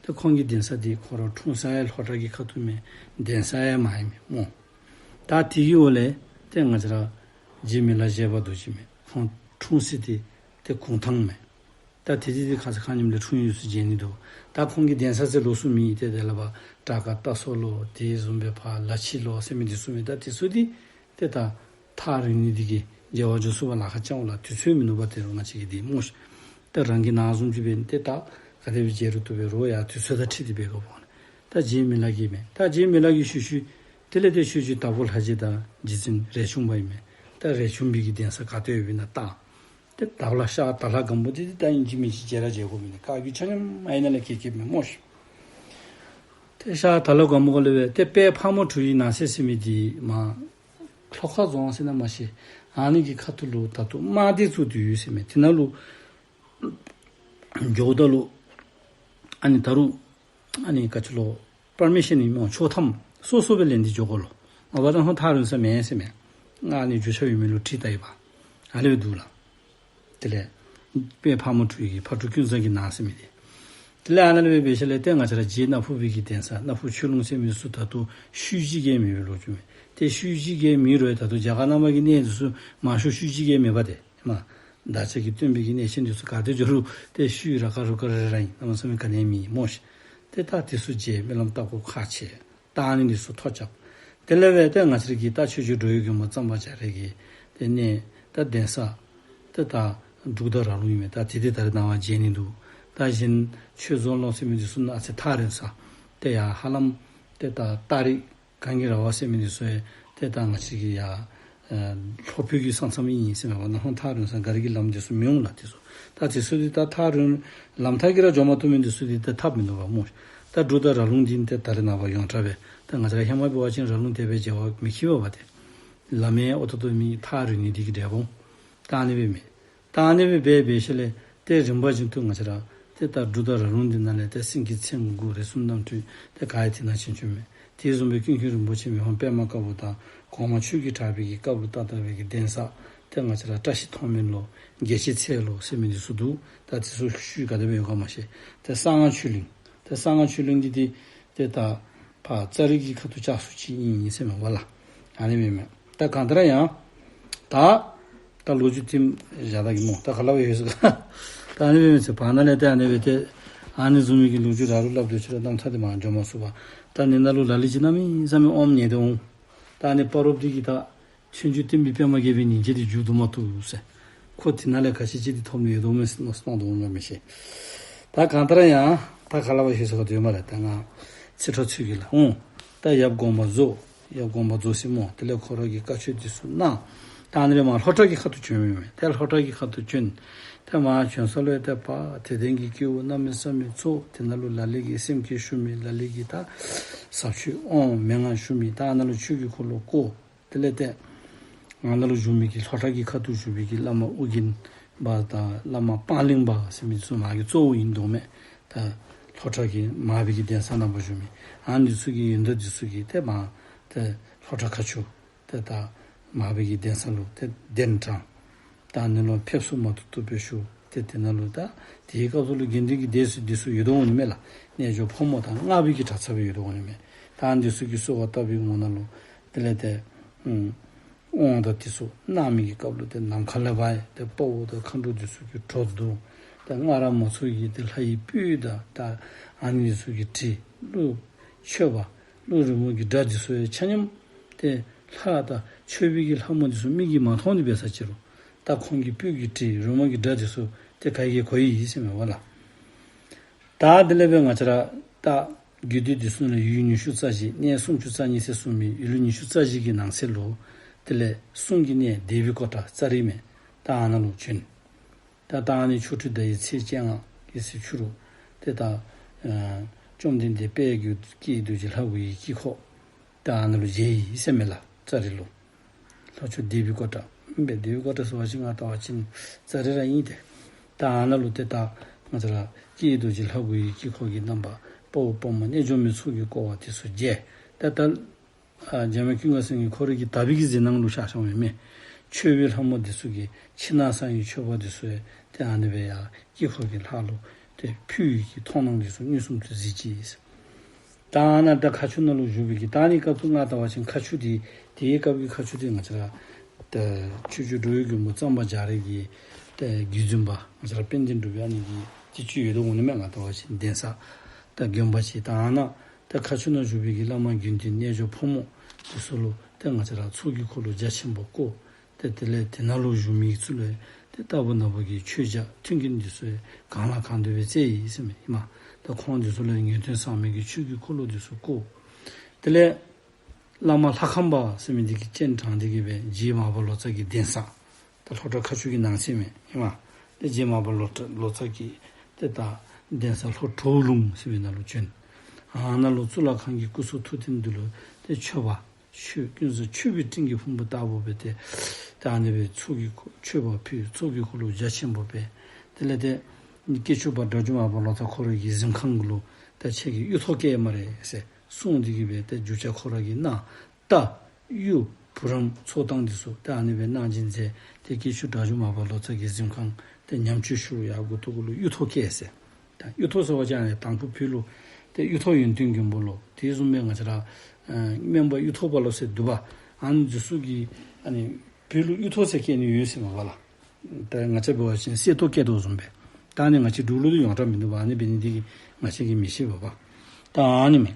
ཏེ་ཁོང་གི་གདན་ས་འདི་ཁོ་ར་འཁྲུངས་ས་ཡང་ལྷོ་བྲག་གི་ཁ་ཐུག་མས། གདན་ས་ཡང་མར་ཨིན་མས་སྨོ། ད་དེ་གི་འོག་ལས་ཏེ་ང་བཅས་ར་རྗེ་མི་ལ་བཞད་པ་རྡོ་རྗེ་མས། ཁོང་འཁྲུངས་ས་འདི་ཏེ་གུང་ཐང་མས། ད་དེ་དེ་དེ་ཁ་ཙ་ཁ་ཉིནམ་ལས་འཁྲུངས་ཡོད་ཚུལ་མཇལ་ནི་འདུག། ད་ཁོང་གི་གདན་ས་ཟེར་ལོགས་སུ་མེད། ཏེ་དེ་ལས་ཕར་བྲག་དཀར་རྟ་སོ་ལོ་དེ་བཟུམ་སྦེ་ཕར་ལ་ཕྱི་ལོ་ཟེར་མི་འདི་ཚུ་མས། ད་དེ་ཚུ་འདི་ཏེ་ད་ཐག་རིང་ནི་འདི་གིས་མཇལ་བར་འགྱོ་ཚུགས་པར་ལཱ་ཁག་ཅིག་འོང་ལགས། དུས་ཚོད་མིན་ནུག་པ། ཏེ་རུང་ང་བཅས་ཀྱིས་འདི་སྨོ་ཤིག། ད་རང་གི་ནང་བཟུམ་ཅིག་འབད་ནི་ཏེ་ད་ག་དེ་སྦེ་མཇལ་རུང་བཏུབ་པས། རོགས་ཡང་དུས་ཚོད་དང་འཁྲིལ་ཏེ་འབད་དགོཔ་འོང་། ད་རྗེ་མི་ལ་གིས་མས། ད་རྗེ་མི་ལ་གིས་ཞུ་ཞུ་དེ་ལས་ཏེ་ཆོས་རྗེ་དྭགས་པོ་ལྷ་རྗེ་དང་རྗེ་བཙུན་རས་ཆུང་པ་ཨིན་མས། ད་རས་ཆུང་པའི་གི་གདན་ས་ག་ཏེ་ཡོདཔ་ཨིན་ན་ད་ཏེ་དྭགས་པོ་ལྷ་ཤར་དྭགས་ལྷ་སྒམ་པོ་འདི་ཏེ་ད་ཨིན་ཅི་མིན་ཅི་མཇལ་ར་མཇལ་དགོཔ་ཨིན་མས། བཀའ་བརྒྱུད་ཆ་མཉམ་ཨ་ནཱ་ལས་སྐྱེས་སྐྱེསཔ་མས་སྨོ་ཤིག། ཏེ་ཤར་དྭགས་ལྷ་སྒམ་པོ་ལས་སྦེ་ཏེ་དཔལ་ཕག་མོ་གྲུ་ཡི་ནགས་གསེབ་ཟེར་མི་འདི་མར་ལྷོ་ཁ་རྫོང་ཟེར་ན་མ་ཤེས། ཨ་ནི་གི་ཁ་ཐུག་ལུ་ད་ལྟོ་དམག་སྡེ་བཙུགས་ཏེ་ཡོད་ཟེར་མས། དེ་ནང་ལུ་འགྱོཝ་ད་ལུ་ཨ་ནི་ད་རུང་ཨ་ནི་ག་ཅི་ལོ་པར་མི་ཤཱན་ཨིན་མས། ཆོག་ཐམ་སོ་སོ་སྦེ་ལེན་ཏེ་འགྱོ་དགོ་ལོ། མ་པ་ད་ཧོན་ཐག་རིང་ས་མེན་ཟེར་མས། ང་ཨ་ནི་རྒྱུས་ཆ་ཡོད་མི་ལུ་དྲིས་བལྟ་ཡི་པ། ཨ་ལས་སྦེ་འདུག་ལགས། དེ་ལས་དཔལ་ཕག་མོ་གྲུ་ཡི་གི་ཕག་གྲུ་ཀུན་བཟང་གི་ནགས་ཟེར་མི་འདི། དེ་ལས་ཨ་ནཱ་ལས་སྦེ་འབད་ཞིནམ་ལས་ཏེ་ང་བཅས་ར་རྗེ་སྣ་ཕུ་པའི་གི་གདན་ས་སྣ་ཕུ་ཆོས་ལུང་ཟེར་མི་ཚུ་ད་ལྟོ་ཤུལ་ཅིག་གི་མེད་པའི་ལོ་རྒྱུས་མས། ཏེ་ཤུལ་ཅིག་གི་མེད་རུང་ད་ལྟོ་རྒྱ་གར་ནང་པ་གི་གནས་འདི་ཚུ་མང་ཤོས་ཤུལ་ཅིག་གི་མེད་པ་ཏེ་མ་བདག་ཅག་གི་སྟོན་པའི་གི་གནས་ཆེན་འདི་ཚུ་ག་ཏེ་འགྱོ་རུང་ཏེ་ཤུལ་ར་ཀ་རུ་ཀ་རེ་ར་ཨིན། གནམ་མེད་ས་མེད་ག་ནི་མེད་སྨོ་ཤིག། ཏེ་ད་དེ་ཚུ་མཇལ་སྨོན་ལམ་བཏབ་དགོཔ་ཁག་ཆེ། ད་ཨ་ནི་འདི་ཚུ་ཐོ་རྐྱབ། དེ་ལས་སྦེ་ཏེ་ང་བཅས་ར་གི་ད་ཆོས་རྗེ་འགྲོ་བའི་མགོན་པོ་གཙང་པ་རྒྱ་རས་ཀྱི་ཏེ་གནས་ད་གདན་ས་ཏེ་ད་འབྲུག་སྒྲ་ར་ལུང་ཨིན་མས། ད་དེ་འདི་ད་རེས་ནངས་པ་མཇལ་ནི་འདུག། ད་གཞན་ཆོས་རྫོང་ལོ་ཟེར་མི་འདི་ཚུ་ནང་ཨ་ཙི་ཐག་རིང་ས། ཏེ་ཡར་ཧ་ལམ་ཏེ་ད་སྟ་རི་གངས་ཀྱི་ར་བ་ཟེར་མི་འདི་ཚུ་ཡང་ཏེ་ད་ང་བཅས་ཀྱི་ཡར་ཨ་ལྷོ་བོད་ཀྱི་ས་མཚམས་ཨིན་ཟེར་མས་པ། ནང་ཧོན་ཐག་རིང་ས་ག་རི་གི་ལམ་འདི་ཚུ་མི་འོང་ལགས། དེ་ཚུ་ད་དེ་ཚུ་འདི་ད་ཐག་རིང་ལམ་ཐག་གིས་ར་འགྱོ་མ་བཏུབ་མི་འདི་ཚུ་འདི་ད་ཐབས་མིན་འདུག་པ་སྨོ། ད་འབྲུག་སྒྲ་ར་ལུང་འདི་ཏེ་ད་རེས་ནངས་པ་ཡོངས་གྲགས་སྦེ་ད་ང་བཅས་ར་ཧེ་མ་འབད་བ་ཅིན་ར་ལུང་དེ་སྦེ་མཇལ་བར་མི་འཁྱིད་པས་པ་ཏེ། ལམ་ཡང་ཨོ་ཏོ་ཏོ་མེད། ཐག་རིང་ནི་འདི་གིས་འབྲས་སྤུངས་ད་ཨ་ནི་སྦེ་མས། ད་ཨ་ནི་སྦེ་འབད་འབད་ཞིནམ་ལས་ཏེ་རིམ་པ་བཞིན་དུ་ང་བཅས་ར་ཏེ་ད་འབྲུག་སྒྲ་ར་ལུང་འདི་ནང་ལས་ཏེ་སེང་གེ་མཚན་དགུ་རིགས་གསུམ་རྣམ་འཕྲུལ་ཏེ་ག་ཡང་དེ་ནང་བྱོན་བྱོནམ་མས། དེ་བཟུམ་སྦེ་ཀུན་མཁྱེན་རིན་པོ་ཆེ་མི་ཕམ་པདྨ་དཀར་པོ་དང་གོང་མ་ཆོས་ཀྱི་གྲགས་པའི་གི་བཀའ་བསྒོ་ཏག་ཏག་པའི་གི་གདན་ས་ཏེ་ང་བཅས་ར་བཀྲ་ཤིས་མཐོང་སྨོན་ལོ་རྒྱལ་བྱེད་ཚལ་ལོ་ཟེར་མི་འདི་ཚུ་འདུག། ད་དེ་ཚུ་ཤུལ་ག་དེ་སྦེ་ཡོད་ག་མ་ཤེས། ཏེ་གསང་སྔགས་ཆོས་གླིང་ད་ ཏེ་གསང་སྔགས་ཆོས་གླིང་གི་འདི་ཏེ་ད་ཕར་ཙ་རི་གི་ཁ་ཐུག་བཅར་སུ་ཅིག་ཨིན་ཟེར་མས་པ་ལགས། ཨ་ནི་མེན་མས། ད་གང་ལྟར་ཡང་ད་ད་ལོ་རྒྱུས་ཐེངས་བཞག་ད་གི་སྨོ། ད་ག་ལ་བ་ཡོད་ཟེར་ག། ད་ཨ་ནི་མེན་མས་ཟེར། བར་ན་ལས་ཏེ་ཨ་ནི་སྦེ་ཏེ་ཨ་ནི་བཟུམ་མའི་གི་ལོ་རྒྱུས་ར་ལུ་སླབ་སྡོད་ཅི་ར་གནམ་ཐང་འདི་མར་འགྱོ་མ་ཚུགས་པར་ད་ནི་ནཱ་ལུ་ལ་ལུ་ཅིག་གནམ་མེད་ས་མེད་ཨོམ་ཉལ་ཏེ་འོང་། ད་ཨ་ནི་སྤ་རོཔ་འདི་གིས་ད་ཆོས་འབྱུང་བསྟན་པའི་པདྨ་རྒྱས་པའི་ཉིན་བྱེད་འདི་མཇུག་བསྡུ་མ་བཏུབ་ཟེར། ཁོ་དེ་ནང་ལས་ག་ཅི་ཅིག་འདི་ཐོབ་ནི་ཡོད་དོ་མས་ཟེར་མནོ་བསམ་བཏང་དོ་འོང་མས་ཤེས། ད་གང་ལྟར་ཡང་ད་ག་ལ་བ་ཞུ་ས་ག་ཏེ་ཡོད་སྨ་རེ། ད་ང་ཚིག་འཕྲོ་ཚུད་གེ་ལགས། ཨོང་། ད་ཡབ་དགོངས་པ་རྫོགས། ཡབ་དགོངས་པ་རྫོགས་ཟེར་སྨོ། དེ་ལས་ཁོ་ར་གིས་བཀའ་ཆོས་འདི་ཚུ་གནང་། ད་ཨ་ནི་སྦེ་མར་ལྷོ་བྲག་གི་ཁ་ཐུག་བྱོན་མི་མས། ཏེ་ལྷོ་བྲག་གི་ཁ་ཐུག་བྱོན། ཏེ་མར་བྱོན་ས་ལུ་ཡང་ཏེ་པ་དད་ལྡན་གྱི་སྐྱེ་བོ་གནམ་མེད་ས་མེད་ཚོགས། དེ་ནང་ལུ་ལ་ལུ་གིས་སེམས་བསྐྱེད་ཞུ་མི། ལ་ལུ་གིས་ད་ཟབ་ཆོས་ཨོང་མན་ངག་ཞུ་མི། ད་ཨ་ནཱ་ལུ་ཆོས་ཀྱི་འཁོར་ལོ་བསྐོར། དེ་ལས་ཏེ་ཨ་ནཱ་ལུ་བཞུགས་མི་གི་ལྷོ་བྲག་གི་ཁ་ཐུག་བཞུགས་པའི་གི་བླ་མ་ཨོ་རྒྱན་པ་དང་བླ་མ་སྤང་གླིང་པ་ཟེར་མི་ཚུ་མ་གི་གཙོ་བོ་ཨིན་དོ་མས། ད་ལྷོ་བྲག་གི་མར་པའི་གི་གདན་ས་ནང་པ་བཞུགས་མི་ཨ་ནི་ཚུ་གི་ཡོན་བདག་འདི་ཚུ་གིས་ཏེ་མར་ཏེ་ལྷོ་བྲག་མཁར་ཆུ་ཏེ་ད་མར་པའི་གི་གདན་ས་ལུ་ཏེ་གདན་དྲངས། ད་ཨ་ནི་ལུ་ཕེབས་བསུ་མ་ཐུབ་ཐུབ་སྦེ་ཞུ། ཏེ་དེ་ནང་ལུ་ད་དེའི་སྐབས་སུ་ལུ་དགེ་འདུན་གྱི་སྡེ་ཚུ་འདི་ཚུ་ཡོད་དོ་འོང་ནི་མས་ལགས། རྣལ་འབྱོར་ཕོ་མོ་དང་སྔགས་པའི་གི་གྲྭ་ཚང་སྦེ་ཡོད་དོ་འོང་ནི་མས། ད་ཨ་ནི་འདི་ཚུ་གིས་གསོལ་བ་བཏབ་པའི་ངོ་ནང་ལུ་དེ་ལས་ཏེ་ཨུམ་དབང་དང་འདི་ཚུ་གནང་མི་གི་སྐབས་ལུ་ཏེ་ནམ་མཁའ་ལས་འབར་ཡི་ཏེ་དཔའ་བོ་དང་མཁའ་འགྲོ་འདི་ཚུ་གིས་སྒྲོ་བརྡུང་། ཏེ་སྔགས་ར་མོ་ཚུ་གིས་ཏེ་ལྷ་ཡི་སྤོས་དང་ད་ཨ་ནི་འདི་ཚུ་གིས་བྲིས། གླུ་མཆོད་པ་གླུ་རོལ་མོ་གི་སྒྲ་འདི་ཚུ་ཡང་ཆ་མཉམ་ཏེ་ལྷ་དང་མཆོད་པའི་གི་ལྷ་མོ་འདི་ཚུ་མིག་གིས་མ་མཐོང་ནི་འབད་ས་ཅི་རུང་ད་ཁོང་གི་སྤོས་ཀྱིས་བྲིས་རོལ་མོ་གི་སྒྲ་འདི་ཚུ་ཏེ་ག་གིས་གོ་ཡི་ཟེར་མས་པ་ལགས། ད་དེ་ལས་འབད་ང་བཅས་ར་ད་རྒྱུད་སྡེ་འདི་ཚུ་ནང་ལུ་ཡུལ་ཉི་ཤུ་རྩ་བཞི་གནས་སུམ་ཅུ་རྩ་གཉིས་ཟེར་གསུངས་མི་ཡུལ་ཉི་ཤུ་རྩ་བཞི་གི་ནང་གསེས་ལུ་དེ་ལས་གསུང་གི་གནས་དེ་བི་ཀོ་ཊ་ཙ་རི་མས། ད་ཨ་ནཱ་ལུ་བྱོན། ད་ད་ཨ་ནི་ཆོ་འཕྲུལ་ཟླ་བའི་ཚེས་བཅོ་ལྔ་གི་ཚེས་ཕྱི་རུ་ཏེ་ད་ཨ་བཅོམ་ལྡན་འདས་དཔལ་གྱི་སྐྱེས་རྡོ་རྗེ་ལྷ་དགུ་ཡི་དཀྱིལ་འཁོར་ད་ཨ་ནཱ་ལུ་མཇལ་ཡི་ཟེར་མས་ལགས། ཙ་རི་ལུ་ལྷོ་ཕྱོགས་དེ་བི་ཀོ་ཊ་ཨིན་པས། དེ་བི་ཀོ་ཊ་ཟེར་བ་ཅིན་ང་བལྟ་བ་ཅིན་ཙ་རི་ར་ཨིན་ཏེ། ད་ཨ་ནཱ་ལུ་ཏེ་ད་ང་བཅས་ར་སྐྱེས་རྡོ་རྗེ་ལྷ་དགུ་ཡི་དཀྱིལ་འཁོར་གྱི་རྣམ་པ་དཔའ་བོ་དཔའ་མོ་རྣལ་འབྱོར་མའི་ཚོགས་ཀྱིས་བསྐོར་བ་དེ་ཚུ་མཇལ། ད་ད་ཨ་འཇམ་དབྱངས་ཀུན་དགའ་སེང་གེ་ཁོ་ར་གི་དག་པའི་གི་གཟིགས་སྣང་ལུ་ཤར་ཤརཝ་ཨིན་མས། མཆོད་པའི་ལྷ་མོ་འདི་ཚུ་གིས་ཕྱི་ནང་གསང་བའི་མཆོད་པ་འདི་ཚུ་ཡང་ཏེ་ཨ་ནི་སྦེ་ཡར་དཀྱིལ་འཁོར་གྱི་ལྷ་ལུ་ཏེ་ཕུལ་བའི་གི་མཐོང་སྣང་འདི་ཚུ་མངོན་སུམ་དུ་གཟིགས་ཅི། ད་ཨ་ནཱ་ད་མཁར་ཆུ་ནང་ལུ་བཞུགས་པའི་གི་ད་ཨ་ནི་སྐབས་སུ་ང་བལྟ་བ་ཅིན་མཁར་ཆུ་འདི་དེའི་སྐབས་ཀྱི་མཁར་ཆུ་འདི་ང་བཅས་ར་ཏེ་ཆོས་རྗེ་འགྲོ་བའི་མགོན་པོ་གཙང་པ་རྒྱ་རས་ཀྱི་ཏེ་བརྒྱུད་འཛིན་པ་ང་བཅས་ར་དཔལ་ལྡན་འབྲུག་པའི་ཨ་ནི་གི་ཏེ་ཅིག་ཡོད་དོ་འོང་ནི་མས། ང་བལྟ་བ་ཅིན་གདན་ས་ད་དགོན་པ་ཅིག་ད་ཨ་ནཱ་ད་མཁར་ཆུ་ནང་བཞུགས་པའི་གི་བླ་མ་དགེ་འདུན་རྣལ་འབྱོར་ཕོ་མོ་འདི་ཚུ་ལུ་ཏེ་ང་བཅས་ར་ཚོགས་ཀྱི་འཁོར་ལོ་རྒྱ་ཆེན་པོ་བསྐོར། ཏེ་དེ་ལས་དེ་ནང་ལུ་བཞུགས་མི་ཚུ་ལུ་ཏེ་རྟག་བུ་ན་བུ་གི་མཆོད་ཇ་མཐུན་རྐྱེན་འདི་ཚུ་གང་ལ་གང་འདུལ་སྦེ་སྩལ་ཡི་ཟེར་མས་ཨིན་མས། ད་ཁོང་འདི་ཚུ་ལུ་ཡང་ངེས་དོན་ཟབ་མོའི་གི་ཆོས་ཀྱི་འཁོར་ལོ་འདི་ཚུ་བསྐོར། དེ་ལས་བླ་མ་ལྷ་ཁང་པ་ཟེར་མི་འདི་གིས་སྤྱན་དྲངས་ཏེ་གི་སྦེ་རྗེ་མར་པ་ལོ་ཙཱ་གི་གདན་ས་ད་ལྷོ་བྲག་མཁར་ཆུ་གི་ནང་གསེས་མས་ཨིན་མས། ཏེ་རྗེ་མར་པ་ལོ་ཙཱ་ལོ་ཙཱ་གི་ཏེ་ད་གདན་ས་ལྷོ་གྲོ་ལུང་ཟེར་བའི་ནང་ལུ་བྱོན། ཨ་ནཱ་ལུ་གཙུག་ལག་ཁང་གི་སྐུ་གསུང་ཐུགས་རྟེན་འདི་ལུ་ཏེ་མཆོད་པ་མཆོད་ཀུན་བཟང་མཆོད་པའི་སྤྲིན་གྱི་ཕུང་པོ་ལྟ་བུ་སྦེ་ཏེ་ད་ཨ་ནི་སྦེ་ཚོགས་ཀྱི་འཁོར་མཆོད་པ་ཕུལ། ཚོགས་ཀྱི་འཁོར་ལོ་རྒྱ་ཆེན་པོ་སྦེ་དེ་ལས་ཏེ་དཀྱིལ་ཆོག་པ་སྒྲ་སྒྱུར་མར་པ་ལོ་ཙཱ་ཁོ་ར་གི་གཟིམ་ཁང་གི་ལུ་ད་ཁྱེད་ཀྱིས་གཡུ་ཐོག་བཀལ་སྨ་རེ་ཟེར་གསུངས་ཏེ་གི་སྦེ་ཏེ་རྒྱུ་ཆ་ཁོ་ར་གིས་གནང་། རྟ་གཡུ་བུ་རམ་ཚོགས་གཏང་འདི་ཚུ་ཏེ་ཨ་ནི་སྦེ་གནང་སྦྱིན་མཛད། ཏེ་དཀྱིལ་ཆོག་སྒྲ་སྒྱུར་མར་པ་ལོ་ཙཱ་གི་གཟིམ་ཁང་ཏེ་ཉམས་བཅོས་ཞུ་ཡར་མགུ་ཐོག་གུ་ལུ་གཡུ་ཐོག་བཀལ་ཟེར། ད་གཡུ་ཐོག་ཟེར་བ་ཅིན་ཨ་ནི་དང་ཕུ་བོད་ལུ་ཏེ་གཡུ་ཐོག་ཡོན་ཏན་མགོན་པོ་ལོ། དེ་བཟུམ་སྦེ་ང་བཅས་ར་ཨ་སྨན་པ་གཡུ་ཐོག་པ་ལོ་ཟེར་འདུག་པ། ཨ་ནི་འདི་ཚུ་གིས་ཨ་ནི་བོད་ལུ་གཡུ་ཐོག་ཟེར་བཀལ་ནི་ཡོད་ཟེར་མས་པ་ལགས། ད་ང་བཅས་འབད་བ་ཅིན་གསེར་ཐོག་བཀལ་དོ་བཟུམ་སྦེ། ད་ཨ་ནི་ང་བཅས་འབྲུག་ལུ་ཡོངས་གྲགས་མིན་འདུག་པ། ཨ་ནི་འབད་ནི་འདི་གིས་ང་བཅས་ཀྱིས་མི་ཤེས་པས་པ། ད་ཨ་ནི་མས།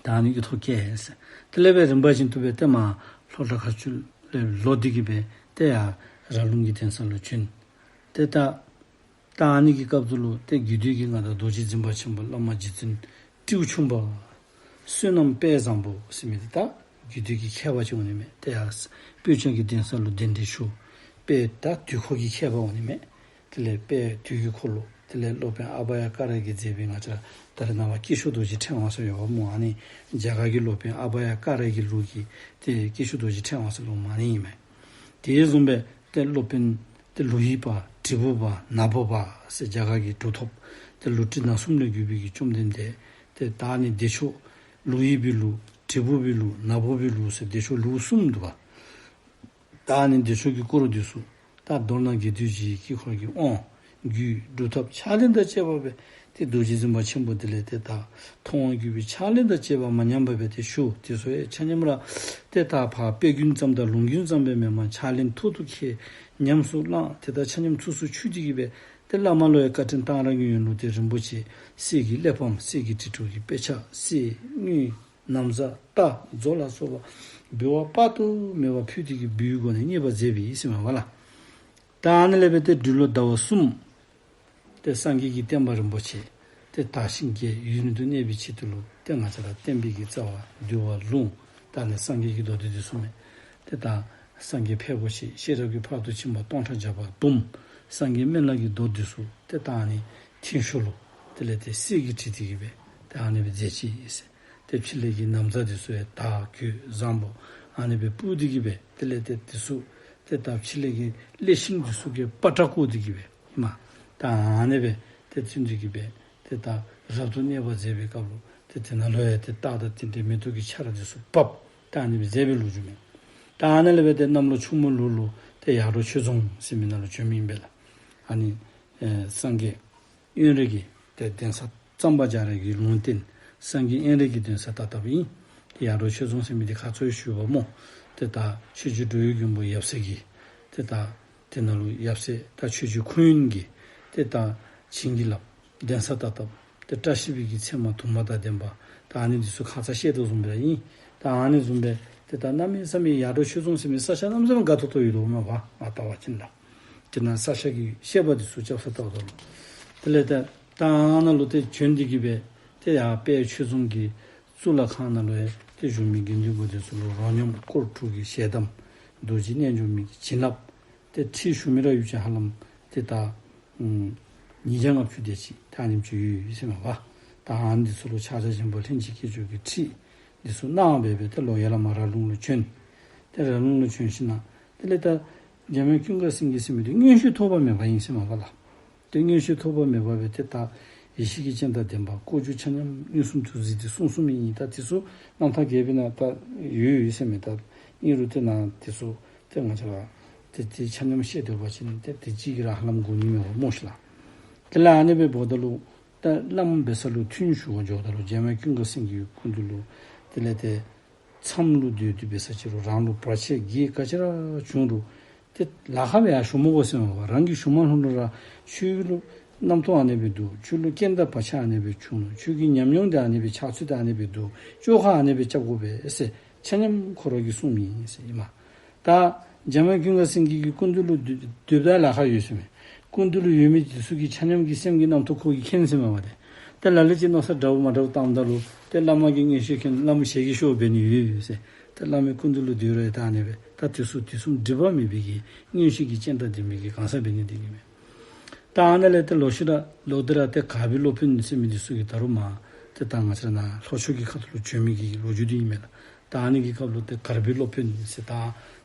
ད་ཨ་ནི་གཡུ་ཐོག་བཀལ་ཟེར། དེ་ལས་སྦེ་རིམ་པ་བཞིན་དུ་སྦེ་ཏེ་མར་ལྷོ་བྲག་མཁར་ཆུ་ལས་ལོག་སྟེ་གི་སྦེ་ཏེ་ཡར་ར་ལུང་གི་གདན་ས་ལུ་བྱོན། ཏེ་ད་ད་ཨ་ནི་གི་སྐབས་སུ་ལུ་ཏེ་རྒྱུད་སྡེ་གི་མངའ་བདག་རྡོ་རྗེ་འཛིན་པ་ཆེན་པོ་བླ་མ་རྗེ་བཙུན་སྤྲེའུ་ཆུང་པ་བསོད་ནམས་དཔལ་བཟང་པོ་ཟེར་མི་འདི་ད་རྒྱུད་སྡེ་གི་མཁས་པ་ཅིག་འོང་ནི་མས། ཏེ་ཡར་སྤོས་སྐྱོང་གི་གདན་ས་ལུ་གདན་འདྲེན་ཞུ། དཔལ་ད་དུས་འཁོར་གྱི་མཁས་པ་འོང་ནི་མས། དེ་ལས་དཔལ་དུས་ཀྱི་འཁོར་ལོ། དེ་ལས་སློབ་དཔོན་ཨ་བྷ་ཡ་ཀ་ར་གིས་མཛད་པའི་ང་བཅས་ར་ད་རེས་ནངས་པ་དཀྱིལ་ཆོག་རྡོ་རྗེ་ཕྲེང་བ་ཟེར་ཡོདཔ་སྨོ། ཨ་ནི་རྒྱ་གར་གྱི་སློབ་དཔོན་ཨ་བྷ་ཡ་ཀ་ར་གི་ལུགས་ཀྱི་ཏེ་དཀྱིལ་ཆོག་རྡོ་རྗེ་ཕྲེང་བ་ཟེར་ལུགས་མ་ནི་ཨིན་མས། དེ་བཟུམ་སྦེ་ཏེ་སློབ་དཔོན་ཏེ་ལཱུ་ཧི་པ་དྲིལ་བུ་པ་ནག་པོ་པ་ཟེར་རྒྱ་གར་གྱི་གྲུབ་ཐོབ་ཏེ་ལོ་ཊི་ནང་གསུམ་ལས་བརྒྱུད་པའི་གི་བཅོམ་ལྡན་འདས་ཏེ་ད་ཨ་ནི་བདེ་མཆོག་ལཱུ་ཧི་པའི་ལུགས་དྲིལ་བུ་པའི་ལུགས་ནག་པོ་པའི་ལུགས་ཟེར་བདེ་མཆོག་ལུགས་གསུམ་འདུག་པ། ད་ཨ་ནི་བདེ་མཆོག་གི་སྐོར་འདི་ཚུ་ད་མདོར་ན་དགེ་འདུན་གྱི་དཀྱིལ་འཁོར་གྱི་དབང་རྒྱུད་སྒྲུབ་ཐབས་ཕྱག་ལེན་དང་བཅས་པ་སྦེ་ ཏེ་རྡོ་རྗེ་འཛིན་པ་ཆེན་པོ་དེ་ལས་ཏེ་ད་མཐོང་བ་བརྒྱུད་པའི་ཕྱག་ལེན་དང་བཅས་པ་མ་ཉམས་པ་སྦེ་ཏེ་ཞུ། དེ་ཚུ་ཡང་ཆ་མཉམ་ར་ཏེ་ད་ཕར་དཔེ་རྒྱུན་ཙམ་དང་ལུང་རྒྱུན་ཙམ་སྦེ་མེན་པར་ཕྱག་ལེན་ཐོག་ཏུ་འཁྱེར་ཉམས་སུ་བླང་། ཏེ་ད་ཆ་མཉམ་ཚུགས་སུ་ཆུད་དེ་གིས་སྦེ་ཏེ་བླ་མ་ལུ་ཡང་བཀའ་དྲིན་གཏང་རག་ནི་ཡོད་ལུ་ཏེ་རིན་པོ་ཆེ་གསེར་གྱི་གླེགས་བམ་གསེར་གྱི་བྲིས་འཕྲུལ་གྱི་དཔེ་ཆ་གསེར་དངུལ་ན་བཟའ་རྟ་མཛོ་ལ་སོགས་པ་འབུལ་བ་དཔག་ཏུ་མེད་པ་ཕུལ་ཏེ་གིས་འབུལ་བའི་སྒོ་ནས་མཉེས་པར་མཛད་པའི་ཨིན་ཟེར་མས་པ་ལགས། ད་ཨ་ནི་ལས་སྦེ་ཏེ་སྦྲུལ་ལོ་ཟླ་བ་གསུམ། ཏེ་སངས་རྒྱས་ཀྱི་བསྟན་པ་རིན་པོ་ཆེ་ཏེ་དར་ཞིང་རྒྱས་ཡུན་རིང་དུ་གནས་པའི་ཆེད་དུ་ལུ་ཏེ་ང་བཅས་ར་བསྟན་པའི་གི་རྩ་བ་འདུལ་བ་ལུང་། ད་ནི་སངས་རྒྱས་ཀྱི་མདོ་སྡེ་འདི་ཚུ་མས། ཏེ་ད་སངས་རྒྱས་ཕལ་པོ་ཆེ་ཤེས་རབ་ཀྱི་ཕ་རོལ་ཏུ་ཕྱིན་པ་སྟོང་ཕྲག་བརྒྱ་པ་འབུམ། སངས་རྒྱས་སྨན་བླ་གི་མདོ་འདི་ཚུ་ཏེ་ད་ཨ་ནི་མཐིང་ཤོག་ལུ་དེ་ལས་ཏེ་གསེར་གྱིས་བྲིས་ཏེ་གིས་སྦེ་ཏེ་ཨ་ནི་སྦེ་མཛད་ཅི་ཟེར། ཏེ་ཕྱི་ལས་ཀྱི་ན་བཟའ་འདི་ཚུ་ཡང་དར་གོས་བཟང་པོ་ཨ་ནི་སྦེ་སྤུབས་ཏེ་གིས་སྦེ་དེ་ལས་ཏེ་འདི་ཚུ་ཏེ་ད་ཕྱི་ལས་ཀྱི་ལེགས་ཤིང་འདི་ཚུ་གིས་པ་ཏྲ་བསྐོར་ཏེ་གིས་སྦེ་ཨིན་མས། ད་ཨ་ནི་སྦེ་ཏེ་ཚུན་ཚོད་ཀྱི་སྦེ་ཏེ་ད་རབ་ཏུ་གནས་པར་མཛད་པའི་སྐབས་ལུ་ཏེ་དེ་ནང་ལུ་ཡང་ཏེ་སྟག་དང་དེ་འདྲའི་མེ་ཏོག་གི་ཆར་འདི་ཚུ་བབས། ད་ཨ་ནི་སྦེ་མཛད་པའི་ལོ་རྒྱུས་མས། ད་ཨ་ནི་ལས་སྦེ་ཏེ་གནམ་ལོ་ཆུ་མོ་ལུག་ལུ་ཏེ་ཡར་འབྲོག་ཆོས་རྫོང་ཟེར་མི་ནང་ལུ་བྱོན་མི་ཨིན་པས་ལགས། ཨ་ནི་ཨེ་སངས་རྒྱས་དབོན་རས་ཀྱི་ཏེ་གདན་ས་གཙང་པ་རྒྱ་རས་ཀྱིས་ལུང་བསྟན། སངས་རྒྱས་དབོན་རས་ཀྱི་གདན་ས་ད་ལྟ་བུ་ཨིན། ཏེ་ཡར་འབྲོག་ཆོས་རྫོང་ཟེར་མི་འདི་ཁ་ཙ་ཡང་ཞུ་བ་སྨོ། ཏེ་ད་ཆོས་རྗེ་འགྲོ་བའི་མགོན་པོ་ཡབ་སྲས་ཀྱིས་ཏེ་ད་དེ་ནང་ལུ་ཡབ་སྲས་ད་ཆོས་རྗེ་ཁོང་གིས་ཏེ་ད་བྱིན་གྱིས་བརླབས། གདན་ས་ད་ལྟ་བུ་ཏེ་བཀྲ་ཤིས་པའི་གི་མཚན་མ་དུ་མ་དང་ལྡན་པ། ད་ཨ་ནི་འདི་ཚུ་ཁ་ཙ་བཤད་དོ་བཟུམ་སྦེ་ཨིན། ད་ཨ་ནི་བཟུམ་སྦེ་ཏེ་ད་གནམ་མེད་ས་མེད་ཡར་འབྲོག་ཆོས་རྫོང་ཟེར་མི་ས་ཆ་གནམ་མེད་ས་མེད་དགའ་ཏོག་ཏོ་ཡོད་དོ་མས་པ། ང་ལྟ་བ་ཅིན་ལགས། དེ་ནང་ས་ཆ་གི་བཤད་པ་འདི་ཚུ་རྐྱབ་ས་ལྟ་བུ་དང་། དེ་ལས་ཏེ་ད་ཨ་ནཱ་ལུ་ཏེ་བྱོན་ཏེ་གིས་སྦེ་ཏེ་ཡར་དཔལ་ཆོས་རྫོང་གི་གཙུག་ལག་ཁང་ནང་ལུ་ཡང་ཏེ་བཞུགས་མི་དགེ་འདུན་པ་འདི་ཚུ་ལུ་རོ་སྙོམས་སྐོར་དྲུག་གི་ཞལ་གདམས། རྡོ་རྗེ་རྣལ་འབྱོར་མའི་བྱིན་རླབས། ཏེ་ཁྲིད་ཞུ་མི་ར་ཡོད་ཅིག་ཧ་ལམ་ཏེ་ད་ཨམ་ཉིས་བརྒྱ་ལྔ་བཅུ་དེ་ཅིག་ད་ཨ་ནེམ་ཅིག་ཡོད་ཡོད་ཟེར་མས་པ། ད་ཨ་ནི་འདི་ཚུ་ལུ་ཕྱག་རྒྱ་ཆེན་པོ་ལྷན་ཅིག་སྐྱེས་མཆོག་གི་ཁྲིད་འདི་ཚུ་གནང་སྦེ་སྦེ་ཏེ་ལོག་ཡར་ལས་མར་ར་ལུང་ལུ་བྱོན། ཏེ་ར་ལུང་ལུ་བྱོན་ཞིནམ་ལས་དེ་ལས་ད་འཇམ་དབྱངས་ཀུན་དགའ་སེང་གེ་ཟེར་མི་འདི་མངོན་ཤེས་ཐོགས་པ་མེད་པ་ཨིན་ཟེར་མས་པ་ལགས། ཏེ་མངོན་ཤེས་ཐོགས་པ་མེད་པ་སྦེ་ཏེ་ད་ཡེ་ཤེས་ཀྱི་སྤྱན་དང་ལྡན་པ་དཀོན་མཆོག་ཆ་མཉམ་མངོན་སུམ་དུ་གཟིགས་ཏེ་གསུངས་གསུངས་མི་ཨིན། ད་འདི་ཚུ་རྣམ་ཐར་རྒྱས་པའི་ནང་ད་ཡོད་ཡོད་ཟེར་མས། ད་ཨིན་རུང་ཏེ་ནཱ་འདི་ཚུ་ཏེ་ང་བཅས་ར་ཏེ་ཏེ་ཆ་མཉམ་བཤད་སྡོད་པ་ཅིན་ཏེ་ཏེ་གཅིག་གིས་ར་ཧ་ལམ་གོ་ནི་མེད་པ་སྨོ་ཤིག་ལགས། དེ་ལས་ཨ་ནི་སྦེ་འབདཝ་ད་ལུ་ད་བླམ་འབད་ས་ལུ་ཐུན་ཞུ་བར་འགྱོཝ་ད་ལུ་འཇམ་དབྱངས་ཀུན་དགའ་སེང་གེའི་སྐུ་མདུན་ལུ་དེ་ལས་ཏེ་མཚམས་ལུ་སྡོད་དེ་འབད་ས་ཅིག་རུང་རང་ལུ་བར་ཆད་བགེགས་ག་ཅི་ར་བྱུང་རུང་ཏེ་ལཱ་ཁག་སྦེ་ཡར་ཞུ་མི་དགོ་ཟེར་མས་པ། རང་གིས་ཞུ་མ་ལྷོད་ལྷོད་ར་ཁྱོད་ལུ་རྣམ་རྟོག་ཨ་ནི་སྦེ་འདུག། ཁྱོད་ལུ་རྐྱེན་དང་བར་ཆད་ཨ་ནི་སྦེ་བྱུང་ནུག། ཁྱོད་ཀྱི་ཉམས་མྱོང་འདི་ཨ་ནི་སྦེ་ཕྱག་ཚོད་འདི་ཨ་ནི་སྦེ་འདུག། བཅོ་ཁ་ཨ་ནི་སྦེ་རྐྱབ་དགོ་པས་ཟེར་ཆ་མཉམ་ཁོ་ར་གིས་གསུངས་མི་ཨིན་ཟེར་ཨིན་མས། ད་འཇམ་དབྱངས་ཀུན་དགའ་སེང་གེ་གི་སྐུ་མདུན་ལུ་སྡོད་སྡོདཔ་ད་ལཱ་ཁག་ཡོད་ཟེར་མས། སྐུ་མདུན་ལུ་ཡོད་མི་འདི་ཚུ་གི་ཆ་མཉམ་གྱི་སེམས་ཀྱི་རྣམ་རྟོག་ཁོ་གིས་མཁྱེན་ཟེར་མས་པ་ཏེ། ཏེ་ལ་ལུ་ཅིག་མནོ་བསམ་འདྲཝ་མ་འདྲཝ་བཏངམ་ད་ལུ་ཏེ་བླ་མ་གིས་མངོན་ཤེས་མཁྱེན། བླ་མ་ཞལ་གྱིས་ཤོབ་འབད་ནི་ཡོད་ཟེར། ཏེ་བླ་མའི་སྐུ་མདུན་ལུ་སྡོད་རུང་ད་ཨ་ནི་སྦེ་ད་འདི་ཚུ་དུས་གསུམ་སྒྲིབ་པ་མེད་པའི་གི་མངོན་ཤེས་ཀྱི་སྤྱན་དང་ལྡན་མི་གི་གང་ཟག་འབད་ནི་འདི་གིས་མས། ད་ཨ་ནཱ་ལས་ཏེ་ལོག་ཤུལ་ར་ལོག་སྟེ་ར་ཏེ་གར་པའི་སློབ་དཔོན་ཟེར་མི་འདི་ཚུ་གིས་ད་རུང་མར་ཏེ་ད་ང་བཅས་ར་ནཱ་ལྷོ་ཕྱོགས་ཀྱི་ཁ་ཐུག་ལུ་བྱོན་མི་གི་ལོ་རྒྱུས་འདི་ཨིན་མས་ལགས། ད་ཨ་ནི་གི་སྐབས་ལུ་ཏེ་གར་པའི་སློབ་དཔོན་ཟེར་ད་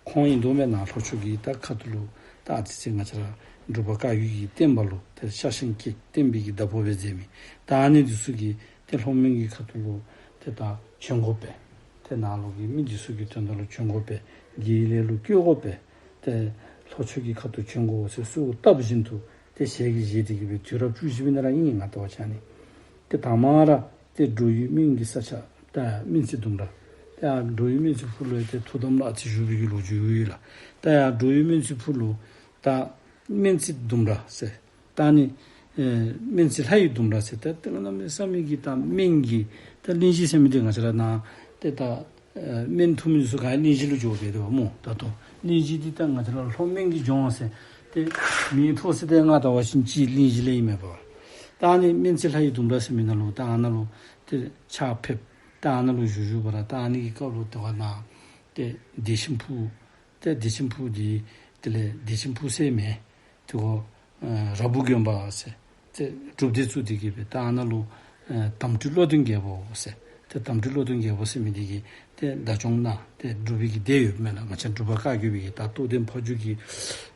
ཁོང་ཨིན་དོ་མས། ནཱ་ལྷོ་ཕྱོགས་ཀྱི་ད་ཁ་ཐུག་ལུ་ད་ཨ་ཙི་ཙི་ང་བཅས་ར་འབྲུག་པ་བཀའ་བརྒྱུད་ཀྱི་བསྟན་པ་ལུ་ཏེ་ཤ་ཞེན་བསྐྱེད་བསྟན་པའི་གི་བདག་པོ་སྦེ་མཛད་མི་ད་ཨ་ནི་འདི་ཚུ་གིས་ཏེ་ལྷོ་མོན་གྱི་ཁ་ཐུག་ལུ་ཏེ་ད་བྱོན་དགོ་པས། ཏེ་ནཱ་ལུ་གི་མི་འདི་ཚུ་གི་དོན་དག་ལུ་བྱོན་དགོ་པས། དགེ་བའི་ལས་ལུ་བཀོད་དགོ་པས། ཏེ་ལྷོ་ཕྱོགས་ཀྱི་ཁ་ཐུག་བྱོན་དགོ་ཟེར་གསོལཝ་བཏབ་བཞིན་དུ་ཏེ་ཞལ་གྱིས་བཞེས་ཏེ་གིས་སྦེ་དུས་རབས་བཅུ་བཞི་པའི་ནང་ར་ཨིན་ང་ལྟ་བ་ཅིན་ཨ་ནི། ཏེ་དང་པ་ར་ཏེ་འབྲུག་ཡུལ་སྨན་གྱི་ས་ཆ་ད་སྨན་རྩིས་ལྡུམ་ར། ཏེ་ཡར་འབྲུག་ཡུལ་སྨན་རྩིས་ཕུག་ལུ་ཡང་ཏེ་ཐུགས་དམ་ལུ་ཨ་ཙི་བཞུགས་པའི་གི་ལོ་རྒྱུས་ཡོད་ལགས། ད་ཡར་འབྲུག་ཡུལ་སྨན་རྩིས་ཕུག་ལུ་ད་སྨན་རྩིས་ལྡུམ་ར་ཟེར་ད་ཨ་ནི་ཨེ་སྨན་རྩིས་ལྷ་ཡི་ལྡུམ་ར་ཟེར་ད་ཏེ་གནམ་མེད་ས་མེད་ཀྱི་ད་སྨན་གྱི་ད་གླིང་བཞི་ཟེར་མི་འདི་ང་བཅས་ར་ནཱ་ཏེ་ད་ཨེ་སྨན་འཐུང་མི་ཚུ་ག་ར་གླིང་བཞི་ལུ་འགྱོ་སྦེ་འདུག་པ་སྨོ། ད་ལྟོ་གླིང་བཞི་འདི་ད་ང་བཅས་ར་ལྷོ་སྨན་གྱི་ལྗོངས་ཟེར་ཏེ་མིང་ཐོགས་ས་འདི་ང་ལྟ་བ་ཅིན་གཅིག་གླིང་བཞི་ལས་ཨིན་མས་པ། ད་ཨ་ནི་སྨན་རྩིས་ལྷ་ཡི་ལྡུམ་ར་ཟེར་མི་ནང་ལུ་ད་ཨ་ནཱ་ལུ་ཏེ་ཕྱག་ཕེབས། ད་ཨ་ནཱ་ལུ་བཞུགས་བཞུགས་པ་ར་ད་ཨ་ནི་གི་སྐབས་ལུ་ཏེ་ཕར་ནཱ་ཏེ་བདེ་ཆེན་ཕུག་ཏེ་བདེ་ཆེན་ཕུག་འདི་དེ་ལས་བདེ་ཆེན་ཕུག་ཟེར་མི་དེ་ཁོ་ཨ་ར་བུ་དགོན་པ་ཟེར་ཏེ་སྒྲུབ་སྡེ་བཙུགས་ཏེ་གིས་སྦེ་ད་ཨ་ནཱ་ལུ་ཨ་དམ་སྤྲུལ་བློ་ལྡན་རྒྱལ་པོ་ཟེར་ཏེ་དམ་སྤྲུལ་བློ་ལྡན་རྒྱལ་པོ་ཟེར་མི་འདི་གིས་ཏེ་བདག་སྐྱོང་གནང་སྟེ་སྒྲུབ་པའི་གི་སྡེ་ཡོད་མས་ལགས། ང་བཅས་འབྲུག་པ་བཀའ་བརྒྱུད་པའི་གི་ད་རྟོགས་ལྡན་ཕ་ཇོ་གི་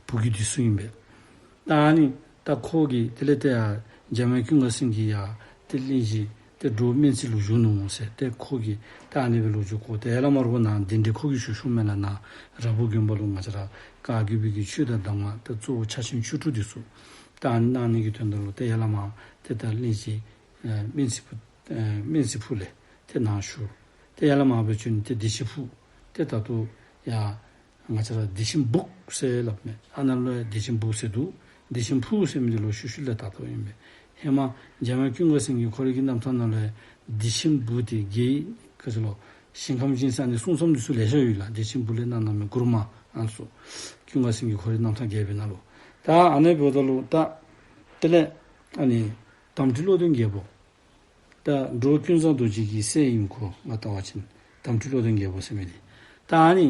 བུ་བརྒྱུད་འདི་ཚུ་ཨིན་པས། ད་ཨ་ནི་ད་ཁོ་གིས་དེ་ལས་ཏེ་ཡར་འཇམ་དབྱངས་ཀུན་དགའ་སེང་གེ་ཡར་ཏེ་གླིང་བཞི་ཏེ་འབྲུག་སྨན་རྩིས་ལུ་བཞུགས་ནུག་ཟེར་ཏེ་ཁོ་གིས་ད་ཨ་ནི་སྦེ་ལོ་རྒྱུས་གོ་སྟེ་ཡར་ལས་མར་ཁོ་ནཱ་གདན་འདྲེན་ཁོ་གིས་ཞུ་ཞུཝ་མས་ལགས། ནཱ་ར་བུ་དགོན་པ་ལུ་ང་བཅས་ར་བཀའ་བརྒྱུད་པའི་གི་ཆོས་དང་གདམས་ངག་ཏེ་གཙོ་བོ་ཕྱག་ཆེན་ཆོས་དྲུག་འདི་ཚུ་ ད་ཨ་ནི་གནང་ནི་གི་དོན་དག་ལུ་ཏེ་ཡར་ལས་མར་ཏེ་ད་གླིང་རྗེ་ཨེ་སྨན་རྩིས་ཕུག་ཨེ་སྨན་རྩིས་ཕུག་ལས་ཏེ་ནཱ་ཞུ། ཏེ་ཡར་ལས་མར་སྦེ་བྱོན་ཏེ་བདེ་ཆེན་ཕུག་ཏེ་ད་ལྟོ་ཡར་ང་བཅས་ར་བདེ་ཆེན་སྦུག་ཟེར་སླབ་མས། ཨ་ནཱ་ལུ་ཡང་བདེ་ཆེན་སྦུག་ཟེར་འདུག། བདེ་ཆེན་ཕུག་ཟེར་མི་འདི་ལོག་ཤུལ་ཤུལ་ལས་དར་དོ་ཨིན་པས། ཧེ་མ་འཇམ་དབྱངས་ཀུན་དགའ་སེང་གེ་ཁོ་རའི་གི་རྣམ་ཐར་ནང་ལུ་ཡང་བདེ་ཆེན་སྦུག་འདི་རྒྱལ་བའི་ག་ཅི་ལོ་ཞིང་ཁམས་ཅན་ཟེར་ཨ་ནི་གསུང་རྩོམ་འདི་ཚུ་ལེ་ཤ་ཡོད་ལགས། བདེ་ཆེན་སྦུག་ལས་གནང་གནངམ་མགུར་མ་ཨ་ནི་ཚུ་ཀུན་དགའ་སེང་གེ་ཁོ་རའི་རྣམ་ཐར་རྒྱས་པའི་ནང་ལུ། ད་ཨ་ནི་འབདཝ་ད་ལུ་ད་དེ་ལས་ཨ་ནི་དམ་སྤྲུལ་བློ་ལྡན་རྒྱལ་པོ། ད་འགྲོ་བ་ཀུན་བཟང་རྡོ་རྗེ་གི་སྲས་ཨིན། ཁོ་ང་བལྟ་བ་ཅིན་དམ་སྤྲུལ་བློ་ལྡན་རྒྱལ་པོ་ཟེར་མི་འདི། ད་ཨ་ནི་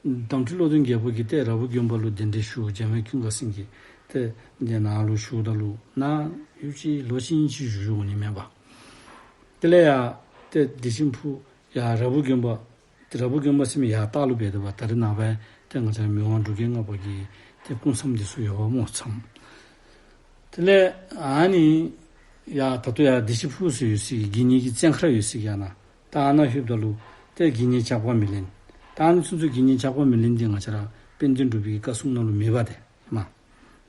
དམ་སྤྲུལ་བློ་ལྡན་རྒྱལ་པོ་གིས་ཏེ་ར་བུ་དགོན་པ་ལུ་གདན་འདྲེན་ཞུ། འཇམ་དབྱངས་ཀུན་དགའ་སེང་གེ་ཏེ་འདི་ནཱ་ལུ་བཞུགསཔ་ད་ལུ་ནཱ་ཡུདཔ་ཅིག་ལོ་གཅིག་གཉིས་ཅིག་བཞུགས་བཞུགསཔ་འོང་ནི་མས་པ། དེ་ལས་ཡར་ཏེ་བདེ་ཆེན་ཕུག་ཡར་ར་བུ་དགོན་པ། ཏེ་ར་བུ་དགོན་པ་ཟེར་མི་ཡར་ལྟག་ལུ་འབད་དོ་བ། ད་རེས་ནངས་པ་ཏེ་ང་བཅས་མི་དབང་འབྲུག་རྒྱལ་ལྔ་པ་གི་ཏེ་སྐུ་མཚམས་འདི་ཚུ་ཡོདཔ་སྨོ་མཚམས། དེ་ལས་ཨ་ནི་ཡར་ད་ལྟོ་ཡར་བདེ་ཆེན་ཕུག་ཟེར་ཡོད་ས་གི་དགེ་བསྙེན་གྱི་བཙོན་ཁང་ཡོད་ས་གི་ཨ་ནཱ་ད་ཨ་ནཱ་ལྷོདཔ་ད་ལུ་ཏེ་དགེ་བསྙེན་ཇག་པ་མེ་ལེན། ད་ཨ་ནི་ཚུན་ཚོད་དགེ་བསྙེན་ཇག་པ་མེ་ལེན་འདི་ང་བཅས་ར་དཔལ་ལྡན་འབྲུག་པའི་བཀའ་སྲུང་ནང་ལུ་མེད་པ་ཏེ་མ།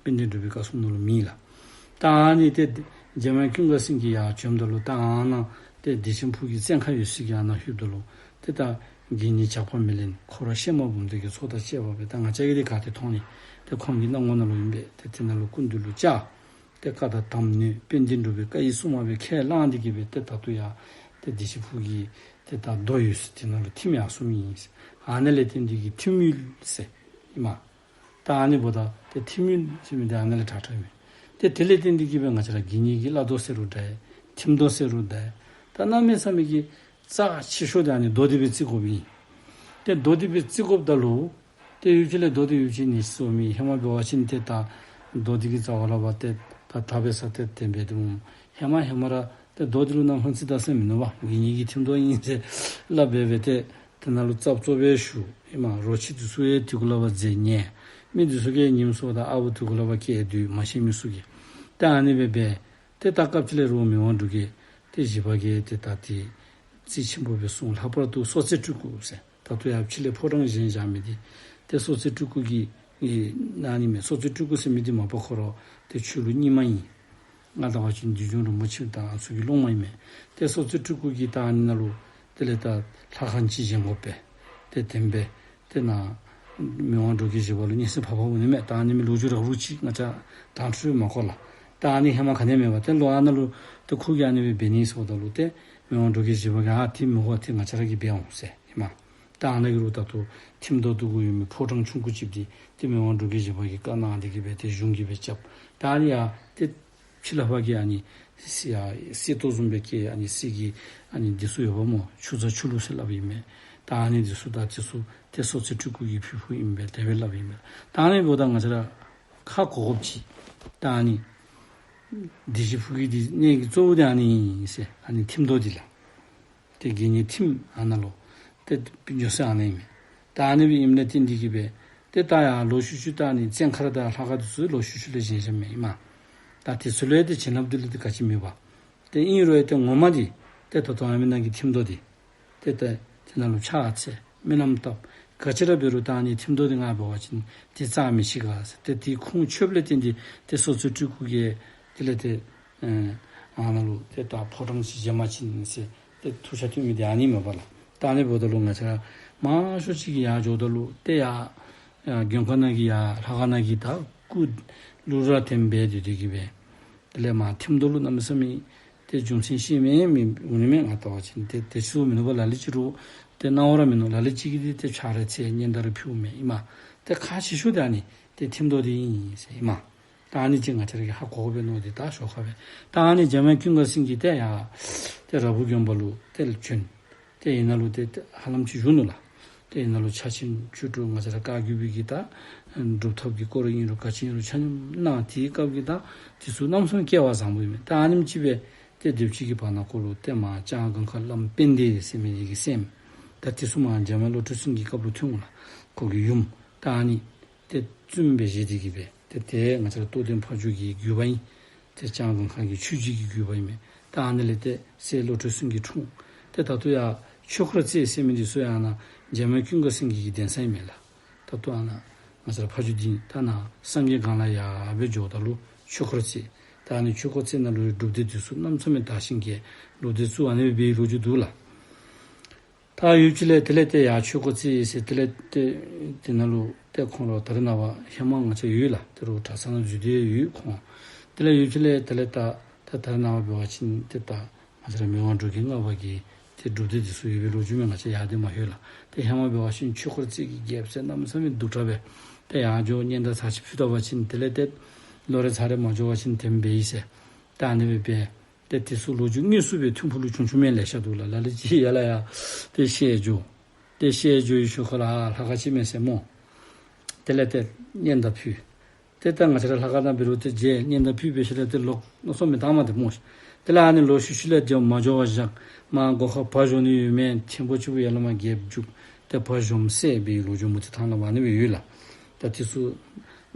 དཔལ་ལྡན་འབྲུག་པའི་བཀའ་སྲུང་ནང་ལུ་མེད་ལགས། ད་ཨ་ནི་ཏེ་འཇམ་དབྱངས་ཀུན་དགའ་སེང་གེ་ཡར་བྱོནམ་ད་ལུ་ད་ཨ་ནཱ་ཏེ་བདེ་ཆེན་ཕུག་གི་བཙོན་ཁང་ཡོད་ས་གི་ཨ་ནཱ་ལྷོདཔ་ད་ལུ་ཏེ་ད་དགེ་བསྙེན་ཇག་པ་མེ་ལེན་ཁོ་ར་གཤེད་མ་འབུམ་སྡེ་གི་ཚོགས་དང་བཅས་པ་སྦེ་ད་ང་བཅས་ཀྱིས་འདི་ག་ཏེ་མཐོང་ནི། ཏེ་ཁོང་གི་སྣང་ངོ་ནང་ལུ་ཨིན་པས། ཏེ་དེ་ནང་ལུ་སྐུ་མདུན་ལུ་བཅར། ཏེ་བཀའ་དང་དམ་ནོད་དཔལ་ལྡན་འབྲུག་པའི་བཀའ་ཡི་སྲུང་མ་སྦེ་ཁས་བླངས་ཏེ་གིས་སྦེ་ཏེ་ད་ལྟོ་ཡར་ཏེ་བདེ་ཆེན་ཕུག་གི་ཏེ་ད་རྡོ་ཡོད་ས་དེ་ནང་ལུ་ཐིམ་ཡར་སོང་མི་ཨིན། ཨ་ནི་ལས་བརྟེན་ཏེ་གིས་ཐིམ་ཡུལ་ཟེར་ཨིན་མས། ད་ཨ་ནི་འབདཝ་ད་ཏེ་ཐིམ་ཡུལ་ཟེར་མི་འདི་ཨ་ནི་ལས་གྲགས་གྲགསཔ་ཨིན་མས། ཏེ་དེ་ལས་བརྟེན་ཏེ་གིས་སྦེ་ང་བཅས་ར་དགེ་བསྙེན་གྱི་བླ་རྡོ་ཟེར་རུང་འདྲ། ཐིམ་རྡོ་ཟེར་རུང་འདྲ། ད་གནམ་མེད་ས་མེད་ཀྱི་རྩ་ཆེ་ཤོས་འདི་ཨ་ནི་རྡོ་འདི་སྦེ་བརྩི་དགོཔ་ཨིན། ཏེ་རྡོ་འདི་སྦེ་བརྩི་དགོཔ་ད་ལུ་ཏེ་ཡུདཔ་ཅིག་ལས་རྡོ་འདི་ཡུདཔ་ཅིག་ནི་སོ་མི་ཧེ་མ་འབད་བ་ཅིན་ཏེ་ད་རྡོ་འདི་གི་རྩ་བ་ལས་ཕར་ཏེ་ད་ད་འབད་ས་ཏེ་དེ་སྦེ་འདུག། ཧེ་མ་ཧེ་མ་ར་ཏེ་རྡོ་འདི་ལུ་ནམ་ཧོན་ཙི་ད་ཟེར་མིན་ནུག་པ། དགེ་བསྙེན་གྱི་ཐིམ་རྡོ་ཨིན་ཟེར་སླབ་སྦེ་སྦེ་ཏེ་དེ་ནང་ལུ་རྩབ་རྩོབ་སྦེ་བཞུགས་ཨིན་མས། རོ་ཁྱི་འདི་ཚུ་ཡང་དེ་གུ་ལས་ཕར་འཛེགས་ཉལ། མི་འདི་ཚུ་གིས་ཉིམ་སོངམ་ད་ཨ་བུ་དེ་གུ་ལས་ཕར་སྐྱེལ་སྡོད་མ་ཤེས་མི་ཚུ་གིས། ཏེ་ཨ་ནི་སྦེ་སྦེ་ཏེ་ད་སྐབས་ཅིག་ལས་རུང་མི་དབང་འབྲུག་རྒྱལ་ཏེ་བཞི་པ་གིས་ཏེ་ད་ཏེ་རྩིས་ཆེན་པོ་སྦེ་གསུངས། ལྷག་པར་དུ་སོར་རྩེ་སྤྲུལ་སྐུ་ཟེར་ད་ལྟོ་ཡར་ཕྱི་ལས་ཕོ་བྲང་བཞེངས་བཞག་མི་འདི་ཏེ་སོར་རྩེ་སྤྲུལ་སྐུ་གི་ཨེ་ཨ་ནི་མས། སོར་རྩེ་སྤྲུལ་སྐུ་ཟེར་མི་འདི་མ་པ་ཁོ་ར་ཏེ་ཆོས་ལུགས་རྙིང་མ་ཨིན། ང་བལྟ་བ་ཅིན་འདུས་བྱས་རིན་པོ་ཆེ་དང་ཨ་ཚུ་གི་སློབ་མ་ཨིན་མས། ཏེ་སོར་རྩེ་སྤྲུལ་སྐུ་གིས་ད་ཨ་ནི་ནང་ལུ་དེ་ལས་ད་ལྷ་ཁང་ཅིག་བཞེངས་དགོ་པས། ཏེ་དེ་སྦེ་ཏེ་ནཱ་མི་དབང་འབྲུག་རྒྱལ་བཞི་པ་ལུ་སྙན་གསན་ཕབ་ཕབ་འོང་ནི་མས། ད་ཨ་ནི་མི་ལོ་རྒྱུས་རགས་རུང་ཅིག་ང་བཅས་དྭངས་འཕྲོས་མ་གོ་ལགས། ད་ཨ་ནི་ཧེ་མ་ག་ནི་མེད་པ་ཏེ་ལོག་ཨ་ནཱ་ལུ་ཏེ་ཁོ་གིས་ཨ་ནི་སྦེ་འབད་ནི་ཟེརཝ་ད་ལུ་ཏེ་མི་དབང་འབྲུག་རྒྱལ་བཞི་པ་གིས་ཨ་ཏེ་མི་དགོ། ཏེ་ང་བཅས་ར་གིས་འབད་འོང་ཟེར་ཨིན་མས། ད་ཨ་ནཱ་གི་རུང་ད་ལྟོ་ཐིམ་རྡོ་འདི་གུ་ཡོད་མི་ཕོ་བྲང་ཆུང་ཀུ་ཅིག་འདི་ཏེ་མི་དབང་འབྲུག་རྒྱལ་བཞི་པ་གི་བཀའ་གནང་སྟེ་གིས་སྦེ་ཏེ་གཞུང་གིས་སྦེ་རྐྱབ། ད་ཨ་ནི་ཡང་ཏེ་ཕྱི་ལས་ཕར་གྱི་ཨ་ནི་གསེར་ཡ་གསེར་ཏོག་བཟུམ་སྦེ་བཀལ། ཨ་ནི་གསེར་གྱི་ཨ་ནི་འདི་ཚུ་ཡོདཔ་སྨོ། ཆུ་རྫ་ཆུ་ལུག་ཟེར་སླབ་ཨིན་མས། ད་ཨ་ནི་འདི་ཚུ་ད་འདི་ཚུ་ཏེ་སོར་རྩེ་སྤྲུལ་སྐུ་གིས་ཕུལ་ཕུལཝ་ཨིན་པས། དེ་སྦེ་སླབ་ཨིན་མས། ད་ཨ་ནི་འབདཝ་ད་ང་བཅས་ར་ཧ་གོ་དགོཔ་ཅིག། ད་ཨ་ནི་བདེ་ཆེན་ཕུག་གི་འདི་གནས་ཀྱི་གཙོ་བོ་འདི་ཨ་ནི་ཨིན་ཟེར། ཨ་ནི་ཐིམ་རྡོ་འདི་ལགས། ཏེ་དགེ་བསྙེན་ཐིམ་ཨ་ནཱ་ལུ་ཏེ་འགྱོ་ས་ཨ་ནཱ་ཨིན་མས། ད་ཨ་ནི་སྦེ་ཨིནམ་ལས་བརྟེན་ཏེ་གིས་སྦེ་ཏེ་ད་ཡར་ལོག་ཤུལ་ཤུལ་ད་ཨ་ནི་བཙོན་ཁང་དང་ལྷ་ཁང་འདི་ཚུ་ལོག་ཤུལ་ཤུལ་ལས་བཞེངས་བཞེངསམ་ཨིན་མས། ད་དེ་ཚུ་ལུ་ཡང་ཏེ་བྱིན་རླབས་འདི་ལུ་ཏེ་ག་ཅི་མེད་པ། ཏེ་ཨིན་རུང་ཡང་ཏེ་ངོ་མ་འདི་ཏེ་ད་ལྟོ་ཨ་མི་ནང་གི་ཐིམ་རྡོ་འདི་ཏེ་ཏེ་དེ་ནང་ལུ་ཕྱག་འཚལ་སྨོན་ལམ་བཏབ། ག་ཅི་ར་འབད་རུང་ད་ཨ་ནི་ཐིམ་རྡོ་འདི་ང་འབད་བ་ཅིན་ཏེ་རྩ་མི་ཆེ་ག་ཟེར། ཏེ་དེ་ཁུངས་ཆོདཔ་ལས་བརྟེན་ཏེ་ཏེ་སོར་རྩེ་སྤྲུལ་སྐུ་གིས་དེ་ལས་ཏེ་ཨ་ནཱ་ལུ་ཏེ་ད་ཕོ་བྲང་ཅིག་བཞེངས་པ་ཅིན་ཟེར་ཏེ་ཐུགས་འཆར་བཏོན་མི་འདི་ཨ་ནི་མས་པ་ལགས། ད་ཨ་ནི་འབདཝ་ད་ལུ་ང་བཅས་ར་མང་ཤོས་ཅིག་གིས་ཡར་འགྱོཝ་ད་ལུ་ཏེ་ཡར་ཡར་མགོན་ཁང་ནང་གི་ཡར་ལྷ་ཁང་ནང་གི་ད་སྐུ་ལུ་ར་དེ་སྦེ་སྡོད་དེ་གིས་སྦེ་དེ་ལས་མར་ཐིམ་རྡོ་ལུ་གནམ་མེད་ས་མེད་ཏེ་རྒྱུ་མཚན་ཤེས་མི་མི་འོང་ནི་མས། ང་བལྟ་བ་ཅིན་ཏེ་དེ་ཚུ་མིན་ནུག་པ། ལ་ལུ་ཅིག་རུང་ཏེ་སྣང་བ་ར་མིན་ནུག། ལ་ལུ་ཅིག་གིས་ཏེ་ཕྱག་ར་འཚལ་སྙན་དར་ར་ཕུལཝ་མས་ཨིན་མས། ཏེ་ཁག་ཆེ་ཤོས་འདི་ཨ་ནི་ཏེ་ཐིམ་རྡོ་འདི་ཨིན་ཟེར་ཨིན་མས། ད་ཨ་ནི་ཅིག་ང་བཅས་ར་གིས་ཧ་གོ་དགོ་པས་མནོ་སྟེ་ད་ཞོར་ཁར་སྦེ་ད་ཨ་ནི་འཇམ་དབྱངས་ཀུན་དགའ་སེང་གེ་ཏེ་ཡར་ཏེ་ར་བུ་དགོན་པ་ལུ་ཏེ་བྱོན། ཏེ་ཨ་ནཱ་ལུ་ཏེ་ཧ་ལམ་ཅིག་བཞུགས་ནུག་ལགས། ཏེ་ཨ་ནཱ་ལུ་ཕྱག་ཆེན་ཆོས་དྲུག་ང་བཅས་ར་བཀའ་བརྒྱུད་པའི་གི་ད་སྒྲུབ་ཐབས་ཀྱི་སྐོར་ཨིན་རུང་ག་ཅི་ཨིན་རུང་ཆ་མཉམ་གནང་། དེའི་སྐབས་ཀྱི་ད་དེ་ཚུ་གནམ་མེད་ས་མེད་སྐལ་བ་བཟང་པོ་ཨིན་མས། ད་ཨ་ནེམ་ཅིག་སྦེ་ཏེ་སྡོདཔ་ཅིག་གི་བར་ན་ཁོ་ལུ་ཏེ་མར་ལྕང་སྒང་ཁ་བླམ་དཔལ་ལྡན་ཟེར་མི་འདི་གི་སྲསམོ་ད་དེ་ཚུ་མར་འཇམ་དབྱངས་བློ་གྲོས་སེང་གེ་སྐབས་ལུ་ཐོན་འོང་ལགས། ཁོ་གི་ཡུམ་ད་ཨ་ནི་ཏེ་བཙུནམོ་སྦེ་བཞེས་ཏེ་གིས་སྦེ་ཏེ་ཏེ་ང་བཅས་ར་རྟོགས་ལྡན་ཕ་ཇོ་གི་བརྒྱུད་པ་ཨིན། ཏེ་ལྕང་སྒང་ཁ་གི་ཆོས་རྗེ་གི་བརྒྱུད་པ་ཨིན་མས། ད་ཨ་ནི་ལས་ཏེ་སྲས་བློ་གྲོས་སེང་གེ་འཁྲུངས། ཏེ་ད་ལྟོ་ཡར་ཆོས་འཁོར་རྩེ་ཟེར་མི་འདི་ཚུ་ཡང་ཨ་ནཱ་འཇམ་དབྱངས་ཀུན་དགའ་སེང་གེ་གི་གདན་ས་ཨིན་མས་ལགས། ད་ལྟོ་ཨ་ནཱ་ང་བཅས་ར་ཕ་ཇོ་སྡིངས་ད་ནཱ་སངས་རྒྱས་སྒང་ལས་ཡར་སྦེ་འགྱོཝ་ད་ལུ་ ཆོས་འཁོར་རྩེ། ད་ཨ་ནི་ཆོས་འཁོར་རྩེ་ནང་ལུ་སྒྲུབ་སྡེ་འདི་ཚུ་གནམ་མེད་ས་མེད་དར་ཞིང་རྒྱས། ལོག་སྟེ་ཚུར་ཨ་ནི་སྦེ་འབད་བའི་ལོ་རྒྱུས་འདུག་ལགས། ད་ཡུདཔ་ཅིག་ལས་དེ་ལས་ཏེ་ཡར་ཆོས་འཁོར་རྩེ་ཟེར་དེ་ལས་ཏེ་དེ་ནང་ལུ་ཏེ་ཁོང་ར་ད་རེས་ནངས་པ་ཧེ་མ་ང་བཅས་ཡོད་ལགས། ད་རུང་གྲྭ་ཚང་ནང་འཛུལ་ཏེ་ཡོད་ཁོང་། དེ་ལས་ཡུདཔ་ཅིག་ལས་དེ་ལས་ད་ད་ད་རེས་ནངས་པ་འབད་བ་ཅིན་ཏེ་ད་ང་བཅས་ར་མི་དབང་འབྲུག་རྒྱལ་ལྔ་པ་གི་ཏེ་སྒྲུབ་སྡེ་འདི་ཚུ་ཡོད་པའི་ལོ་རྒྱུས་མས། ང་བཅས་ཡར་ཏེ་མ་ལྷོད་ལགས། ཏེ་ཧེ་མ་འབད་བ་ཅིན་ཆོས་འཁོར་རྩེ་གི་རྒྱལཔོ་ཟེར་གནམ་མེད་ས་མེད་སྡུག་དྲགས་སྦེ་ཏེ་ཡར་འགྱོ་སྙན་དར་ཚར་ཅིག་ཕུལ་ད་པ་ཅིན་དེ་ལས་ཏེ་ལོ་རེ་ཚར་རེ་མ་འགྱོ་བ་ཅིན་དེམ་སྦེ་ཨིན་ཟེར། ད་ཨ་ནི་སྦེ་འབད། ཏེ་དེ་ཚུ་ལོ་རྒྱུས་དངོས་སུ་སྦེ་ཐིམ་ཕུག་ལུ་བྱུང་བྱུངམ་མས། ལེ་ཤ་འདུག་ལགས། ལ་ལུ་ཅིག་ཡར་ལས་ཡར་ཏེ་བཤལ་འགྱོ། ཏེ་བཤལ་འགྱོ་བའི་ཤུལ་ཁ་ལུ་ཨ་ལྷ་ཁང་ཅིག་མས་ཟེར་སྨོ། དེ་ལས་ཏེ་སྙན་དར་ཕུལ། ཏེ་ད་ང་བཅས་ར་ལྷ་ཁང་ནང་འབད་རུང་ཏེ་མཇལ། སྙན་དར་ཕུལ་འབད་ཞིནམ་ལས་ཏེ་ལོག་མནོ་བསམ་མི་བཏང་མས་ཏེ་སྨོ། དེ་ལས་ཨ་ནི་ལོག་ཤུལ་ཤུལ་ལས་ཏེ་མ་འགྱོ་བར་བཞག། མར་སྒོ་ཁར་བ་བཞོ་ནི་ཡོད་མི་ཆེན་པོ་ཅིག་ཡར་ལས་མར་རྒྱལཔོ་བརྒྱུགས། ཏེ་བ་བཞོཝ་བསད་པའི་ལོ་རྒྱུས་མུ་སྟེགས་ཐང་ལས་ཨ་ནི་སྦེ་ཡོད་ལགས། ད་དེ་ཚུ་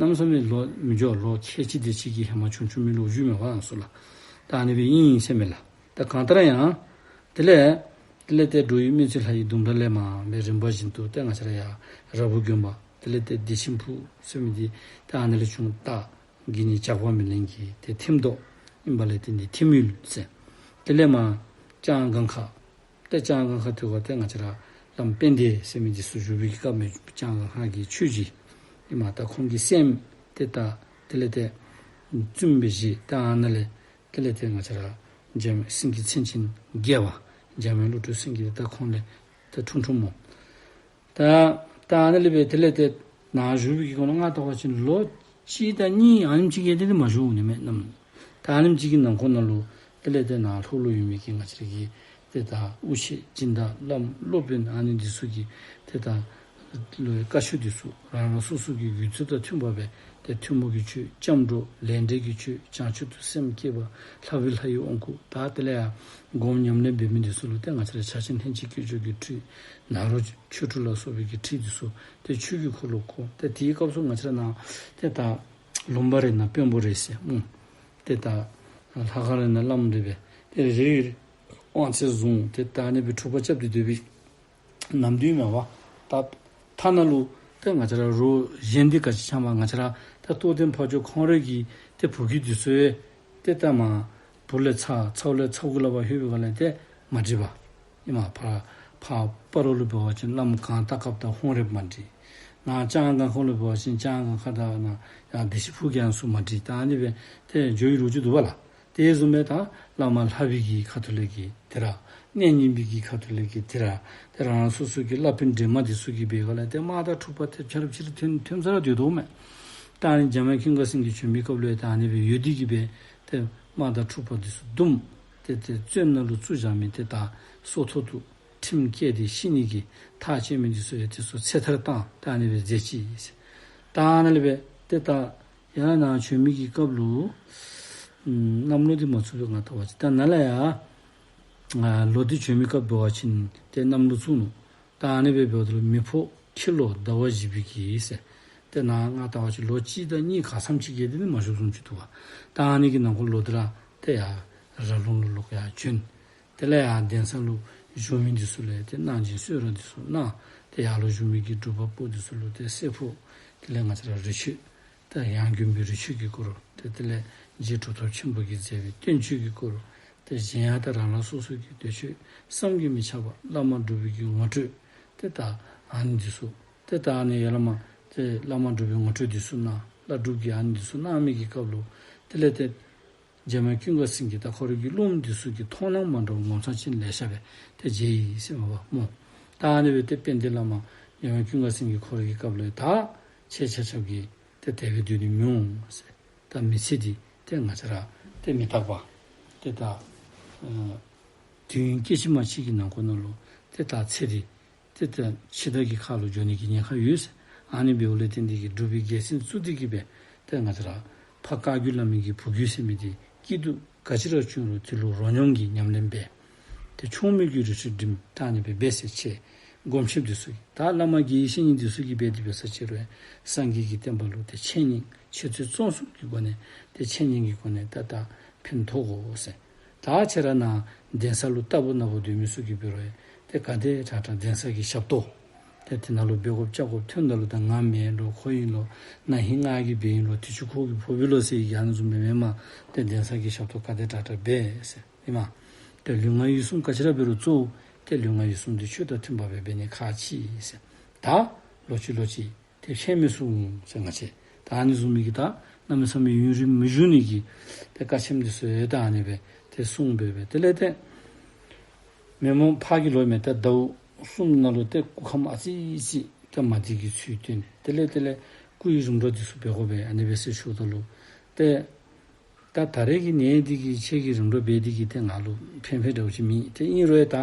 གནམ་མེད་ས་མེད་ལོག་མི་འགྱོ། ལོག་ཁལ་གཅིག་དེ་ཅིག་གིས་ཧེ་མ་བྱུང་བྱུངམ་མའི་ལོ་རྒྱུས་མས་པ་ཨ་ནི་ཚུ་ལགས། ད་ཨ་ནི་སྦེ་ཨིན་ཨིན་ཟེར་མས་ལགས། ད་གང་ལྟར་ཡང་དེ་ལས་དེ་ལས་ཏེ་འགྲོ་བའི་སྨོན་ཚིག་ལྷ་ཡི་ལྡུམ་ར་ལས་མར་སྦེ་རིམ་པ་བཞིན་དུ་ཏེ་ང་བཅས་ར་ཡར་ར་བུ་དགོན་པ་དེ་ལས་ཏེ་བདེ་ཆེན་ཕུག་ཟེར་མི་འདི་ཏེ་ཨ་ནི་ལས་བྱུང་། ད་དགེ་བསྙེན་ཇག་པ་མེ་ལེན་གྱི་ཏེ་ཐིམ་ཐོག་ཨིན་པ་ལས་ཏེ་འདི་ཐིམ་ཡུལ་ཟེར། དེ་ལས་མར་ལྕང་སྒང་ཁ། ཏེ་ལྕང་སྒང་ཁ་ཐུག་པ་ཏེ་ང་བཅས་ར་བླམ་དཔལ་ལྡན་ཟེར་མི་འདི་ཚུ་བཞུགས་པའི་གི་སྐབས་མས། ལྕང་སྒང་ཁ་གི་ཆོས་རྗེ་ཨིནམ་ད་ཁོང་གི་སྲསམོ་ཏེ་ད་དེ་ལས་ཏེ་བཙུནམོ་སྦེ་བཞེས། ད་ཨ་ནཱ་ལས་དེ་ལས་ཏེ་ང་བཅས་ར་འཇམ་སེང་གེ་མཚན་ཅན་རྒྱལ་བ་འཇམ་དབྱངས་བློ་གྲོས་སེང་གེ་ད་ཁོང་ལས་ཏེ་འཁྲུངས་འཁྲུངསམ་སྨོ། ད་ད་ཨ་ནཱ་ལས་སྦེ་དེ་ལས་ཏེ་ནཱ་བཞུགས་པའི་གི་སྒང་ལུ་ང་བལྟ་བ་ཅིན་ལོ་གཅིག་དང་གཉིས་ཨ་ནེམ་ཅིག་གིས་ཏེ་མ་བཞུགས་ནི་མས་ནམ། ད་ཨ་ནེམ་ཅིག་གི་ནང་འཁོད་ནང་ལུ་དེ་ལས་ཏེ་ནཱ་ལྷོ་ལུ་ཡོད་མི་གི་ང་བཅས་ར་གི་ཏེ་ད་དབུ་ཆེ་སྦྱིན་བདག་བླམ་སློབ་དཔོན་ཨ་ནི་འདི་ཚུ་གི་ཏེ་ད་ལོ་བཀའ་ཆོས་འདི་ཚུ་རང་རང་སོ་སོ་གི་ཡུལ་ཚོ་དང་མཐུན་པ་སྦེ་ཏེ་ཐུན་མོང་གི་ཆོས་སྐྱབས་འགྲོ་ལས་འབྲས་ཀྱི་ཆོས་བྱང་ཆུབ་ཏུ་སེམས་བསྐྱེད་པ་ལྷག་པའི་ལྷ་ཡི་དབང་བསྐུར། ད་དེ་ལས་ཡར་སྒོམ་ཉམས་ལེན་འབད་མི་འདི་ཚུ་ལུ་ཏེ་ང་བཅས་ར་ཕྱག་ཆེན་ལྷན་ཅིག་སྐྱེས་སྦྱོར་གྱི་ཁྲིད་ནཱ་རོ་ཆོས་དྲུག་ལ་སོགས་པའི་གི་ཁྲིད་འདི་ཚུ་ཏེ་ཆོས་ཀྱི་འཁོར་ལོ་བསྐོར། ཏེ་དེའི་སྐབས་སུ་ང་བཅས་ར་ནཱ་ཏེ་ད་ལུང་པ་རེ་ནང་དཔོན་པོ་རེ་ཟེར་སྨོ། ཏེ་ད་ལྷ་ཁང་རེ་ནང་བླམ་རེ་སྦེ་ཏེ་རེ་རེ་དབང་ཚད་བཟུང་། ཏེ་ད་ཨ་ནི་སྦེ་འཁྲུག་པ་རྐྱབ་སྟེ་སྡོད་པའི་ནམ་དུས་མས་པ། ད་ཐ་ན་ལུ་ཏེ་ང་བཅས་ར་རོགས་གཞན་འདི་ག་ཅི་ཆ་མ་ང་བཅས་ར་ད་རྟོགས་ལྡན་ཕ་ཇོ་ཁོང་རའི་གི་ཏེ་བུ་རྒྱུད་འདི་ཚུ་ཡང་ཏེ་ད་མར་བུ་ལས་ཚ་ཚཝ་ལས་ཚཝ་གུ་ལས་ཕར་ལྷོད་པའི་སྒང་ལས་ཏེ་མ་འདྲིས་པས། ཨིན་མས། ཕར་ཕར་སྤ་རོ་ལུ་འབད་བ་ཅིན་བླམ་གང་ལྟ་སྐབས་དང་ཧོང་རེབ་མ་འདྲིས། ནཱ་ལྕང་སྒང་ཁ་ལུ་འབད་བ་ཅིན་ལྕང་སྒང་ཁ་དང་ནཱ་ཡར་བདེ་ཆེན་ཕུག་གི་ཡང་སུ་མ་འདྲིས། ད་ཨ་ནི་སྦེ་ཏེ་འགྱོ་བའི་ལོ་རྒྱུས་འདུག་པ་ལགས། དེ་བཟུམ་སྦེ་ད་བླ་མ་ལྷ་པའི་གི་ཁ་ཐུག་ལས་ཀྱི་དེ་ར་གནས་རྙིང་པའི་གི་ཁ་ཐུག་ལས་ཀྱི་དེ་ར་ཏེ་རང་རང་སོ་སོ་གི་བླ་དཔོན་འདྲེས་མ་འདི་ཚུ་གིས་འབད་སྒང་ལས་ཏེ་དམག་དང་འཁྲུག་པ་ཏེ་ཆ་རབ་ཆ་རབ་ཐོན་ཐོནམ་ས་ར་སྡོད་དོ་མས། ད་ཨ་ནི་འཇམ་དབྱངས་ཀུན་དགའ་སེང་གེ་བྱོན་པའི་སྐབས་ལུ་ད་ཨ་ནི་སྦེ་ཡོད་དེ་གིས་སྦེ་ཏེ་དམག་དང་འཁྲུག་པ་འདི་ཚུ་བསྡུམས། ཏེ་ཏེ་བཙོན་ནང་ལུ་བཙུགས་བཞག་མི་ཏེ་ད་སྲོག་ཐོག་ཏུ་ཁྲིམས་བཀལ་ཏེ་ཤི་ནི་གི་ཐག་བཅད་མི་འདི་ཚུ་ཡང་དེ་ཚུ་ཚེ་ཐར་བཏང་། ད་ཨ་ནི་སྦེ་མཛད་ཅི་ཟེར། ད་ཨ་ནཱ་ལས་སྦེ་ཏེ་ད་ཡར་ནཱ་བྱོན་མི་གི་སྐབས་ལུ་ཨམ་གནམ་ལོ་འདི་མ་ཚུགས་པས་ང་བལྟ་བ་ཅིན། ད་ནཱ་ལས་ཡར་ལོག་སྟེ་བྱོན་མི་སྐབས་འབད་བ་ཅིན་ཏེ་གནམ་ལོ་ཚུགས་ནུག། ད་ཨ་ནི་སྦེ་འབདཝ་ད་ལུ་མེ་ཕོ་ཁྱི་ལོ་ཟླ་བ་བཞི་པའི་གི་ཟེར། ཏེ་ནཱ་ང་བལྟ་བ་ཅིན་ལོ་གཅིག་དང་གཉིས་ག་ཙམ་ཅིག་གིས་ཏེ་མ་བཞུགས་བཟུམ་ཅིག་འདུག་པ། ད་ཨ་ནི་གི་ནང་འཁོད་ལུ་ཏེ་ར་ཏེ་ཡར་ར་ལུང་ལུ་ལོག་ཡར་བྱོན། དེ་ལས་ཡར་གདན་ས་ལུ་བཞུགས་མི་འདི་ཚུ་ལས་ཏེ་གནང་སྦྱིན་གསོལ་རས་འདི་ཚུ་གནང་། ཏེ་ཡར་ལུ་བཞུགས་མི་གི་སྒྲུབ་པ་པོ་འདི་ཚུ་ལུ་ཏེ་གསེར་ཕུར། དེ་ལས་ང་བཅས་ར་རི་ཆོས་ཏེ་ཡང་དགོན་པའི་རི་ཆོས་ཀྱི་སྐོར། ཏེ་དེ་ལས་རྗེ་གྲུབ་ཐོབ་ཆེན་པོ་གིས་མཛད་པའི་བསྟན་བཅོས་ཀྱི་སྐོར། ཏེ་གཞན་ཡང་ཏེ་རང་རང་སོ་སོ་གི་དེ་ཆོས་བསམ་གྱིས་མི་ཁྱབ་པ་བླ་མ་འབྲུག་པའི་གི་ངོ་སྤྲོད། ཏེ་ད་ཨ་ནི་འདི་ཚུ་ཏེ་ད་ཨ་ནི་ཡར་ལས་མར་ཏེ་བླ་མ་འབྲུག་པའི་ངོ་སྤྲོད་འདི་ཚུ་གནང་། བླ་སྒྲུབ་ཀྱི་ཨ་ནི་འདི་ཚུ་གནང་མི་གི་སྐབས་ལུ་དེ་ལས་ཏེ་འཇམ་དབྱངས་ཀུན་དགའ་སེང་གེ་དང་ཁོ་རའི་གི་སློབ་མ་འདི་ཚུ་གིས་མཐོང་སྣང་མ་འདྲཝ་ངོ་མཚར་ཅན་ལེ་ཤ་སྦེ་ཏེ་མཇལ་ཡི་ཟེར་མས་པ་སྨོ། ད་ཨ་ནི་སྦེ་ཏེ་དཔལ་ལྡན་བླ་མ་འཇམ་དབྱངས་ཀུན་དགའ་སེང་གེ་ཁོ་རའི་གི་སྐབས་ལུ་ད་ཁྱེད་ཆ་ཁྱབ་ཀྱིས་ཏེ་དེ་སྦེ་སྡོད་ནི་མི་འོང་ཟེར། ད་མི་ཚེ་འདི་ཏེ་ང་བཅས་ར་ཏེ་མི་རྟག་པ། ཏེ་ད་ཨ་དུས་ཡུན་སྐད་ཅིག་མ་གཅིག་གི་ནང་འཁོད་ནང་ལུ་ཏེ་ད་ཚེ་འདི་ཏེ་ད་འཆི་བདག་གི་ཁ་ལུ་འགྱོ་ནི་གི་ཉེན་ཁ་ཡོད་ཟེར། ཨ་ནི་འབདཝ་ལས་བརྟེན་ཏེ་གིས་སྒྲུབ་པའི་རྒྱལ་མཚན་བཙུགས་ཏེ་གིས་སྦེ་ཏེ་ང་བཅས་ར་ཕ་བཀའ་བརྒྱུད་བླ་མའི་གི་བུ་བརྒྱུད་ཟེར་མི་འདི་སྐྱིད་སྡུག་ག་ཅི་ར་བྱུང་རུང་དེ་ལུ་རོ་སྙོམས་ཀྱི་ཉམས་ལེན་འབད། ཏེ་ཆུང་མི་གི་རི་ཁྲོད་འགྲིམ་ད་ཨ་ནི་སྦེ་འབད་ཟེར་ཆེ་སྒོམ་ཆེན་འདི་ཚུ་གིས། ད་བླ་མ་དགེ་བའི་བཤེས་གཉེན་འདི་ཚུ་གིས་འབད་དེ་འབད་ས་ཅིག་རུང་སངས་རྒྱས་ཀྱི་བསྟན་པ་ལུ་ཏེ་འཆད་ཉན་འཆད་རྩོད་རྩོམ་གསུམ་གྱི་སྒོ་ནས་ཏེ་འཆད་ཉན་གྱི་སྒོ་ནས་ད་ད་ཕན་ཐོགས་དགོ་ཟེར། ད་ཁྱེད་ར་ནཱ་གདན་ས་ལུ་རྟག་བུ་ན་བུ་སྡོད་མི་ཚུ་གིས་འབད་རུང་ཏེ་ག་དེ་དྲག་དྲག་གདན་ས་གི་ཞབས་ཏོག་ ཏེ་དེ་ནང་ལུ་འབད་དགོཔ་བཅའ་དགོཔ་ཐོནམ་ད་ལུ་ད་ང་མེན་ལོ་ཁོ་ཨིན་ལོ་ན་ཧིང་ང་གིས་འབདཝ་ཨིན་ལོ་དུས་ཅི་ཁོ་གིས་ཕོགཔ་ཨིན་ལོ་ཟེར་ཡང་ན་བཟུམ་སྦེ་མེན་མས། ཏེ་གདན་ས་གི་ཞབས་ཏོག་ག་དེ་དྲག་དྲག་འབད་ཟེར་ཨིན་མས། ཏེ་ལུས་ངག་ཡིད་གསུམ་ག་ཅི་ར་འབད་རུང་གཙོ་བོ་ཏེ་ལུས་ངག་ཡིད་གསུམ་འདི་ཆོས་དང་མཐུན་པ་སྦེ་འབད་ནི་ཁག་ཆེ་ཟེར། ད་ལོག་ཅི་ལོག་ཅི་ཏེ་ཤེས་མི་ཚུགས་ཟེར་ང་བཅས། ད་ཨ་ནི་བཟུམ་མའི་གི་ད་གནམ་མེད་ས་མེད་ཡུན་རིང་མི་བཞུགས་ནི་གི་ཏེ་བཀའ་ཆེམས་འདི་ཚུ་ཡང་ད་ཨ་ནི་སྦེ་ཏེ་གསུངས་སྦེ་སྦེ་དེ་ལས་ཏེ་མེ་མོ་ཕག་གི་ལོ་མེ་ཏེ་ཟླཝ་གསུམ་ནང་ལུ་ཏེ་སྐུ་ཁམས་ཨ་ཙི་ཅིག་ཏེ་མ་བདེ་གི་ཚུལ་སྟོན། དེ་ལས་དེ་ལས་སྐུ་ཡི་རིམ་གྲོ་འདི་ཚུ་འབད་དགོ་པས་ཨ་ནི་སྦེ་ཟེར་ཞུཝ་ད་ལུ་ཏེ་ད་ད་རེས་ཀྱི་ནད་འདི་གིས་ཁྱེད་ཀྱི་རིམ་གྲོ་འབད་འདི་གིས་ཏེ་ང་ལུ་ཕན་ཕན་འདྲཝ་ཅིག་མེད། ཏེ་ཨིན་རུང་ཡང་ད་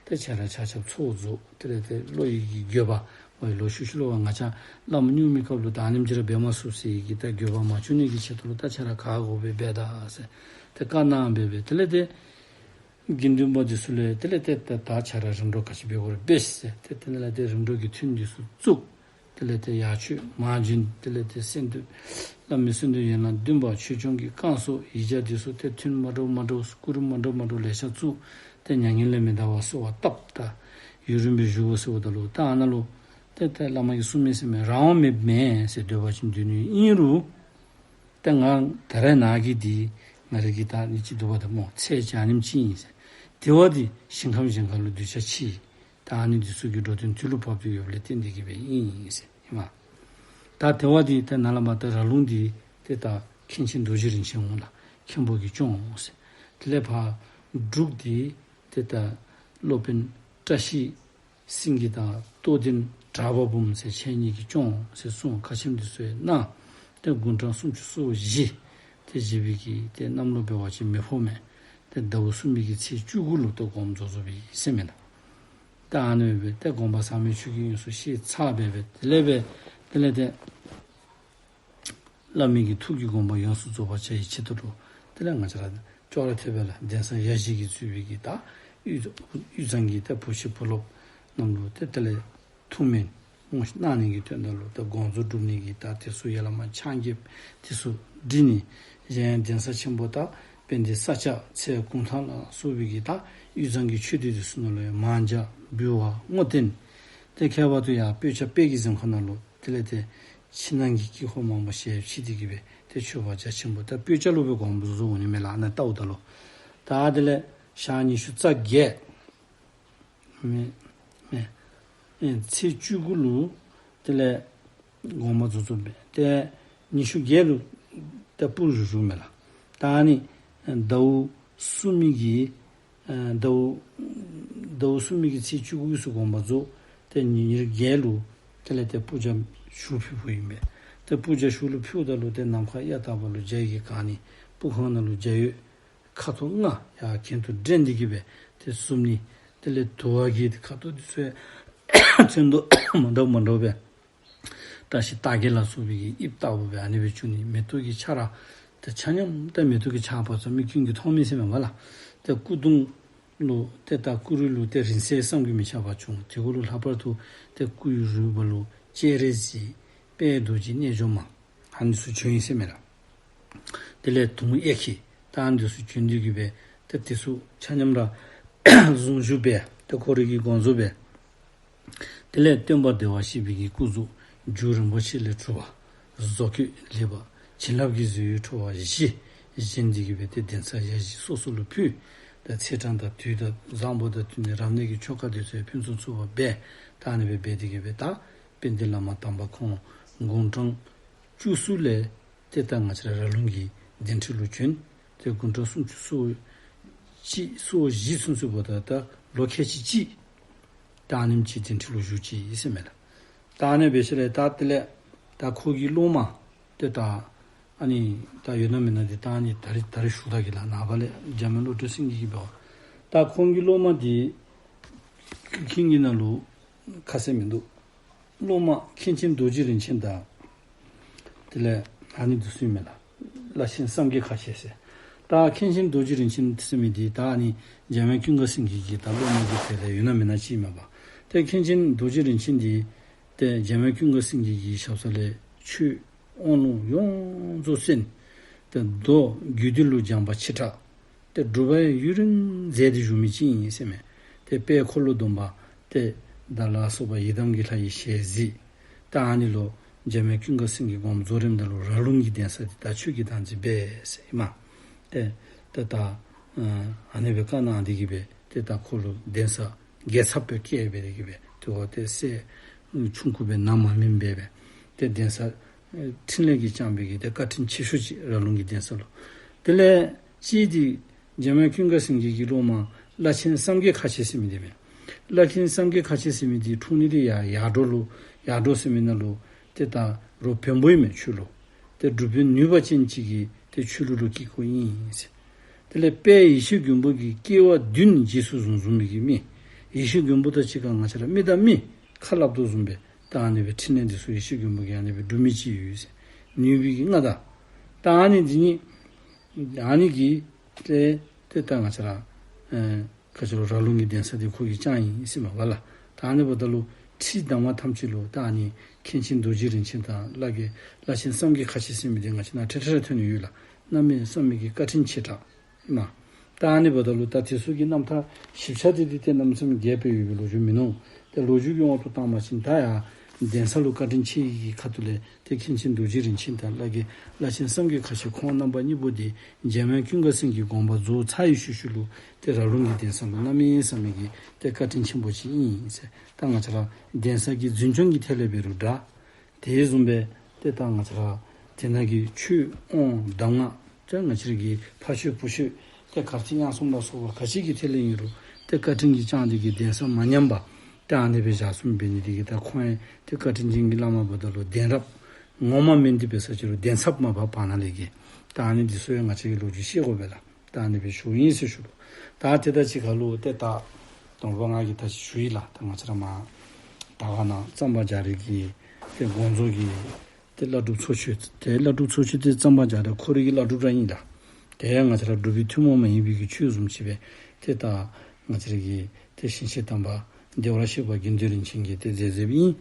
ཏེ་ཁྱེད་ར་ཆ་ཁྱབ་ཚོགས་རྫོགས་དེ་ལས་ཏེ་བློ་ཡི་གི་འགྱོད་པ་འོ་ལོག་ཤུལ་ཤུལ་ལུ་ང་བཅས་བླམ་རྙིང་མའི་སྐབས་ལུ་ད་ཨ་ནེམ་ཅིག་ར་འབད་མ་ཚུགས་ཟེར་གྱི་ད་འགྱོད་པ་མ་བྱུང་ནི་གི་ཆེད་དུ་ལུ་ད་ཁྱེད་ར་ག་དགོ་པས་འབད་ད་ཟེར་ཏེ་བཀའ་གནང་སྦེ་སྦེ་དེ་ལས་ཏེ་དགེ་འདུན་པ་འདི་ཚུ་ལུ་དེ་ལས་ཏེ་ད་ད་ཁྱེད་ར་རིམ་གྲོ་ག་ཅི་འབད་དགོ་རུང་འབད་ཟེར་ཏེ་དེ་ནང་ལས་ཏེ་རིམ་གྲོ་གི་ཐུན་འདི་ཚུ་བཙུགས། དེ་ལས་ཏེ་ཡར་མཆོད་མར་བྱོན། དེ་ལས་ཏེ་གསོལ་འདེབས་བླ་མའི་གསོལ་འདེབས་ཡན་ལག་བདུན་པ་ཆོས་སྐྱོང་གི་བསྐང་གསོ་ཡིག་བརྒྱ་འདི་ཚུ་ཏེ་ཐུན་མ་འདྲཝ་མ་འདྲཝ་སྐུ་རིམ་མ་འདྲཝ་མ་འདྲཝ་ལེ་ཤ་བཙུགས། ཏེ་མྱ་ངན་ལས་མི་འདའ་བར་གསོལ་བ་བཏབ། ད་ཡུན་རིང་སྦེ་བཞུགས་དགོ་ཟེརཝ་ད་ལུ་ད་ཨ་ནཱ་ལུ་ཏེ་ཏེ་བླ་མ་གིས་གསུངས་མི་ཟེར་མི་རང་དབང་མེད་མེད་ཟེར་འདོད་པ་ཅིན་འདོད་ནི་ཨིན་རུང་ཏེ་ང་ད་རེས་ནཱ་གི་འདི་ང་རའི་གི་ད་ཨ་ནི་ཅིག་འདུག་པ་ད་སྨོ། ཚེ་ཅིག་ཨ་ནེམ་ཅིག་ཨིན་ཟེར། དེ་བ་འདི་ཞིང་ཁམས་གཞན་ཁ་ལུ་གདུལ་བྱ་ཅིག་ད་ཨ་ནི་འདི་ཚུ་གི་འགྲོ་དོན་དུས་ལུ་བབ་སྟེ་ཡོདཔ་ལས་བརྟེན་ཏེ་གི་སྦེ་ཨིན་ཟེར་ཨིན་མས། ད་དེ་བ་འདི་ཏེ་ནཱ་ལས་མར་ཏེ་ར་ལུང་འདི་ཏེ་ད་མཁན་ཆེན་རྡོ་རྗེ་རིན་ཆེན་འོང་ལགས། མཁན་པོ་གིས་སྐྱོང་འོང་ཟེར། དེ་ལས་ཕར་འབྲུག་འདི་ཏེ་ད་སློབ་དཔོན་བཀྲ་ཤིས་སེང་གེ་དང་རྟོགས་ལྡན་གྲགས་པ་འབུམ་ཟེར་ཁྱེད་གཉིས་ཀྱིས་སྐྱོང་ཟེར་གསུངས། བཀའ་ཆེམས་འདི་ཚུ་ཡང་གནང་། ཏེ་དགུང་གྲངས་སུམ་ཅུ་སོ་བཞི་ཏེ་བཞེས་པའི་གི་ཏེ་གནམ་ལོ་འབད་བ་ཅིན་མེ་ཕོ་མེ་ཏེ་ཟླཝ་གསུམ་པའི་གི་ཚེས་བཅུ་དགུ་ལུ་ཏེ་དགོངས་རྫོགས་རྫོགས་པའི་ཟེར་མས་ལགས། ད་ཨ་ནི་སྦེ་ཏེ་དགོངས་པ་ཟབ་མོའི་ཆོས་ཀྱི་དབྱིངས་སུ་གཤེགས་ཚར་སྦེ་སྦེ་དེ་ལས་སྦེ་དེ་ལས་ཏེ་བླ་མའི་གི་ཐུགས་ཀྱི་དགོངས་པ་ཡོངས་སུ་རྫོགས་པར་བྱ་བའི་ཆེད་དུ་ལུ་དེ་ལས་ང་བཅས་ར་ཅོག་ར་འཐདཔ་སྦེ་ལགས་གདན་ས་ཡ་བཞི་གིས་གཙོས་པའི་གི་ད་དབུས་དབུས་གཙང་གི་ད་བུ་གཞི་བུ་སློབ་རྣམས་ལུ་ཏེ་དེ་ལས་ཐུགས་སྨོན་གནང་ནི་གི་དོན་དག་ལུ་ད་དགོངས་རྫོགས་སྒྲུབ་ནི་གི་ད་དེ་ཚུ་ཡ་ལ་མ་ཕྱག་འགྱེད་དེ་ཚུ་སྒྲིག་ནི། གཞན་ཡང་གདན་ས་ཆེན་པོ་ད་དཔལ་ལྡན་ས་སྐྱ་ཚལ་གུང་ཐང་ལ་སོགས་པའི་གི་ད་དབུས་གཙང་གི་ཆོས་སྡེ་དེ་ཚུ་ནང་ལུ་ཡང་མང་ཇ་འབུལ་བ་བསྔོ་རྟེན་ཏེ་ཁྱད་པར་དུ་ཡང་སྤོས་སྐྱ་དཔལ་གྱི་གཟིམ་ཁང་ནང་ལུ་དེ་ལས་ཏེ་ཕྱི་ནང་གི་དཀྱིལ་འཁོར་མང་པོ་ཞལ་ཕྱེ་སྟེ་གི་སྦེ་ཏེ་མཆོད་པ་རྒྱ་ཆེན་པོ་ད་སྤོས་སྐྱ་ལུ་སྦེ་དགོངས་པ་རྫོགས་རྫོགས་འོང་ནི་མས་ལགས། ཨ་ནཱ་བལྟཝ་ད་ལུ་ད་དེ་ལས་ཞག་ཉི་ཤུ་རྩ་བརྒྱད་མེ་མེ་ཨེ་ཚེས་བཅུ་དགུ་ལུ་དེ་ལས་དགོངས་པ་རྫོགས་རྫོགས་སྦེ་ཏེ་ཉི་ཤུ་བརྒྱད་ལུ་ད་སྤུར་བཞུགས་བཞུགསཔ་མས་ལགས། ད་ཨ་ནི་ཟླཝ་གསུམ་པའི་གི་ཨ་ཟླཝ་ཟླཝ་གསུམ་པའི་གི་ཚེས་བཅུ་དགུ་ཚུ་དགོངས་པ་རྫོགས། ཏེ་ཉེར་བརྒྱད་ལུ་དེ་ལས་ཏེ་སྤུར་ཇ་ཞུ་ཕུལ་ཕུལཝ་ཨིན་པས། ཏེ་སྤུར་ཇ་ཞུ་ལུ་ཕུལཝ་ད་ལུ་ཏེ་ནམ་མཁའ་གཡའ་དག་པ་ལུ་འཇའ་ཡིས་གང་ནི་སྤུར་ཁང་ནང་ལུ་འཇའ་འོད་ཁ་དོག་ལྔ་ཡར་གྱེན་དུ་འདྲེན་ཏེ་གི་སྦེ་ཏེ་ཟུམ་ནི། དེ་ལས་དུ་བ་གི་ཁ་དོག་འདི་ཚུ་ཡང་ཚོན་མདོག་མ་འདྲཝ་མ་འདྲཝ་སྦེ་བཀྲ་ཤིས་རྟགས་བརྒྱད་ལ་སོགས་པའི་གི་དབྱིབས་ལྟ་བུ་སྦེ་ཨ་ནི་སྦེ་བྱུང་ནི། མེ་ཏོག་གི་ཆར་ར་ཏེ་ཆ་མཉམ་ད་མེ་ཏོག་གི་ཆར་པ་ཚུ་མིག་ཀུན་གྱིས་མཐོང་མི་ཟེར་མས་པ་ལགས། ཏེ་སྐུ་གདུང་ལུ་ཏེ་ད་སྐུ་རུས་ལུ་ཏེ་རིང་བསྲེལ་བསམ་གྱིས་མི་ཁྱབ་པ་བྱུང་། དེ་གུ་ལུ་ལྷག་པར་དུ་ཏེ་སྐུའི་རུས་པ་ལུ་སྤྱན་རས་གཟིགས་དཔལ་རྡོ་རྗེ་རྣལ་འབྱོར་མ་ཨ་ནི་ཚུ་བྱོན་ཡི་ཟེར་མས་ལགས། དེ་ལས་དུང་གཡས་འཁྱིལ་ད་ཨ་ནི་ཚུ་བྱོན་ཏེ་གི་སྦེ་ཏེ་དེ་ཚུ་ཆ་མཉམ་ར་གཟུངས་བཞུགས་འབད་ཏེ་ཁོ་རའི་གི་དགོངས་རྫོགས་འབད། དེ་ལས་སྟོན་པ་བདེ་བར་གཤེགས་པའི་གི་སྐུ་གཟུགས་རྒྱུ་རིན་པོ་ཆེ་ལས་གྲུབ་པ་བཟོ་བཀོད་ལེགས་པ་བྱིན་རླབས་ཀྱི་གཟི་འོད་འཕྲོ་བ་བཞི་བཞེངས་ཏེ་གི་སྦེ་ཏེ་གདན་ས་ཡ་བཞི་སོ་སོ་ལུ་ཕུལ། ད་ཚེས་གྲངས་དང་དུས་དང་བཟང་པོ་དང་བསྟུན་ནས་རབ་གནས་ཀྱི་ཆོ་ག་དེ་ཚུ་ཡང་ཕུན་སུམ་ཚོགས་པ་འབད། ད་ཨ་ནི་སྦེ་འབད་དེ་གི་སྦེ་ད་དཔལ་ལྡན་བླ་མ་དམ་པ་ཁོང་དགུང་གྲངས་བཅུ་གསུམ་ལས་ཏེ་ད་ང་བཅས་ར་ར་ལུང་གི་གདན་ཁྲི་ལུ་བྱོན། ཏེ་དགུང་གྲངས་སུམ་ཅུ་སོ་གཅིག་སོ་བཞི་ཚུན་ཚོད་འབདཝ་ད་ད་ལོ་ཁལ་གཅིག་གཅིག་ད་ཨ་ནེམ་ཅིག་གདན་ཁྲི་ལུ་བཞུགས་ཅི་ཨིན་ཟེར་མས་ལགས། ད་ཨ་ནི་སྦེ་ཞིནམ་ལས་ད་དེ་ལས་ད་ཁོ་གི་སློབ་མ་ཏེ་ད་ཨ་ནི་ད་ཡོད་ན་མེད་ན་འདི་ད་ཨ་ནི་ད་རིས་ད་རིས་ཞུ་ད་གེ་ལགས། ནངས་པ་ལས་འཇམ་དབྱངས་བློ་གྲོས་སེང་གེ་གིས་འབད་བ། ད་ཁོང་གི་སློབ་མ་འདི་ཁྱིམ་གྱི་ནང་ལུ་ཁ་གསལ་མིན་འདུག། སློབ་མ་མཁན་ཆེན་རྡོ་རྗེ་རིན་ཆེན་དང་དེ་ལས་ཨ་ནི་འདི་ཚུ་ཨིན་མས་ལགས། བླ་ཆེན་སངས་རྒྱས་ཁ་ཤས་ཟེར། ད་མཁན་ཆེན་རྡོ་རྗེ་རིན་ཆེན་ཟེར་མི་འདི་ད་ཨ་ནི་འཇམ་དབྱངས་ཀུན་དགའ་སེང་གེ་གི་ད་སློབ་མ་གི་གྲས་ལས་ཡོད་ན་མེད་ན་ཅིག་ཨིན་མས་པ། ཏེ་མཁན་ཆེན་རྡོ་རྗེ་རིན་ཆེན་འདི་ཏེ་འཇམ་དབྱངས་ཀུན་དགའ་སེང་གེ་གི་ཞབས་ས་ལས་ཆོས་དབང་ལུང་ཡོངས་རྫོགས་གསན། ཏེ་མདོ་རྒྱུད་སྡེ་ལུ་སྦྱངས་པ་ཆེ་དྲགས། ཏེ་སྒྲུབ་པ་ཡང་ཡུན་རིང་མཛད་དེ་བཞུགས་མི་ཅིག་ཨིན་ཟེར་མས། ཏེ་དཔལ་འཁོར་ལོ་སྡོམ་པ་ཏེ་ བདག་ལ་སོགས་པ་ཡི་དམ་གྱི་ལྷ་ཡི་ཞལ་གཟིགས། ད་ཨ་ནི་ལུ་འཇམ་དབྱངས་ཀུན་དགའ་སེང་གེ་དགོངས་རྫོགས་རནམ་ད་ལུ་ར་ལུང་གི་གདན་ས་འདི་ད་ཁྱོད་ཀྱིས་བདག་འཛིན་འབད་ཟེར་ཨིན་མས། ཏེ་ཏེ་ད་ཨ་ནི་སྦེ་བཀའ་གནང་སྟེ་གི་སྦེ་ཏེ་ད་ཁོ་ལུ་གདན་ས་རྒྱལ་ཚབ་སྦེ་བཀལ་སྦེ་དེ་གི་སྦེ་ཏེ་ཁོ་ཏེ་སྲས་ཆུང་ཀུ་སྦེ་ནང་མ་སྨིནམ་སྦེ་སྦེ་ཏེ་གདན་ས་ཕྲིན་ལས་ཀྱིས་བསྐྱངས་པའི་གི་ཏེ་བཀའ་དྲིན་ཆེ་ཤོས་ཅིག་ར་ལུང་གི་གདན་ས་ལུ། དེ་ལས་གཅིག་འདི་འཇམ་དབྱངས་ཀུན་དགའ་སེང་གེ་གི་སློབ་མ་བླ་ཆེན་བསམ་རྒྱས་ཁ་ཆེ་ཟེར་མི་འདི་མས། བླ་ཆེན་བསམ་རྒྱས་ཁ་ཆེ་ཟེར་མི་འདི་འཁྲུངས་ནི་འདི་ཡར་ཡར་འབྲོག་ལུ། ཡར་འབྲོག་ཟེར་མི་ནང་ལུ་ཏེ་ད་རོགས་བོན་པོ་ཨིན་མས་ཆོས་ལུགས། ཏེ་འབྲུག་པའི་ནུས་པ་ཅན་ཅིག་གི་ཏེ་ཆོས་ལུགས་ལུ་དཀྱིལ་འཁོར་ཨིན་ཟེར། དེ་ལས་དཔལ་ཡེ་ཤེས་མགོན་པོ་གི་སྐྱེ་བ་བདུན་རྗེས་སུ་བཟུང་བཟུང་མི་གི་མི། ཡེ་ཤེས་མགོན་པོ་དང་གཅིག་ཁར་ང་བཅས་ར་མི་དང་མི་ཁ་སླབ་དོ་བཟུམ་སྦེ་ད་ཨ་ནི་སྦེ་ཕྲིན་ལས་འདི་ཚུ་ཡེ་ཤེས་མགོན་པོ་གིས་ཨ་ནི་སྦེ་སྒྲུབ་མི་ཅིག་ཡོད་ཟེར། ནུས་པའི་གི་མངའ་བདག། ད་ཨ་ནི་འདི་ནི་ཨ་ནི་གི་ཏེ་ཏེ་ད་ང་བཅས་ར་ཨེ་ག་ཅི་ལོ་ར་ལུང་གི་གདན་ས་འདི་ཁོ་གིས་བསྐྱངས་ཡི་ཟེར་མས་པ་ལགས། ད་ཨ་ནི་འབདཝ་ད་ལུ་ཁྲི་གདང་མ་ཐམས་ཅད་ལུ་ད་ཨ་ནི་མཁན་ཆེན་རྡོ་རྗེ་རིན་ཆེན་དང་བླ་རྒན་བླ་ཆེན་བསམ་རྒྱས་ཁ་ཆེ་ཟེར་མི་འདི་ང་བཅས་ནཱ་ཁྲི་ཁྲི་ར་ཐོན་ནི་ཡོད་ལགས། གནམ་མེད་ས་མེད་ཀྱི་བཀའ་དྲིན་ཆེ་དྲགས་ཨིན་མས། ད་ཨ་ནི་འབདཝ་ད་ལུ་ད་དེ་ཚུ་གི་རྣམ་ཐར་ཞིབ་ཆ་འདི་འདི་ཏེ་གནམ་མེད་ས་མེད་རྒྱས་པ་ཡོད་པའི་ལོ་རྒྱུས་མིན་ནུག། ཏེ་ལོ་རྒྱུས་ཀྱི་དབང་དུ་བཏང་བ་ཅིན་ད་ཡར་གདན་ས་ལུ་བཀའ་དྲིན་ཆེ་ཡི་གི་ཁ་ཐུག་ལས་ཏེ་མཁན་ཆེན་རྡོ་རྗེ་རིན་ཆེན་དང་བླ་རྒན་བླ་ཆེན་བསམ་རྒྱས་ཁ་ཆེ་ཁོང་རྣམ་པ་གཉིས་པོ་འདི་འཇམ་དབྱངས་ཀུན་དགའ་སེང་གེ་དགོངས་པ་རྫོགས་ཚར་བའི་ཤུལ་ཤུལ་ལུ་ཏེ་ར་ལུང་གི་གདན་ས་ལུ་གནམ་མེད་ས་མེད་ཀྱི་ཏེ་བཀའ་དྲིན་ཆེན་པོ་ཅིག་ཨིན་ཟེར། ད་ང་བཅས་ར་གདན་ས་གི་འཛིན་སྐྱོང་གི་ཐད་ལས་འབད་རུང་འདྲ། དེ་བཟུམ་སྦེ་ཏེ་ད་ང་བཅས་ར་དེ་ནང་གི་ཆོས་དབང་གདམས་ངག་ཏེ་ང་བཅས་ར་གི་ཕ་ཆོས་བུ་ཆོས་ཏེ་གར་ཐིག་དབྱངས་གསུམ་ལ་སོགས་པ་ག་ཅི་གི་ཐད་ལས་ཨིན་རུང་ཏེ་བཀའ་དྲིན་གྱིས་བསྐྱངས་ཏེ་གི་གདན་ས་མ་ཉམས་པར་ཏེ་ཨ་ནི་སྦེ་བཞག་ཚུགས་པའི་ནི་དེ་གིས་ད་ཁོང་ཡང་ཏེ་བཀའ་དྲིན་ཅན་གྱི་བླ་མ་འབདཝ་ད་ལུ་གདན་རབས་ངོ་མ་མེན་ཏེ་འབད་ས་ཅི་རུང་གདན་ཚབ་མ་པ་བར་ན་ལས་ཀྱི་ད་ཨ་ནི་འདི་ཚུ་ཡང་ང་བཅས་ཀྱིས་ལོ་རྒྱུས་ཤེས་དགོ་པས་ལགས། ད་ཨ་ནི་སྦེ་ཞུཝ་ཨིན་ཟེར་ཞུ་ལོ། ད་དེ་དང་གཅིག་ཁར་ལུ་ཏེ་ད་དང་པ་ང་གིས་ད་ཅི་ཞུ་ཡི་ལགས། ད་ང་བཅས་ར་མར་དར་དཀར་ནང་གཙང་པ་རྒྱ་རས་ཀྱི་ཏེ་དགོངས་རྫོགས་ཀྱི་ཏེ་བླ་སྒྲུབ་ཚོགས་མཆོད། ཏེ་བླ་སྒྲུབ་ཚོགས་མཆོད་འདི་གཙང་པ་རྒྱ་རས་ཁོ་རའི་གི་བླ་སྒྲུབ་ར་ཨིན་ལགས། ཏེ་ང་བཅས་ར་འབྲུག་པའི་ཐུན་མོང་མ་ཡིན་པའི་གི་ཆོས་བཟུམ་ཅིག་སྦེ་ཏེ་ད་ང་བཅས་ར་གི་ཏེ་ཞིང་གཤེགས་དམ་པ་བདེ་བར་གཤེགས་པ་དགེ་འདུན་རིན་ཆེན་གྱིས་ཏེ་མཛད་མཛདཔ་ཨིན།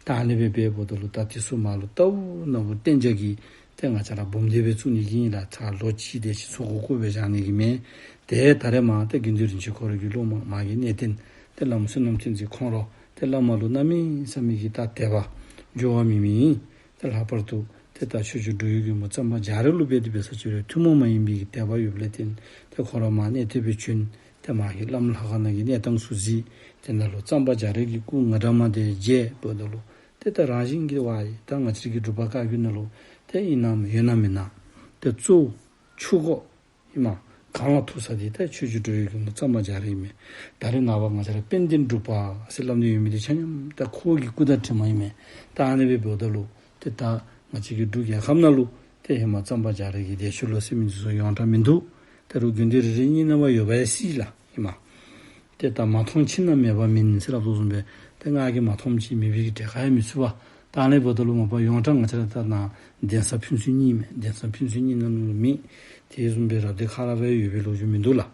ད་ཨ་ནི་སྦེ་འབདཝ་ད་ལུ་ད་དེ་ཚུ་མར་ལུ་ལྟ་བུ་ན་བུ་གཏན་འཇགས་ཀྱི་ཏེ་ང་བཅས་ར་འབུམ་སྡེ་སྦེ་བཙུགས་ནི་གི་ཨིན་ལགས། ད་ལོ་གཅིག་དེ་ཅིག་ཚུ་གུ་གུ་སྦེ་བཞག་ནི་གི་མེན། ཏེ་ད་རེས་མར་ཏེ་དགེ་འདུན་རིན་ཆེན་ཁོ་ར་གི་སློབ་མ་མ་གི་གནས་བརྟན་ཏེ་བླམ་བསོད་ནམས་བསྟན་འཛིན་ཁོང་ར་ཏེ་བླ་མ་ལུ་གནམ་མེད་ས་མེད་ཀྱི་ད་དད་པ་འགྱུར་བ་མེད་མི་ཨིན། ཏེ་ལྷག་པར་དུ་ཏེ་ད་ཆོས་རྗེ་འགྲོ་བའི་མགོན་པོ་གཙང་པ་རྒྱ་རས་ལུ་འབད་དེ་འབད་ས་ཅི་རུང་ཐུན་མོང་མ་ཡིན་པའི་གི་དད་པ་ཡོདཔ་ལས་བརྟེན་ཏེ་ཁོ་ར་མར་གནས་བརྟན་སྦེ་བྱོན། ཏེ་མ་གི་བླམ་ལྷ་ཁང་ནང་གི་གནས་སྟངས་ཚུ་གཟིགས། དེ་ནང་ལུ་གཙང་པ་རྒྱ་རས་ཀྱི་སྐུ་ང་འདྲ་མ་དེ་མཇལཝ་ད་ལུ་ཏེ་ད་རང་བཞིན་གྱིས་བ་ཡི་ད་ང་བཅས་ཀྱི་འབྲུག་པ་བཀའ་བརྒྱུད་ནང་ལུ་ཏེ་ཨིན་ནམ་ཡོད་ན་མེན་ན། ཏེ་གཙོ་བོ་ཆུ་འགོ་ཨིན་མས། གངས་ལ་ཐུག་ས་འདི་ད་ཆོས་རྗེ་འགྲོ་བའི་མགོན་པོ་གཙང་པ་རྒྱ་རས་ཨིན་མས། ད་རེས་ནངས་པ་ང་བཅས་ར་དཔལ་ལྡན་འབྲུག་པ་ཟེར་སླབ་ནི་ཡོད་མི་འདི་ཆ་མཉམ་ད་ཁོ་གི་སྐུ་དང་གྲིབ་མ་ཨིན་མས། ད་ཨ་ནི་སྦེ་འབདཝ་ད་ལུ་ཏེ་ད་ང་བཅས་ཀྱི་འབྲུག་རྒྱལ་ཁབ་ནང་ལུ་ཏེ་ཧེ་མ་གཙང་པ་རྒྱ་རས་ཀྱི་བདེ་མཆོག་ལོ་ཟེར་མི་འདི་ཚུ་ཡོངས་གྲགས་མིན་འདུག། ད་རུང་དགེ་འདུན་རེ་རེ་གཉིས་གཉིས་མ་ཡོད་པ་ཡང་སྲིད་ལགས་ཨིན་མས། ཏེ་ད་མ་མཐོང་ཕྱིར་ན་མེད་པ་མིན་ཟེར་སླབ་དོ་བཟུམ་སྦེ་ཏེ་ང་གིས་མ་མཐོངམ་ཅིག་མེད་པའི་གི་གྲལ་ཁར་ཡང་མི་ཚུད་པས། ད་ཨ་ནི་འབདཝ་ད་ལུ་མ་པ་ཡོངས་གྲགས་ང་བཅས་ར་ད་ནཱ་གདན་ས་ཕན་ཚུན་གཉིས་མས། གདན་ས་ཕན་ཚུན་གཉིས་ནང་ལུ་མེད། དེ་བཟུམ་སྦེ་རབ་སྡེ་ཁག་ར་སྦེ་ཡོད་པའི་ལོ་རྒྱུས་མིན་འདུག་ལགས།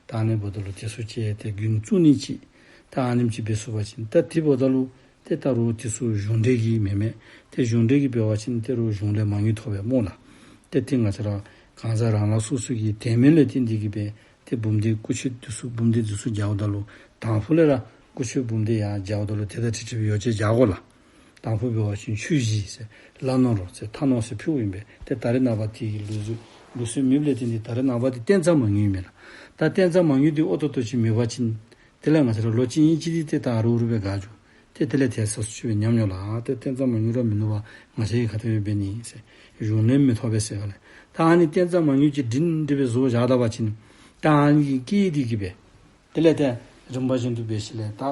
ད་ཨ་ནི་འབདཝ་ད་ལུ་དེ་ཚུ་ཅིག་ཏེ་དགོན་བཙུགས་ནི་ཅིག་ད་ཨ་ནེམ་ཅིག་འབད་ཚུགས་པ་ཅིན་ད་དེ་འབདཝ་ད་ལུ་ཏེ་ད་རུང་དེ་ཚུ་གཞུང་འབྲེལ་གྱི་མེན་མས། ཏེ་གཞུང་འབྲེལ་གྱི་འབད་བ་ཅིན་ཏེ་རུང་གཞུང་ལས་མ་དངུལ་ཐོབ་པས་སྨོ་ལགས། ཏེ་དེ་ང་བཅས་ར་གང་ཟག་རང་རང་སོ་སོ་གི་དད་མོས་ལས་བརྟེན་ཏེ་གི་སྦེ་ཏེ་འབུམ་སྡེ་སྐུ་མཆོད་འདི་ཚུ་འབུམ་སྡེ་འདི་ཚུ་རྐྱབ་ད་ལུ་དང་ཕུ་ལས་ར་སྐུ་མཆོད་འབུམ་སྡེ་ཡར་རྐྱབ་ད་ལུ་ཏེ་ད་ཁྲི་ཁྲི་སྦེ་ཡོ་བྱད་རྐྱབ་དགོ་ལགས། དང་ཕུ་འབད་བ་ཅིན་ཆོས་གཞིས་ཟེར་བླ་ནོར་ཟེར་ཐ་ནོར་ཟེར་ཕུལཝ་ཨིན་པས། ཏེ་ད་རེས་ནངས་པ་དེ་གི་ལུགས་སྲོལ་ལུགས་སྲོལ་མེདཔ་ལས་བརྟེན་ཏེ་ད་རེས་ནངས་པ་འདི་རྟེན་རྫས་མ་དངུལ་ཨིན་མས་ལགས། ད་རྟེན་རྫས་མ་དངུལ་འདི་ཨོ་ཏོ་ཏོ་ཅིག་མེད་པ་ཅིན་དེ་ལས་ང་བཅས་ར་ལོ་གཅིག་གཉིས་ཅིག་འདི་ཏེ་ད་ཨ་རུ་ཨ་རུ་སྦེ་འགག་འགྱོ། ཏེ་དེ་ལས་ཏེ་ས་སུ་ཅིག་སྦེ་ཉམས་ཡོད་ལགས། ཏེ་རྟེན་རྫས་མ་དངུལ་ར་མིན་འདུག་པ། ང་བཅས་ཀྱིས་ག་དེ་སྦེ་འབད་ནི་ཟེར། གཞུང་ལས་མི་ཐོབ་པས་ཟེར་ག་ལས། ད་ཨ་ནི་རྟེན་རྫས་མ་དངུལ་ཅིག་སྒྲིང་སྒྲི་སྦེ་བཟོ་བཞག་ད་པ་ཅིན་ད་ཨ་ནི་གི་སྐྱེད་དེ་གི་སྦེ་དེ་ལས་ཏེ་རིམ་པ་བཞིན་དུ་འབད་ཞིནམ་ལས་ད་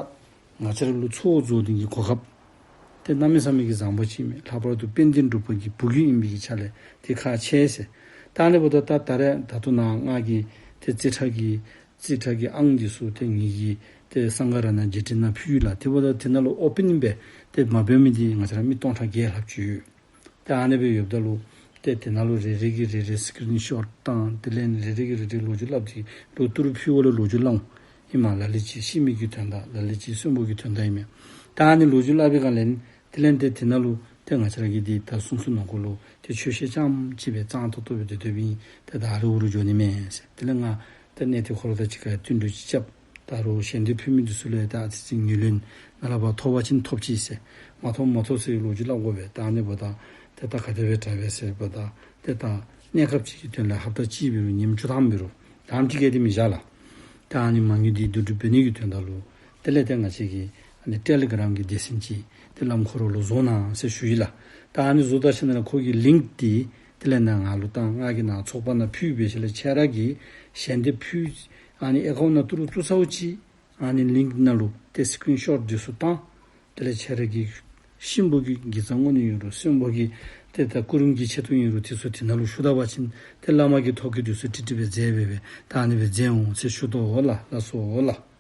ང་བཅས་ར་ལུ་ཚོགས་རྫོགས་ལྡན་གྱི་གོ་སྐབས་ཏེ་གནམ་མེད་ས་མེད་ཀྱི་བཟང་པོ་ཅིག་མས། ལྷག་པར་དུ་དཔལ་ལྡན་འབྲུག་པ་གི་བུ་རྒྱུད་ཨིན་པའི་གི་ཆ་ལས་ཏེ་ཁག་ཆེ་ཟེར། ད་ཨ་ནི་འབདཝ་ད་ད་ད་རེས་ད་ལྟོ་ནཱ་ང་གིས་ཏེ་རྩིས་ཁྲ་གི་རྩིས་ཁྲ་གི་ཨང་འདི་ཚུ་ཏེ་ངེ་གི་ཏེ་སངྒ་ར་ནང་རྗེས་དྲན་ནང་ཕུལ་ཡི་ལགས། དེ་འབདཝ་ད་དེ་ནང་ལུ་ཨོ་པེན་སྦེ་ཏེ་མ་འབད་མི་འདི་ང་བཅས་ར་མི་སྟོང་ཕྲག་བརྒྱད་ལྷགཔ་ཅིག་ཡོད། ཏེ་ཨ་ནི་སྦེ་ཡོདཔ་ད་ལུ་ཏེ་དེ་ནང་ལུ་རེ་རེ་གིས་རེ་རེ་སི་ཀི་རིན་ཤོཊ་བཏང་། དེ་ལས་རེ་རེ་གིས་རེ་རེ་ལོ་རྒྱུས་སླབ་སྟེ་ལོག་ཏུ་རུ་ཕུལཝ་ལས་ལོ་རྒྱུས་སླབ་འོང་། ཨིན་མས། ལ་ལུ་ཅིག་ཤི་མི་གི་དོན་དག་ལ་ལུ་ཅིག་གསོན་པོ་གི་དོན་དག་ཨིན་མས། ད་ཨ་ནི་ལོ་རྒྱུས་སླབ་པའི་སྒང་ལས་དེ་ལས་ཏེ་དེ་ནང་ལུ་ཏེ་ང་བཅས་ར་གི་འདི་ད་གསུང་ཚུལ་ནང་འཁོད་ལུ་ཏེ་ཆོས་བཤད་རྐྱངམ་ཅིག་སྦེ་གཙང་ཏོག་ཏོ་སྦེ་སྡོད་སྡོདཔ་ཨིན། ཏེ་ད་ཨ་རུ་ཨ་རུ་འགྱོ་ནི་མས་ཟེར། དེ་ལས་ང་ད་གནས་བརྟན་ཁོ་ར་དང་གཅིག་ཁར་བསྟུན་གྲོས་ཅིག་རྐྱབ། ད་རུང་ཞལ་འདེབས་ཕུལ་མི་འདི་ཚུ་ལས་ད་ཨ་ཙི་ཅིག་ངོས་ལེན་ནཱ་ལས་ཕར་ཐོབ་པ་ཅིན་ཐོབ་ཅི་ཟེར། མ་ཐོབ་མ་ཐོབ་ཟེར་ལོ་རྒྱུས་སླབ་དགོ་པས། ད་ཨ་ནི་འབདཝ་ད་ཏེ་ད་ག་དེ་སྦེ་དྲག་པས་ཟེར་འབདཝ་ད་ཏེ་ད་གནས་སྐབས་ཅིག་གི་དོན་ལས་ཧབ་ཏ་གཅིག་འབད་རུང་ཉིནམ་བཅུ་ཐམ་འབད་རུང་ད་ཨ་ནི་ཅིག་ག་དེ་མི་བཞག་ལགས། ད་ཨ་ནི་མ་དངུལ་འདི་བསྡུ་སྒྲིག་འབད་ནི་གི་དོན་དག་ལུ་དེ་ལས་ཏེ་ང་བཅས་ཀྱི་ཨ་ནི་ཊེ་ལི་གྲམ་གྱི་སྡེ་ཚན་ཅིག་ཏེ་བླམ་ཁོ་ར་ལུ་བཟོ་གནང་ཟེར་ཞུ་ཡི་ལགས། ད་ཨ་ནི་བཟོ་ད་ཞིནམ་ལས་ཁོ་གི་ལིངཀ་འདི་དེ་ལས་ནཱ་ང་ལུ་བཏང་། ང་གིས་ནཱ་ཚོགས་པ་ནང་ཕུལ་འབད་ཞིནམ་ལས་ཁྱེད་ར་གིས་ཞལ་འདེབས་ཕུལ་ཨ་ནི་ཨེ་ཀའུནཊ་ནང་བཙུགས་རུང་བཙུགས་ཚརཝ་ཅིག་ཨ་ནི་ལིངཀ་ནང་ལུ་ཏེ་སི་ཀི་རིན་ཤོཊ་འདི་ཚུ་བཏང་། དེ་ལས་ཁྱེད་ར་གི་གཤིན་པོ་གི་དགེ་རྩ་བསྔོ་ནི་ཨིན་རུང་གཤིན་པོ་གི་ཏེ་ད་སྐུ་རིམ་གྱི་ཆེད་དུ་ཨིན་རུང་དེ་ཚུ་དེ་ནང་ལུ་ཞུ་ད་པ་ཅིན་ཏེ་བླ་མ་གིས་ཐོ་བཀོད་འདི་ཚུ་ཀྲིག་ཀྲི་སྦེ་མཛད་འབད་སྦེ་ད་ཨ་ནི་སྦེ་མཛད་འོང་ཟེར་ཞུ་དོ་ལགས། ལགས་སོ་ལགས།